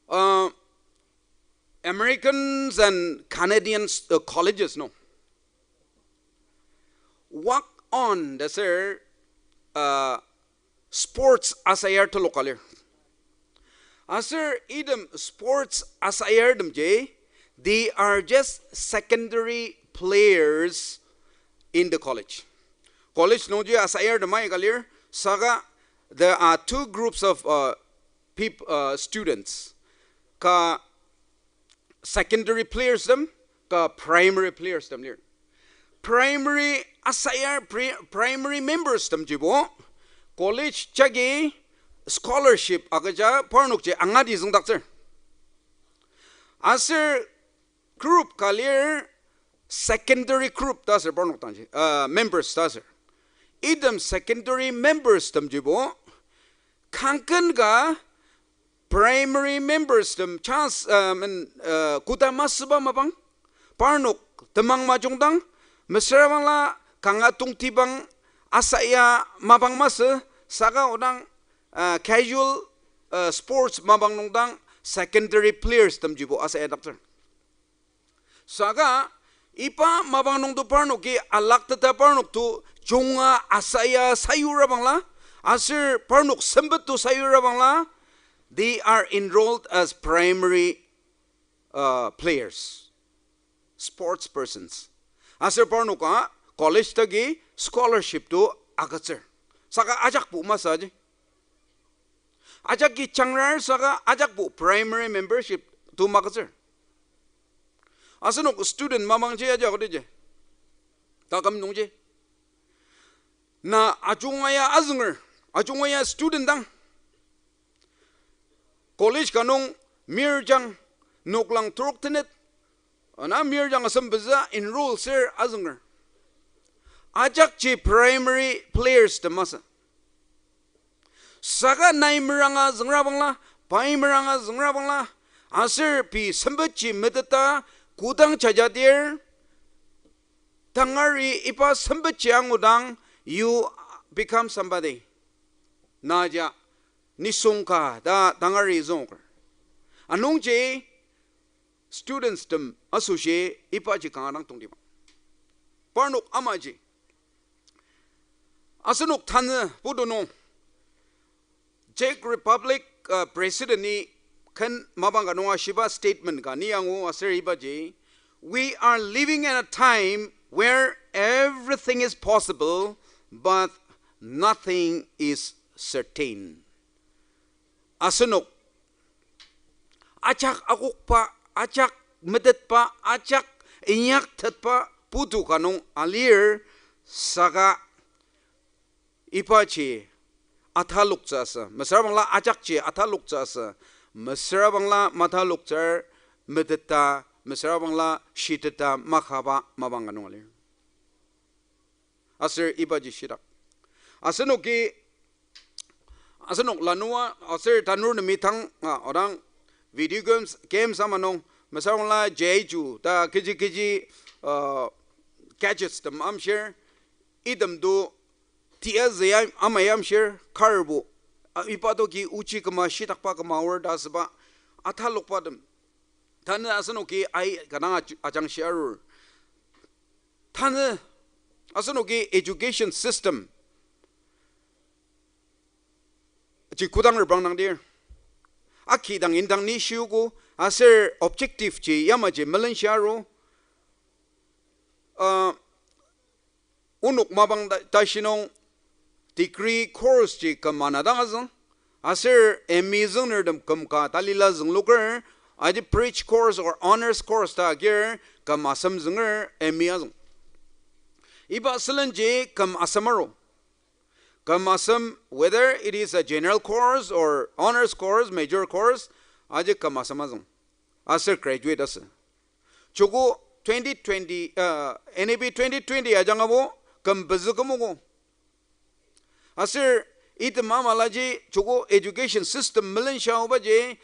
Uh, Americans and Canadians, uh, colleges nung walk on ta ser, uh, sports asayar telok ka lir. Aser item sports asayartemji, they are just secondary players in the college. College nungji asayartem aika lir, saka there are two groups of, uh, peop-, uh, students. Ka secondary players tem, ka primary players tem lir. Primary asayar, pri-, primary members temjibo college jagi scholarship agüja parnokji angati züngdaktsür. Aser group ka lir secondary group ta ser parnok dangji, uh, members ta ser. Item secondary members temjibo kangken ka primary members tem chance, uh, men, uh, koda masüba mapang, parnok temang majungdang, mesüra bangla kanga tongtibang asaya mapang masü, saka odang, uh, casual, uh, sports mapang nungdang secondary players temjibo asayadaktsür. Saka iba mapang nungto parnoki alakteta parnok to junga asaya sayura bangla, aser parnok sempet to sayura bangla, they are enrolled as primary, uh, players, sports persons. Aser parnoka college dagi scholarship to agütsür. Saka ajakbo masü aji. Ajaki changrar saka ajakbo primary membership to magütsür. Asenok student mapangji aja kodiji, taküm nungji. Na ajunga ya azünger, ajunga ya student dang college ka nung mirjang, noklang trok tenet, ana mirjang asem pezü enroll ser azünger. Ajakji primary players tem masü. Saka nai meranga züngra bangla, pai meranga züngra bangla, aser pei sempetji meteta kodang jajadir, tangari iba sempetji angudang, you become somebody. Naja nisung ka ta tangari zünger. Anungji students tem asoshi ibaji kanga dang tongtibang. Parnok amaji. Asenok tanü putu nung Czech Republic, uh, President-i ken mapang ka nung ashiba statement ka ni angu aser ibaji, we are living in a time where everything is possible, but nothing is certain. Asenok ajak akokba, ajak metetba, ajak inyaktetba putu ka nung alir, saka ibaji ataloktsü asü, mesüra bangla ajakji ataloktsü asü, mesüra bangla mataloktsür, meteta, mesüra bangla shiteta makaba mapang ka nung alir. Aser ibaji shitak. Asenoki, asenok lanua, aser tanur nemi tang, ah, odang video games, games ama nung, mesüra bangla jeju, ta kechi kechi, uh, gadgets tem amshir, item to tia züa ama amshir, karbo, ah, iba toki ochi küma shitakba küma aor ta asüba, atalokba tem. Tanü asenoki ai kadang aj-, ajangshi arur. Tanü asenoki education system ji kodang reprangdangdir, akidang indang ni shiogo, aser objective ji yamaji melenshi aru, uh, onok mapang ta, tashi nung degree course ji küm ana dang azüng, aser M E züngnertem küm ka talila züngloker, aji bridge course or honors course ta agir küm asem zünger M E azüng. Iba sülenji küm asem aru. Küm asem, whether it is a general course or honors course, major course, aji küm asem azüng. Aser graduate asü. Joko twenty twenty, uh, N E P twenty twenty ajangabo küm pezü kümogo. Aser item amalaji joko education system melenshiaobaji,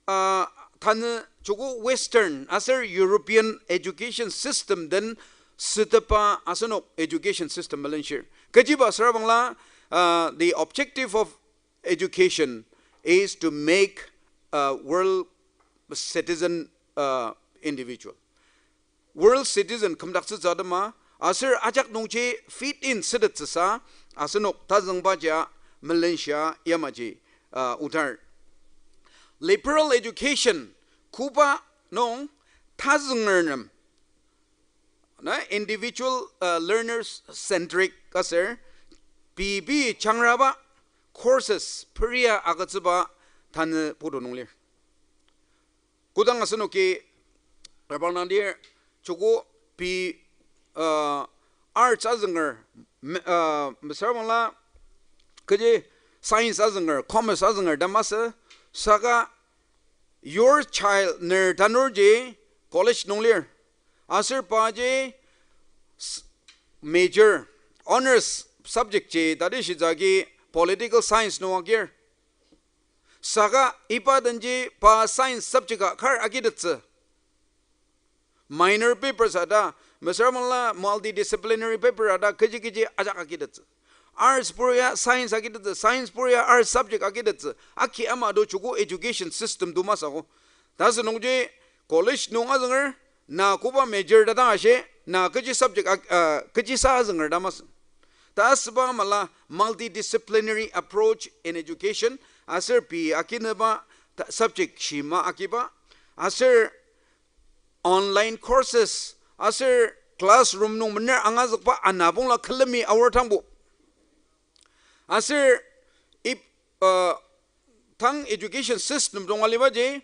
uh, tanü joko Western aser European education system den sütepa asenok education system melenshir. Kechiba süra bangla, uh, the objective of education is to make a world citizen, uh, individual. World citizen kümdaktsütsü atema, aser ajak nungji fit in sütettsüsa, asenok tazüngbaji melenshia yamaji, uh, utar. Liberal education, koba nung tazünger nem, na individual, uh, learners centric aser, pei pei jangraba courses peria agütsüba tanü putu nung lir. Kodang asenoki, rabang nangdir, joko pei, uh, arts azünger, me-, uh, mesüra bangla, kechi science azünger, commerce azünger ta masü, saka your child ner tanurji college nung lir. Aser paji s-, major, honours subject ji tati shitsü agi political science nung agir. Saka iba denji pa science subject a kar agitettsü. Minor papers ata, mesüra bangla multidisciplinary paper ata kechi kechi ajak agitettsü. Arts puria science agitettsü, science puria arts subject agitettsü. Aki ama do joko education system do masü ko. Tasü nungji college nung azünger, na koba major ta dang ashi, na kechi subject ag-, uh, kechisa azünger ta masü. Ta asüba amala multidisciplinary approach in education, aser pei akinüba ta subject shima akiba, aser online courses, aser classroom nung mener angazükba anabongla külemi aor tangbo. Aser ip-, uh, tang education system tonga alibaji,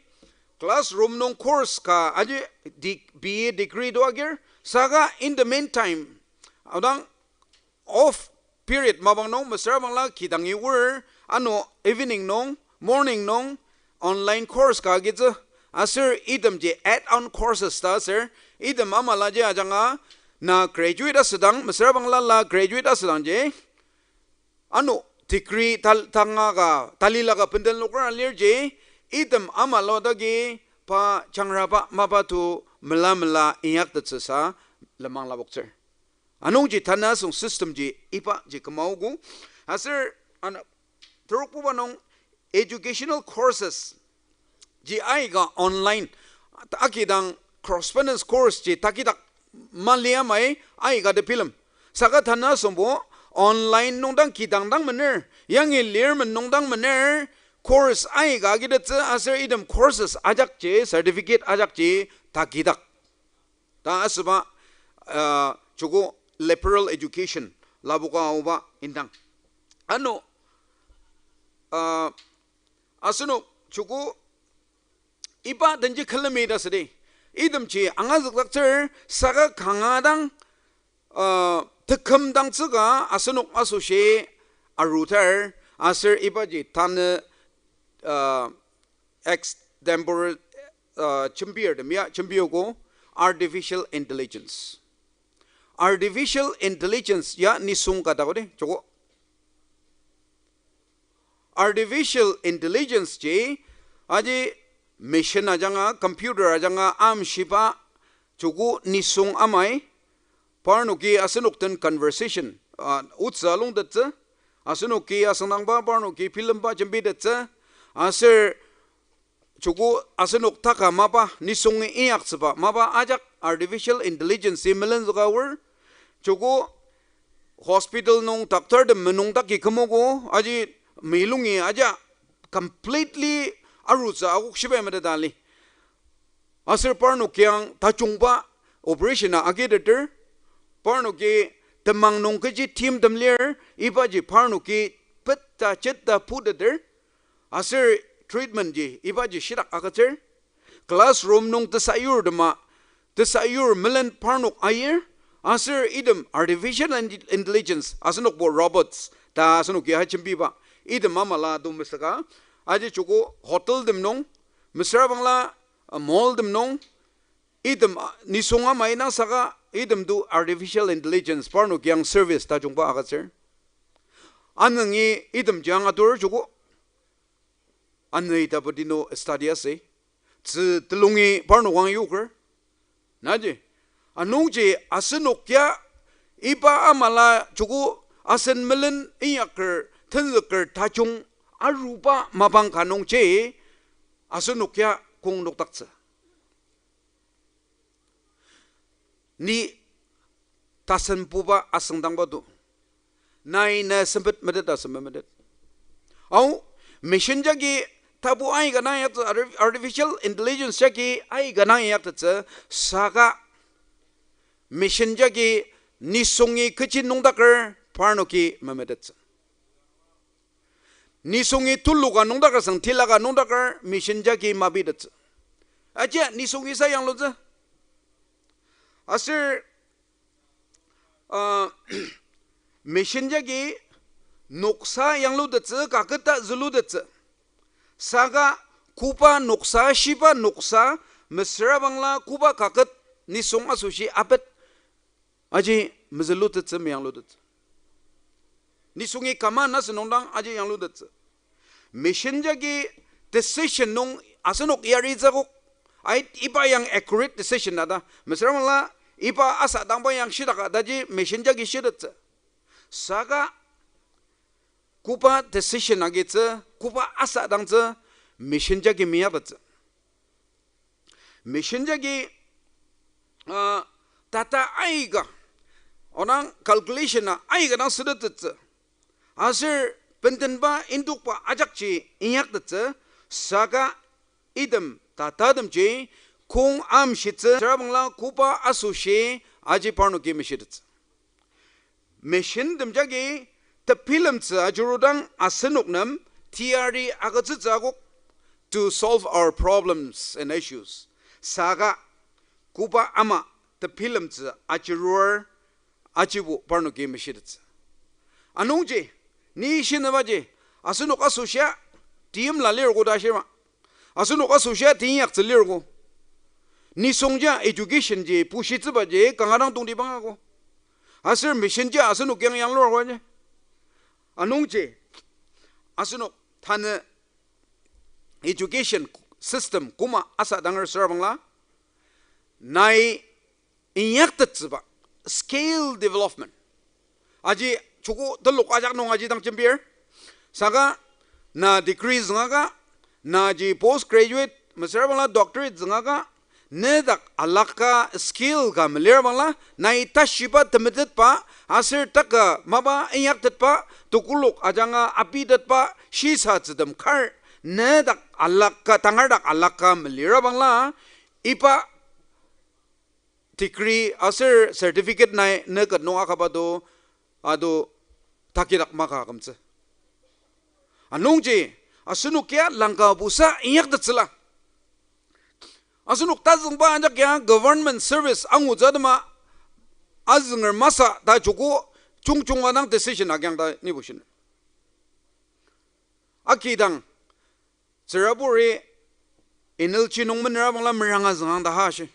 classroom nung course ka aji de-, B A degree do agir, saka in the meantime, odang off period mapang nung, mesüra bangla kidangi or, ano evening nung, morning nung, online course ka agitsü, aser itemji add-on courses ta aser, item amalaji ajanga, na graduate asüdang, mesüra bangla la graduate asüdangji, ano degree tal-, tanga ka, talila ka benden lokra lirji, item amala dagi pa jangraba mapa to mela mela inyaktettsüsa lenmang lapoktsür. Anungji tanü asüng system ji ibaji kümaogo. Aser ana terokbuba nung educational courses ji aika online, akidang correspondence course ji takidak mali amai aika de bilem. Saka tanü asüngbo online nung dang kidang dang mener, yangi lir men nung dang mener, course aika agitettsü aser item courses ajakji, certificate ajakji takidak. Ta asüba, uh, joko liberal education lapoka aoba indang. Ano, uh, asenok joko iba denji külemi ta südi. Itemji angazükdaktsür saka kanga dang, uh, teküm dangtsüka asenok asoshi arutar aser ibaji tanü, uh, extempore, uh, jembir tem ya jembiogo artificial intelligence. Artificial intelligence ya nisung ka takodi joko. Artificial intelligence ji, aji machine ajanga, computer ajanga amshiba, joko nisung amai, parnoki asenok den conversation, ah, otsü alongtettsü, asenoki asüngdangba parnoki bilemba jembitettsü, aser joko asenok taka mapa, nisung inyaktsüba mapa ajak artificial intelligence melenzüka aor, joko hospital nung doctor tem menung daki kümogo, aji milungi aja completely arutsü akok shibai meteta li. Aser parnok kiang tajungba operation a agiteter, parnoki temang nung kechi timtem lir, ibaji parnoki petta chetta puteter, aser treatment ji ibaji shitak agütsür. Classroom nung tesayur tema, tesayur melen parnok ayir, aser item artificial in-, intelligence, asenokbo robots ta asenoki ha jembiba, item amala do mesüka, aji joko hotel tem nung, mesüra bangla, uh, mall tem nung, item, a, nisung ama inang saka item to artificial intelligence parnoki ang service tajungba agütsür. Anüngi itemji ang atur joko. Anü ita putinu study ase. Tzü telungi parnok ang yoker. Naji. Anungji asenok ya iba amala joko asen melen inyaker tenzüker tajung aruba mapang ka nungji asenok ya kong nokdaktsü. Ni tasen puba asüngdangba to. Nai na sempet metet asem metet. Ao, machine jagi tapu aika nang yaktsü, arti-, artificial intelligence jagi aika nang yaktettsü, saka machine jagi nisungi kechi nungdaker parnoki memetettsü. Nisungi tuluka nungdaker süng tilaka nungdaker machine jagi mabitettsü. Aji nisungi sa yanglutsü. Aser, uh, machine jagi noksa yanglutettsü, kaketa zülutettsü. Saka koba noksa, shiba noksa, mesüra bangla koba kaket nisung asoshi apet. Aji mezülutettsü, meyanglutettsü. Nisungi kama na sünungdang aji yanglutettsü. Machine jagi decision nung asenok yaritsü akok. Ai, iba yang accurate decision na ta. Mesüra bangla iba asadangba yang shitaka taji machine jagi shitettsü. Saka koba decision agitsü, koba asadangtsü, machine jagi meyaktettsü. Machine jagi, uh, data aika, onang calculation a aika dang sütettettsü. Aser bendenba indokba ajakji inyaktettsü, saka item data temji kong amshitsü, mesüra bangla koba asoshi aji parnoki meshitettsü. Machine tem jagi tebilemtsü ajurudang asenok nem teyari agütsütsü akok to solve our problems and issues. Saka koba ama tebilemtsü ajurur ajibo parnoki meshitettsü. Anungji, ni shinübaji, asenok asoshia teimla lir koda shima. Asenok asoshia teinyaktsü lir ko. Nisungja education ji pushitsübaji kanga dang tongtibang ako. Aser machine ji asenok yang yanglur ko ji. Anungji, asenok tanü education system koma asadanger süra bangla, nai inyaktettsüba skill development. Aji chuku telok ajak nung aji dang jembir. Saka na degree züngaka, naji postgraduate, mesüra bangla doctorate züngaka, ne dak alaka skill ka melira bangla, nai tashiba temetetba, aser taka mapa inyaktetba, tekolak ajanga abitetba, shisatsütem kar, ne dak alaka, tangar dak alaka melira bangla, iba degree aser certificate nai ne ket nung akaba to, ato takidak maka akümtsü. Anungji, asenok ya langka busa inyaktettsüla. Asenok tazüngba ajak ya government service angutsü atema azünger masü ta joko jungjunga dang decision agiang ta nibo shiner. Akidang, tsüraburi inelji nung menera bangla meranga züngang ta ha shi.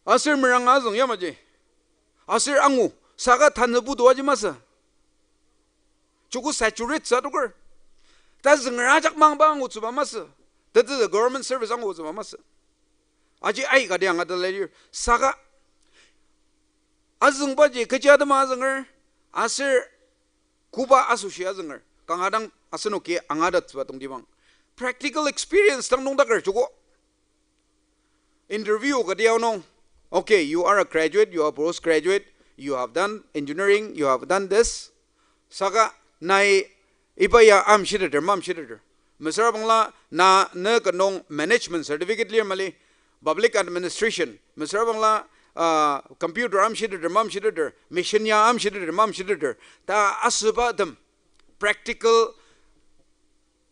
Aser meranga züng yamaji. Aser angu, saka tanü butu aji masü. Joko saturate sa toker. Ta zünger ajak mangba angutsüba masü. Tetezü government service angutsüba masü. Aji aika di angata lalir. Saka azüngbaji kechi atema azünger, aser koba asoshi azünger. Kanga dang asenoki angatettsüba tongtibang. Practical experience dang nüngdaker joko. Interview kati aonung, okay, you are a graduate, you are postgraduate, you have done engineering, you have done this. Saka nai iba ya amshiteter, mamshiteter. Mesüra bangla na ne ket nung management certificate lir mali, public administration. Mesüra bangla, ah, computer amshiteter, mamshiteter, machine ya amshiteter, mamshiteter. Ta asüba tem practical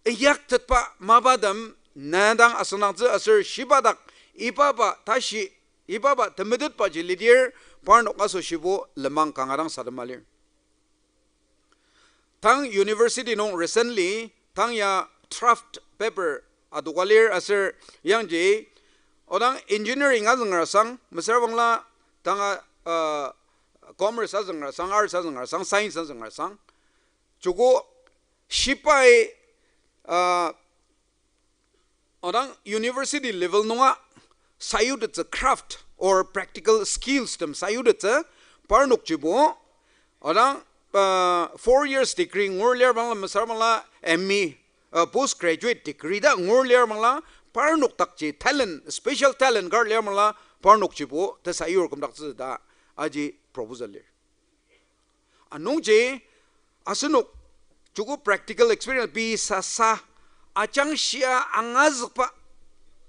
inyaktetba mapatem na dang asüngdangtsü aser shiba dak ibaba tashi, ibaba temetetbaji lidir parnok asoshibo lenmang kanga dang sadema lir. Tang university nung recently tang ya draft paper adoka lir aser yangji Odang engineering azünger asang, mesüra bangla tanga, uh, commerce azünger asang, arts azünger asang, science azünger asang. Joko shibai, uh, odang university level nunga sayutettsü craft or practical skills tem sayutettsü parnokjibo, odang, uh, four years degree ngur lir bangla, mesüra bangla M E, uh, postgraduate degree ta ngur lir bangla, parnok dakji talent, special talent kar lir bangla, parnokjibo tesayur kümdaktsü ta aji proposal lir. Anungji asenok joko practical experience pei sasa ajangshia angazükba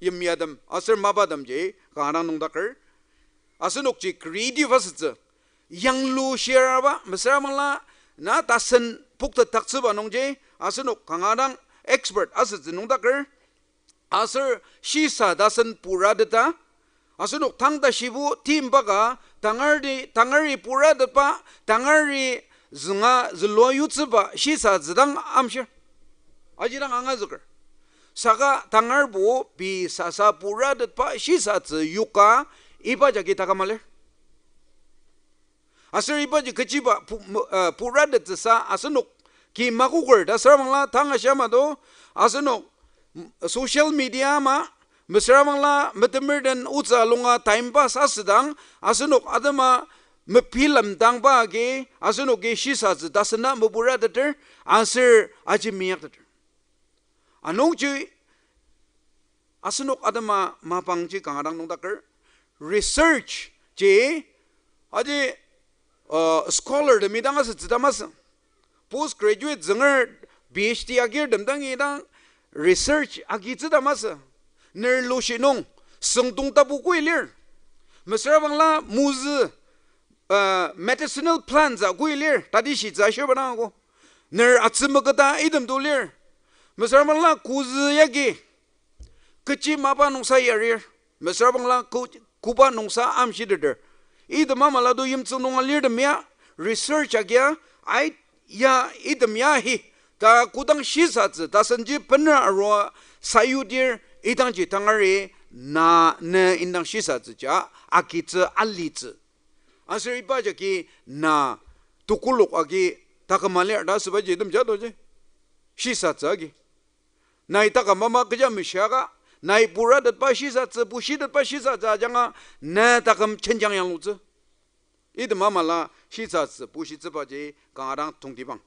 yimyatem aser mapatemji kanga dang nüngdaker. Asenokji creative asütsü, yanglu shiraba, mesüra bangla na tasen poktetdaktsüba nungji asenok kanga dang expert asütsü nüngdaker. Aser shisa tasen purateta, asenok tang tashibo timba ka, tangari, tangari puratetba, tangari zünga zülua yutsüba shisa züdang amshir. Aji dang angazüker. Saka tangarbo pei sasa puratetba shisatsü yoka iba jagi taküma lir. Aser ibaji kechiba pu-, mu-, uh, puratettsüsa asenok ki makoker ta süra bangla tang ashia ama to, asenok, mm, social media ama, mesüra bangla metemertem otsü alunga time pass asüdang, asenok atema mebilemdangba agi, asenoki shisatsü tasena mepurateter, aser aji meyakteter. Anungji asenok atema mapangji kanga dang nüngdaker, research ji, aji, uh, scholar temi dang asütsü ta masü. Postgraduate zünger P H D agirtem dangi dang research agitsü ta masü. Ner lushi nung süngdong tapu koi lir. Mesüra bangla mozü, uh, medicinal plants a koi lir, tati shitsü ashiba dang ako. Ner atsü meketa item to lir. Mesüra bangla kozü yagi kechi mapa nungsa yarir. Mesüra bangla ko-, koba nungsa amshiteter. Item ama la to yimtsüng nung alirtem ya, research agia, ai, ya, item ya hi ta kodang shisatsü tasenji bener arua sayudir, idangji tangari na ne indang shisatsüja agitsü alitsü. Aser iba jagi na tekolak agi taküma lir ta asübaji item jatoji. Shisatsü agi. Nai taküm ama kecha meshiaka, nai puratetba shisatsü, pushitetba shisatsü ajanga, na taküm jenjang yanglutsü. Item ama la shisatsü pushitsübaji kanga dang tongtibang.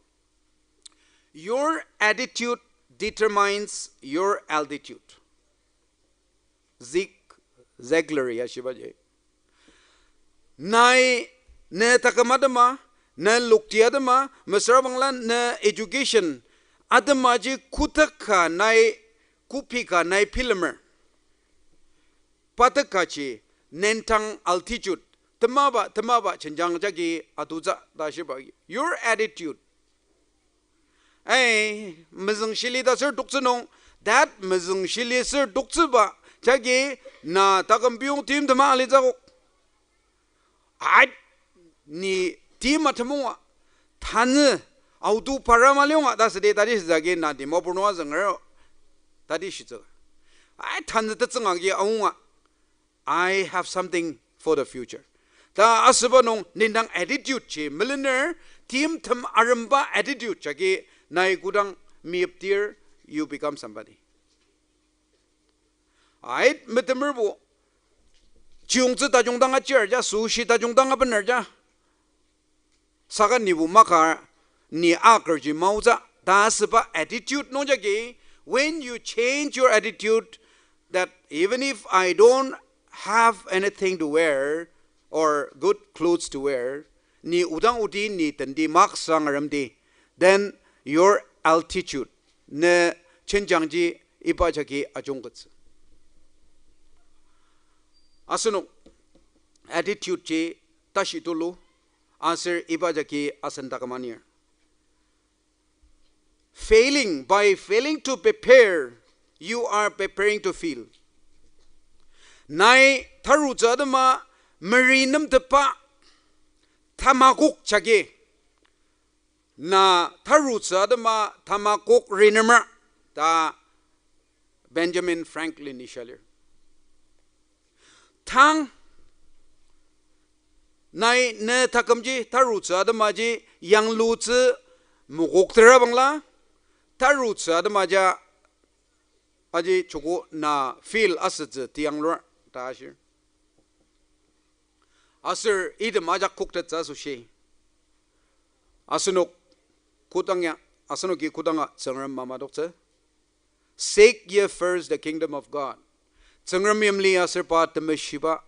Your attitude determines your altitude. Zig Ziglar ya shibaji. Nai, ne taküm atema, ne lokti atema, mesüra bangla ne education atemaji koteka nai, kopika nai bilemer. Pa tekaji nendang altitude, temaba, temaba jenjang jagi atutsü ta shiba. Your attitude. Ai, mezüngshili ta sür toktsü nung, that mezüngshili sür toktsüba jagi na taküm piyong timtema alitsü akok. Ai, ni tim atemonga, tanü, autu para maliyonga ta südi tati shitsüagi na Dimapur nunga zünger tati shitsü. Ai, tanü tetsüng agi aonga, I have something for the future ta asüba nung nendang attitude ji melener, timtem aremba attitude jagi nai kodang meyipdir, you become somebody. Ait metemerbo chiyungtsü tajung dang achir ja, süshi tajung dang abener ja. Saka nibo maka ni akerji maotsü ta asüba attitude nung jagi, when you change your attitude, that even if I don't have anything to wear or good clothes to wear, ni odang oti, ni tendi maksang aremdi, then your altitude, ne jenjangji iba jagi ajungkettsü. Asenok attitude ji tashi tulu, aser iba jagi asen taküm anir. Failing, by failing to prepare, you are preparing to fail. Nai tarutsü atema meri nemtepa tamakok jagi, na tarutsü atema tamakok rinemer ta Benjamin Franklin-i shia lir. tang, nai ne takümji tarutsü atemaji yanglutsü mokokterabangla, tarutsü atemaja aji joko na fail asütsü tiyanglur ta ashir. Aser item ajak koktettsü asoshi, asenok kodang ya, asenoki kodanga Tsüngrem mamadoktsü. Seek ye first the kingdom of God. Tsüngrem yimli aser pa temeshiba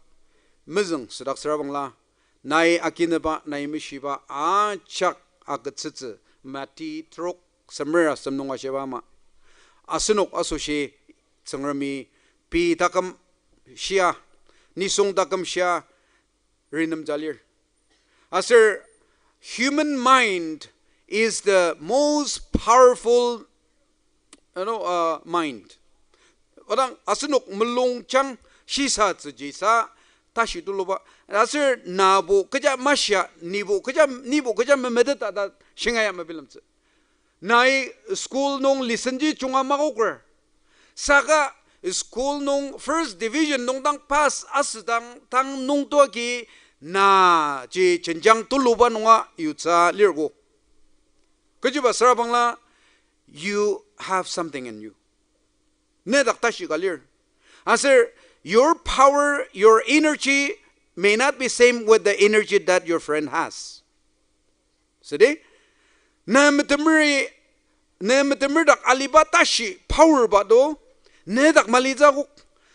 mezüng südaktsürabangla, nai akineba, nai meshiba ajak agütsütsü, Mati trok semer asem nung ashiba ama. Asenok asoshi Tsüngremi pei taküm shia, nisung taküm shia, renemtsü lir. Aser human mind is the most powerful, you know, uh, mind. Odang asenok mulungjang shisatsüji sa tashi tuluba. Aser nabo kecha mashia, nibo kecha, nibo kecha memeteta ta shingaia mebilemtsü. Nai school nung listenji junga makoker. Saka school nung first division nung dang pass asüdang tang nungtoa agi na ji jenjang tuluba nunga yutsü lirko. Kechiba sürabangla, you have something in you. Nedak tashi ka lir. Aser, your power, your energy may not be same with the energy that your friend has. Südi, ne metemeri, ne metemer dak aliba tashi power ba do, nedak malitsü akok.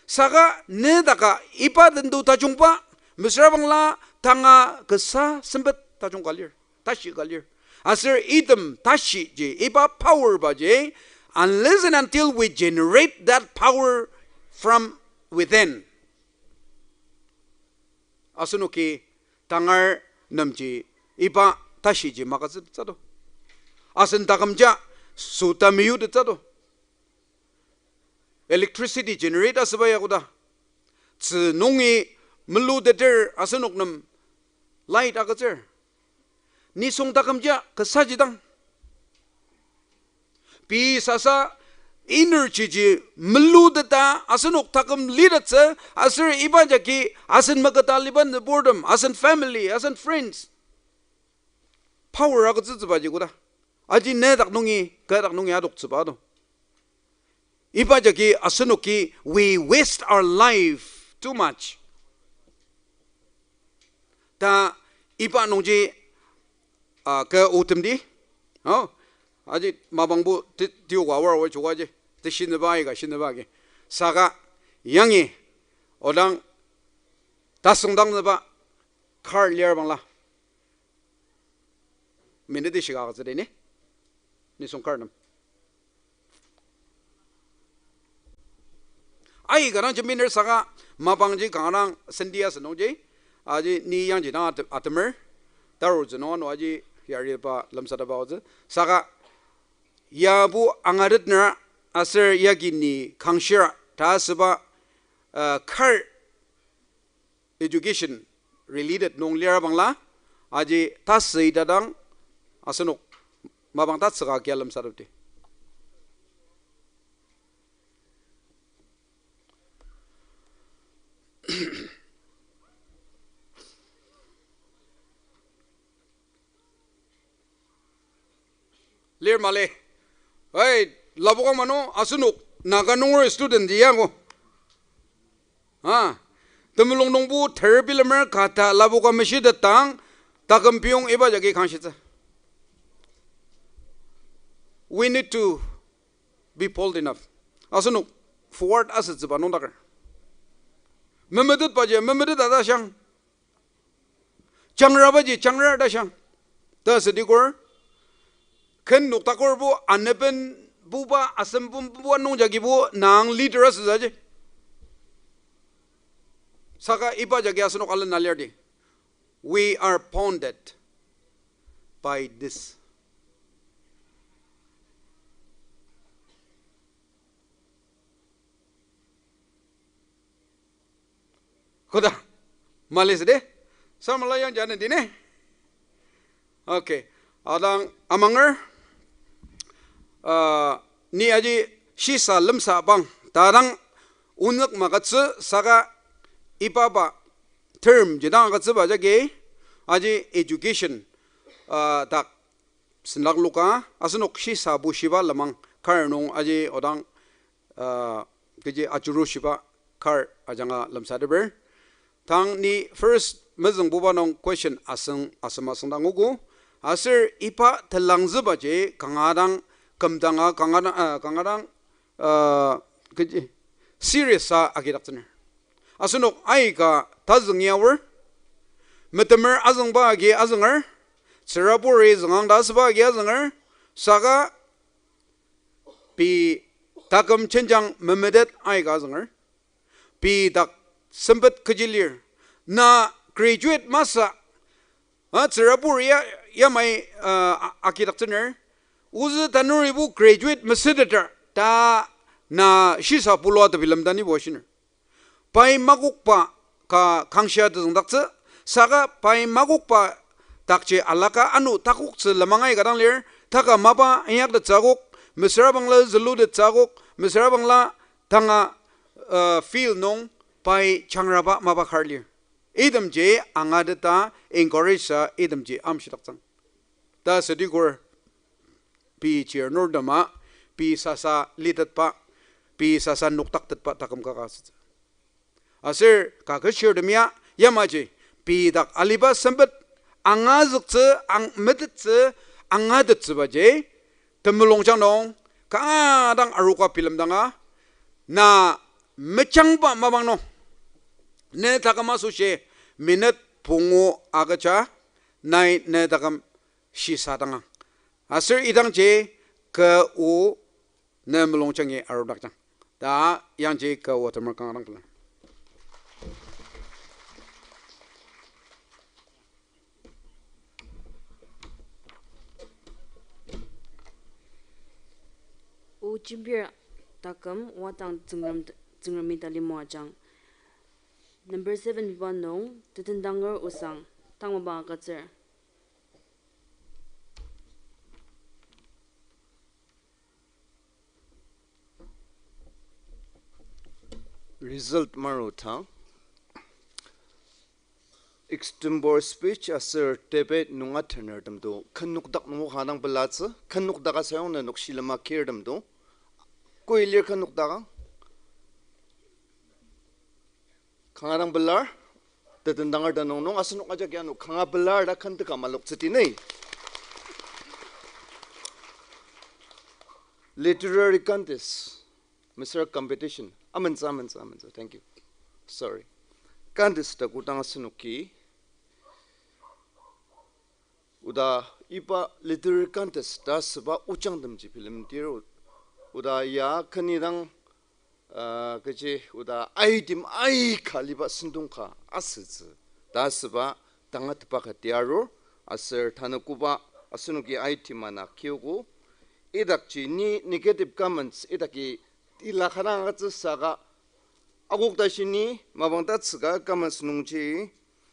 Saka nedaka iba den do tajungba, mesüra bangla tanga kasa sempet tajung ka lir, tashi ka lir. Aser item tashiji, iba power baji, unless and until we generate that power from within, asenoki tangar nemji iba tashiji magütsütsü do. Asen takümja süta meyutettsü do. Electricity generate asüba ya koda, tzü nungi meluteter asenok nem light agütsür. Nisung takümja kasaji dang pei sasa energy ji meluteta asenok taküm litettsü, aser iba jagi asen maketa liba nüburtem, asen family, asen friends, power agütsütsübaji koda. Aji nedak nungi, kü dak nungi adoktsüba do. Iba jagi asenoki we waste our life too much. Ta iba nungji, ah, kü otemdi. Oh, aji mapangbo ti-, tioka aor aor chokaji. Teshineba aika shineba agi. Saka yangi odang tasüngdangtsüba kar lir bangla, minute shika agütsüdi ni. Nisung kar nem aika dang jembiner saka mapangji kanga dang sendi asü nungji, aji ni yangji dang ate-, atemer, tarutsü nung ano aji yariba lemsateba aotsü. Saka yabo angatetner aser yagi ni kangshir ta asüba, uh, kar education related nung lir bangla, aji tasü ita dang asenok mapang tatsüka kia lemsatepdi. Lir mali. Ai, Labuka mano, asenok Naga nunger student ji yango. Ah, temulung nungbo ter bilemer kata Labuka meshitetang, taküm piyong iba jagi kangshitsü. We need to be bold enough. Asenok forward asütsüba nungdaker. Memetetbaji memetet ta shiang. Jangrabaji jangra ta shiang. Ta südi kor, ken noktakorbo anebenbuba asembumbuba nungjagibo nang leader asütsüji. Saka iba jagi asenok alena lir di. We are bounded by this. Koda, mali südi? Samala yangji anendine? Okay. Adang amanger, uh, ni aji shisa lemsa bang, tadang onük magütsü saka ibaba term ji dang agütsüba jagi, aji education, uh, dak senlak loka, asenok shisa bushiba lenmang kar nung aji odang, uh, kechi ajurushiba kar ajanga lemsateper. Tang ni first mezüngbuba nung question asüng, asem asüng dang nguogo. Aser iba telangzübaji kanga dang, kümdanga kanga dang, uh, kanga dang, uh, kechi serious a agidaktsüner. Asenok aika tazüng ya aor, metemer azüngba agi azünger, tsüraburi züngang ta asüba agi azünger, saka pei taküm jenjang memetet aika azünger, pei dak sempet kechi lir, na graduate masü, a, tsürabur ya, yamai, uh, a-, agidaktsüner, ozü tanuribo graduate mesüteter ta na shisa bulua tebilem ta nibo ashiner. Pai makokba ka kangshia tezüngdaktsü, saka pai makokba dakji alaka ano takoktsü lenmang aika dang lir, taka mapa inyaktettsü akok, mesüra bangla zülutettsü akok, mesüra bangla tanga, uh, field nung pai jangraba mapa kar lir. Itemji angateta encourage sa itemji amshidaktsüng. Ta südi kur pei chir nurtema, pei sasa litetba, pei sasa nokdaktetba taküm kaka asütsü. Aser ka kechirtem ya, yamaji, pei dak aliba sempet angazüktsü, ang-, metettsü, angatettsübaji, temulungjang nung, kanga dang aroka bilemdanga, na mejangba mapang nung, ne taküm asoshi, minute pungu agüja, nai ne taküm shisadanga. Aser idangji kü o ne mulungjangi arudakjang. Ta yangji kü o temer kanga dang pelar. O jembir taküm wadang Tsüngrem, Tsüngremi tali moajang. Number seven biba nung, Tetendanger Osang, tang mapa agütsür. Result maru tang. Extempore speech aser debate nunga tenertemdo, ken nokdak nungo kanga dang pelatsü, ken nokdaka sayong nenok shilem akirtemdo. Koi lir ken nokdaka? Kanga dang pelar, Tetendanger tenüng nung asenok ajak ano kanga pelar ta ken teka maloktsüti ni. Literary contest, mesüra competition. Amentsü, amentsü, amentsü. Thank you. Sorry. Contest ta kodang asenoki oda iba literary contest ta asüba ojangtemji bilemdir, oda ya ken idang, uh, kechi oda item aika aliba sentong ka asütsü ta asüba tangatetba ka tiarur, aser tanü koba asenoki item ana kiogo. Idakji ni negative comments idaki tila kanga agütsü saka akok tashi ni mapang tatsüka comments nungji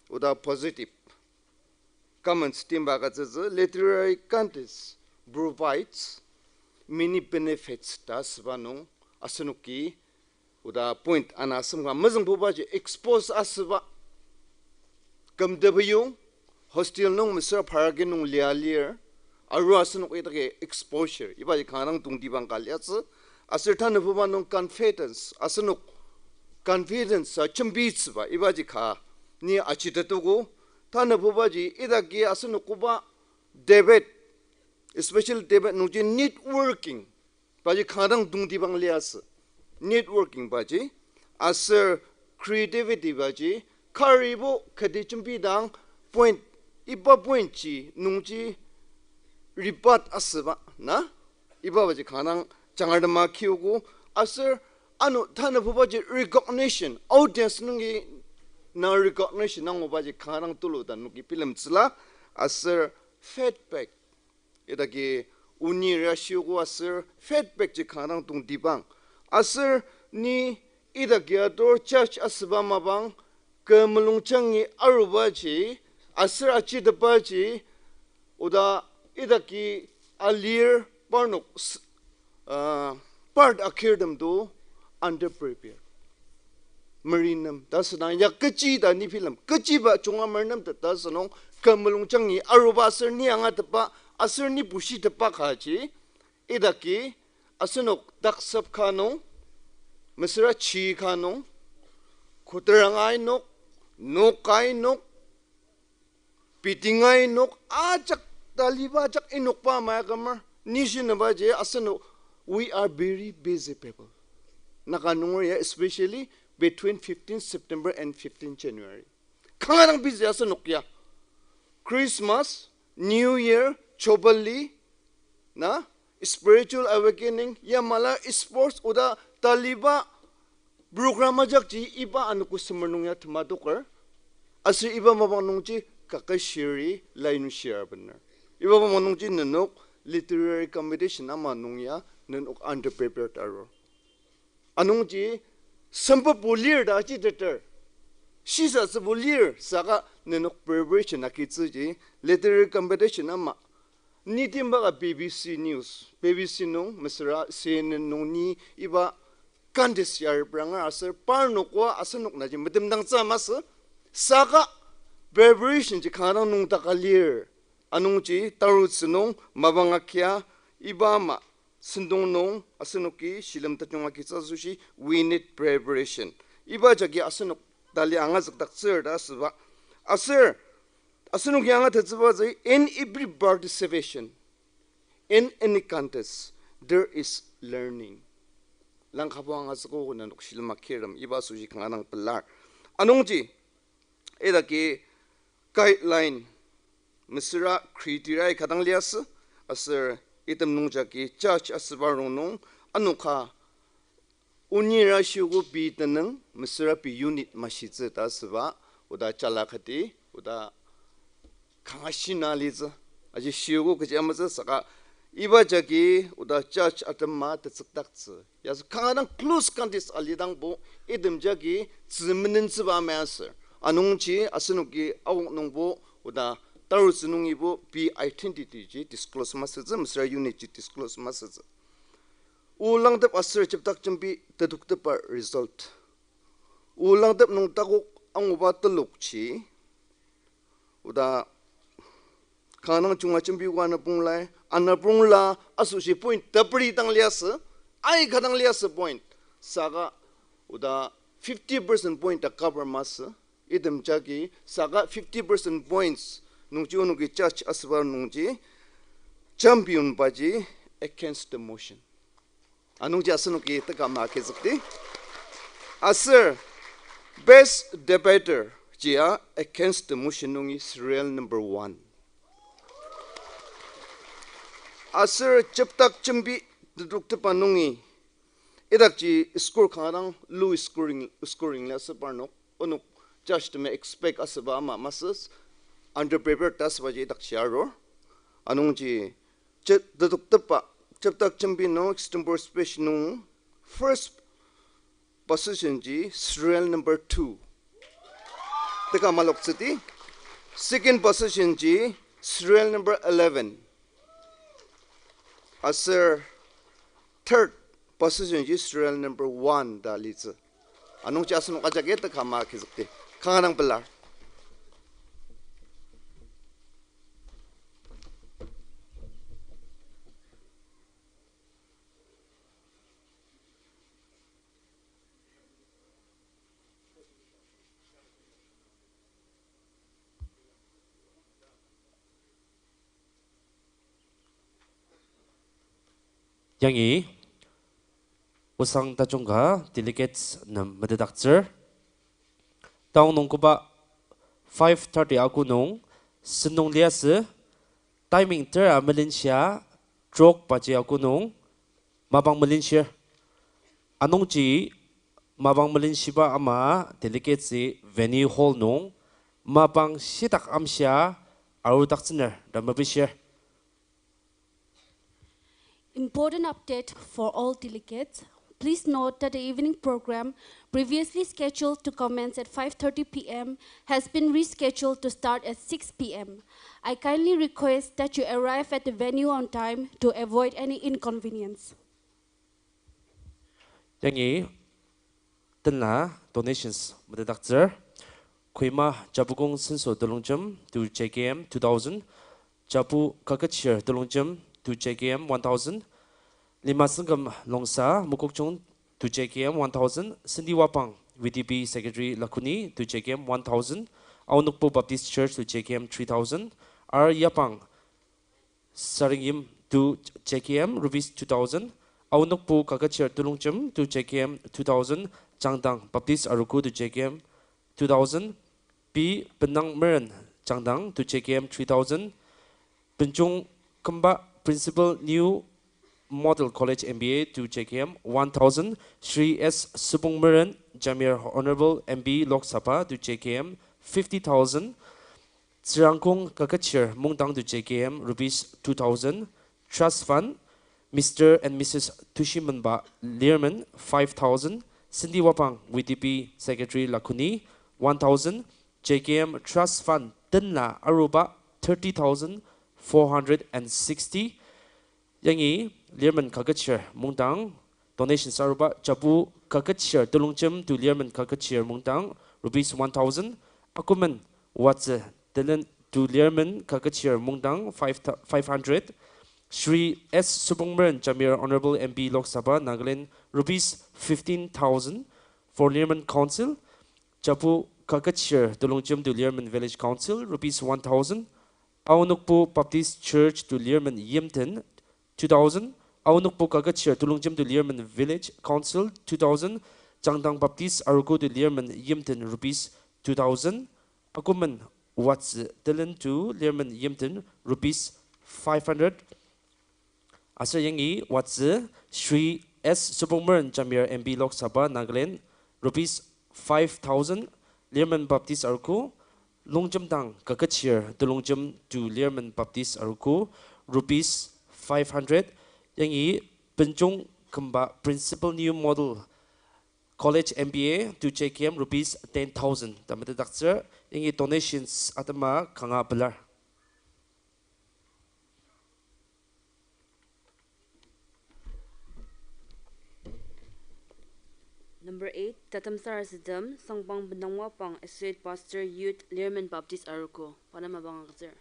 oda positive comments timba agütsütsü, literary contest provides many benefits ta asüba nung asenoki oda point ana asem ka mezüngbubaji expose asüba kümtebiyong, hostel nung mesüra paraki nung lia lir, aru asenok idaki exposure ibaji kanga dang tongtibang ka liatsü, aser tanübuba nung confidence, asenok confidence a jembitsüba ibaji ka ni ajitetogo. Tanübubaji idaki asenok koba debate, especially debate nungji networking baji kanga dang tongtibang liasü. Networking baji, aser creativity baji, karibo kati jembidang point, iba point ji nungji rebut asüba, na? Iba baji kanga dang jangartema kiogo, aser ano tanübubaji recognition, audience nungi na recognition angubaji kanga dang tulu ta noki bilemtsüla, aser feedback idaki onira shiogo aser feedback ji kanga dang tongtibang. Aser ni idaki ator judge asüba mapang kü mulungjangi arubaji, aser ajitepaji, oda idaki alir parnok s-, uh, part akirtemdo underprepared. merinem ta asüdang ya kechi ta ni bilem, kechiba junga merinem ta, ta asünung kü mulung jangi aruba aser ni angatetba aser ni bushitepba kaji, idaki asenok taksep ka nung, mesüra chi ka nung, koterang ai nok, nok ai nok, building ai nok ajak, taliba ajak inokba ama kümer. Nishinaba ji asenok, we are very busy people. Naga nunger ya, especially between fifteenth September and fifteenth January. Kanga dang busy asenok ya. Christmas, New Year, Jubilee, na, spiritual awakening, ya mala sports oda taliba program ajakji iba anogo semer nung ya temadoker. Aser iba mapang nungji kaka shiri lainu shir bener. Iba mapang nungji nenok literary competition ama nung ya nenok underprepared arur. Anungji sempetbo lir ta ajiteter. Shisatsübo lir saka nenok preparation agitsüji literary competition ama. Nitimba ka B B C News, B B C nung, mesüra C N N nung ni iba contest ya repranga aser parnok oa asenok naji metemdangtsü masü, saka preparation ji kanga dang nüngdaka lir. Anungji tarutsü nung mapang akia iba ama sentong nung asenoki shilem tajung agitsü asoshi we need preparation. Iba jagi asenok tali angazükdaktsür ta asüba. Aser asenoki angatettsübatsü, in every participation, in any contest, there is learning. Langkabo angazükogo nenok shilem akirem, iba asoshi kanga dang pelar. Anungji, idaki guideline, mesüra criteria ka dang liasü, aser item nung jagi judge asüba rongnung, anoka onira shiogo pei tenüng, mesüra pei unit mashitsü ta asüba, oda jala kati, oda kanga shina litsü, aji shiogo kechi amatsü saka, iba jagi oda judge atema tetsükdaktsü. Yasü kanga dang close contest alidangbo, item jagi tzü menentsüba ama aser. Anungji asenoki aok nungbo, oda tarutsü nungibo pei identity ji disclose masütsü, mesüra unit ji disclose masütsü. O langtep aser jepdak jembi tetuktepba result. O langtep nung takok anguba telokji, oda kanga dang junga jembiogo anapongla, anapongla asoshi point teperi dang liasü, aika dang liasü point. Saka oda fifty percent point ta cover masü, item jagi saka fifty percent points nungji onoki judge asüba nungji champion baji against the motion. Anungji asenoki teka ama agizükdi. Aser best debater jia against the motion nungi serial number one. Aser jepdak jembi tetuktepba nungi idakji score kanga dang low scoring, scoring liasü parnok. Onok judge temi expect asüba ama masü, underprepared ta asübaji idakji arur. Anungji je-, tetuktepba, jepdak jembi nung extempore speech nung first position ji serial number two. Teka maloktsüdi. Second position ji serial number eleven. Aser third position ji serial number one ta litsü. Anungji asenok ajaki teka ama agizükdi. Kanga dang pelar. Yangi osang tajung ka delegates nem metetdaktsür. Taonung koba five thirty ako nung sentong liasü, timing tera melenshia trok baji ako nung mapang melenshir. Anungji mapang melenshiba ama delegates-i venue hall nung mapang shitak amshia arudaktsüner ta mepishir. Important update for all delegates. Please note that the evening program, previously scheduled to commence at five thirty P M, has been rescheduled to start at six P M. I kindly request that you arrive at the venue on time to avoid any inconvenience. Yangi tenla donations metetdaktsür. Kohima Japukong Senso Telongjem to J K M two thousand. Japu Kaketshir Telongjem to J K M one thousand. Lima Sengkem Longsa Mokokchung to J K M one thousand. Cindy Wapang, V D P Secretary Lakuni to J K M one thousand. Aonokpu Baptist Church to J K M three thousand. R Yapang Saringyim to J K M rupees two thousand. Aonokpu Kaketshir Telongjem to J K M two thousand. Changdang Baptist Arogo to J K M two thousand. P Benang Meren Changdang to J K M three thousand. Benjong Kemba Principal New Model College M B A to J K M one thousand. Shri S Subung Meren Jamir Honorable M B Lok Sabha to J K M fifty thousand. Tsürangkong Kaketshir Mungdang to J K M rupees two thousand. Trust Fund, Mister and Missus Tushimenba Lirmen, five thousand. Cindy Wapang, V D P Secretary Lakuni, one thousand. J K M Trust Fund tenla aruba, thirty thousand four hundred and sixty. Yangi Lirmen Kaketshir Mungdang, donations aruba, Japu Kaketshir Telongjem to Lirmen Kaketshir Mungdang, rupees one thousand. Akumen Watsü Telen to Lirmen Kaketshir Mungdang, five, five hundred. Shri S Subung Meren Jamir Honorable M B Lok Sabha, Nagaland, rupees fifteen thousand for Lirmen Council. Japu Kaketshir Telongjem to Lirmen Village Council, rupees one thousand. Aonokpu Baptist Church to Lirmen Yimten, two thousand. Aonokpu Kaketshir Telongjem to Lirmen Village Council, two thousand. Changdang Baptist Arogo to Lirmen Yimten, rupees two thousand. Akumen Watsü Telen to Lirmen Yimten, rupees five hundred. Aser yangi Watsü Shri S Subung Meren Jamir M B Lok Sabha, Nagaland, rupees five thousand. Lirmen Baptist Arogo, Longjemdang Kaketshir Telongjem to Lirmen Baptist Arogo, rupees five hundred. Yangi Benjong Kemba Principal New Model College M B A to J K M rupees ten thousand ta metetdaktsür. Yangi donations atema kanga pelar. Number eight, tatem sarasadem, Sangpang Benangwapang, Associate Pastor, Youth, Lirmen Baptist Arogo, pa nem mapang agütsür.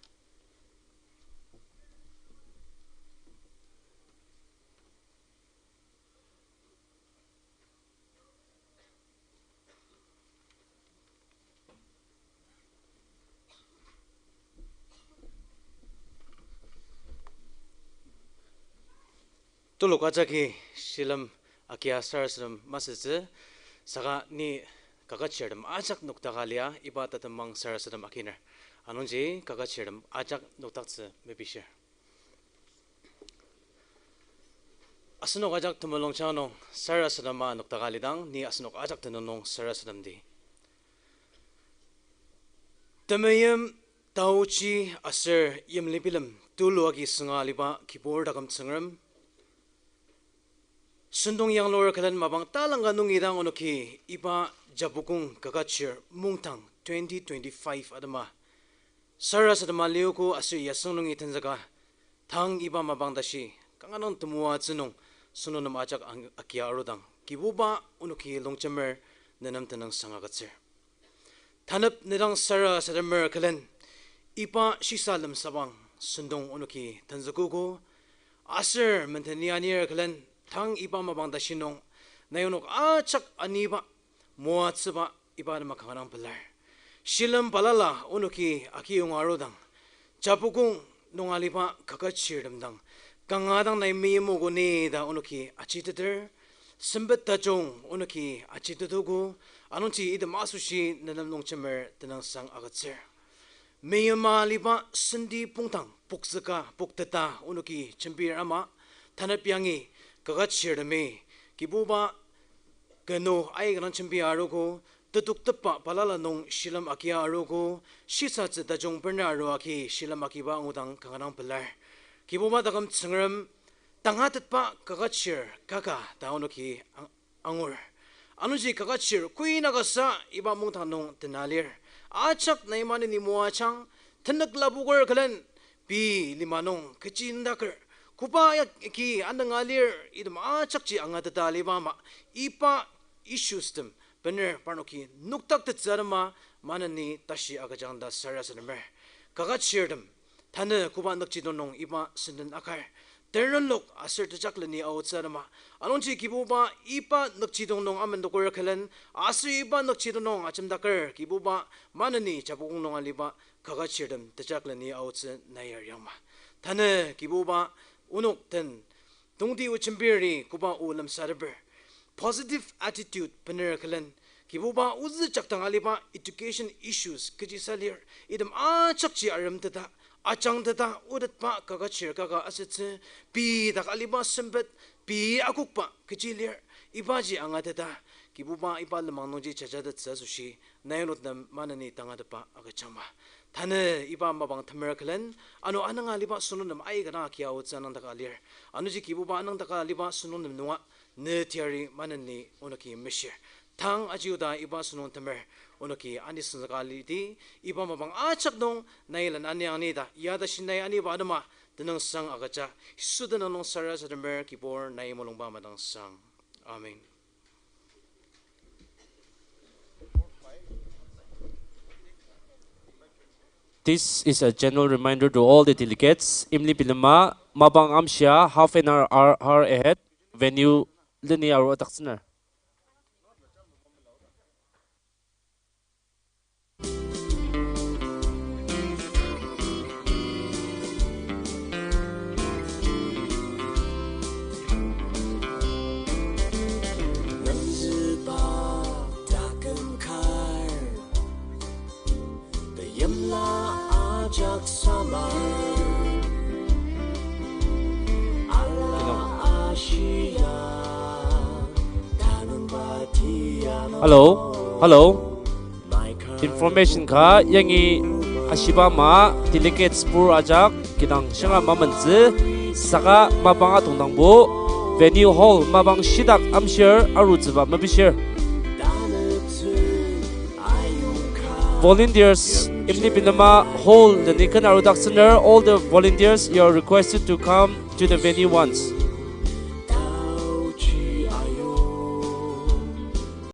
Telok ajaki shilem agia sarasadem masütsü, saka ni kaketshirtem ajak noktaka lia iba tatembang sarasadem akiner. Anungji kaketshirtem ajak noktaktsü mepishir. Asenok ajak temulungjang nung sarasadema noktaka lidang, ni asenok ajak tenüng nung sarasademdi. Temeim, taochi aser yimli bilem tulu agi sünga aliba Kibur taküm Tsüngrem, sentong yanglur külen mapang talangka nungi dang onoki iba Japukong Kaketshir Mungdang twenty twenty-five atema sarasadema liogo aser yasüng nungi tenzüka, tang iba mapang tashi kanga dang temoatsü nung sentong nem ajak ang-, agia arudang, Kibuba onoki longjemer nenem tenüngsang agütsür. Tanep nedang sarasademer külen iba shisa lemsabang sentong onoki tenzükogo, aser menteni anir külen tang iba mapang tashi nung nai onok ajak aniba, moatsüba iba atema kanga dang pelar. Shilem balala onoki akiyonga arudang, Japukong nung aliba kaketshirtem dang kanga dang nai meimogo ni ta onoki achiteter, sempet tajung onoki achitetogo, anungji item asoshi nenem longjemer tenüngsang agütsür. Meima aliba senti pongdang poktsüka pokteta onoki jembir ama, tanep yangi kaketshirtemi Kibuba kenu aika dang jembi arogo, tetuktepba balala nung shilem agia arogo, shisatsü tajung bener aru agi shilem agiba angudang kanga dang pelar. Kibuba taküm Tsüngrem, tangatetba kaketshir kaka ta onoki ang-, angur. Anungji kaketshir kuinakasa iba mungdang nung tena lir. Ajak nai maneni moajang, tenük lapoker külen pei lima nung kechi ndaker, koba ya ki anünga lir item ajakji angateta aliba ama, iba issues tem bener parnoki noktaktettsü atema maneni tashi agüjang ta sarasademer. Kaka chirtem, tanü koba nükjidong nung iba senden akar, terenlok aser tejakleni aotsü atema, anungji Kibuba iba nükjidong nung amendoker külen, aser iba nükjidong nung ajemdaker Kibuba maneni japukong nung aliba kaka chirtem tejakleni aotsü nai ariangma. Tanü Kibuba onok den tongti o jembiri koba o lemsateper positive attitude bener külen, Kibuba ozü jakdang aliba education issues kechisa lir, item ajakji aremteta, ajangteta otetba kaka chir kaka asütsü, pei dak aliba sempet, pei akokba kechi lir, ibaji angateta, Kibuba iba lenmang nungji jajatettsü asoshi, nai onok nem maneni tangatetba agüjangma. Tanü iba mapang temer külen, ano ananga aliba sentong nem aika dang agia aotsü anangdaka lir. Anungji Kibuba anangdaka aliba sentong nem nunga, ne teyari maneni onoki meshir. Tang aji oda iba sentong temer onoki anisüngzüka lidi, iba mapang ajak nung nai len aniang ni ta, ya tashi nai aniba atema tenüngsang agüja, Yisu tenüng nung sarasademer Kibur nai mulungba madangsang. Amen. This is a general reminder to all the delegates. Imli bilema, mapang amshia half an hour, hour, hour ahead, venue leni aru adaktsüner. Hello, hello. Information ka yangi ashiba ama delegates pur ajak kidang shinga mamentsü saka mapang atongdangbo venue hall mapang shidak amshir arutsüba mepishir. Volunteers, Imli bilema hall leni ken arudaktsüner, all the volunteers, you are requested to come to the venue once.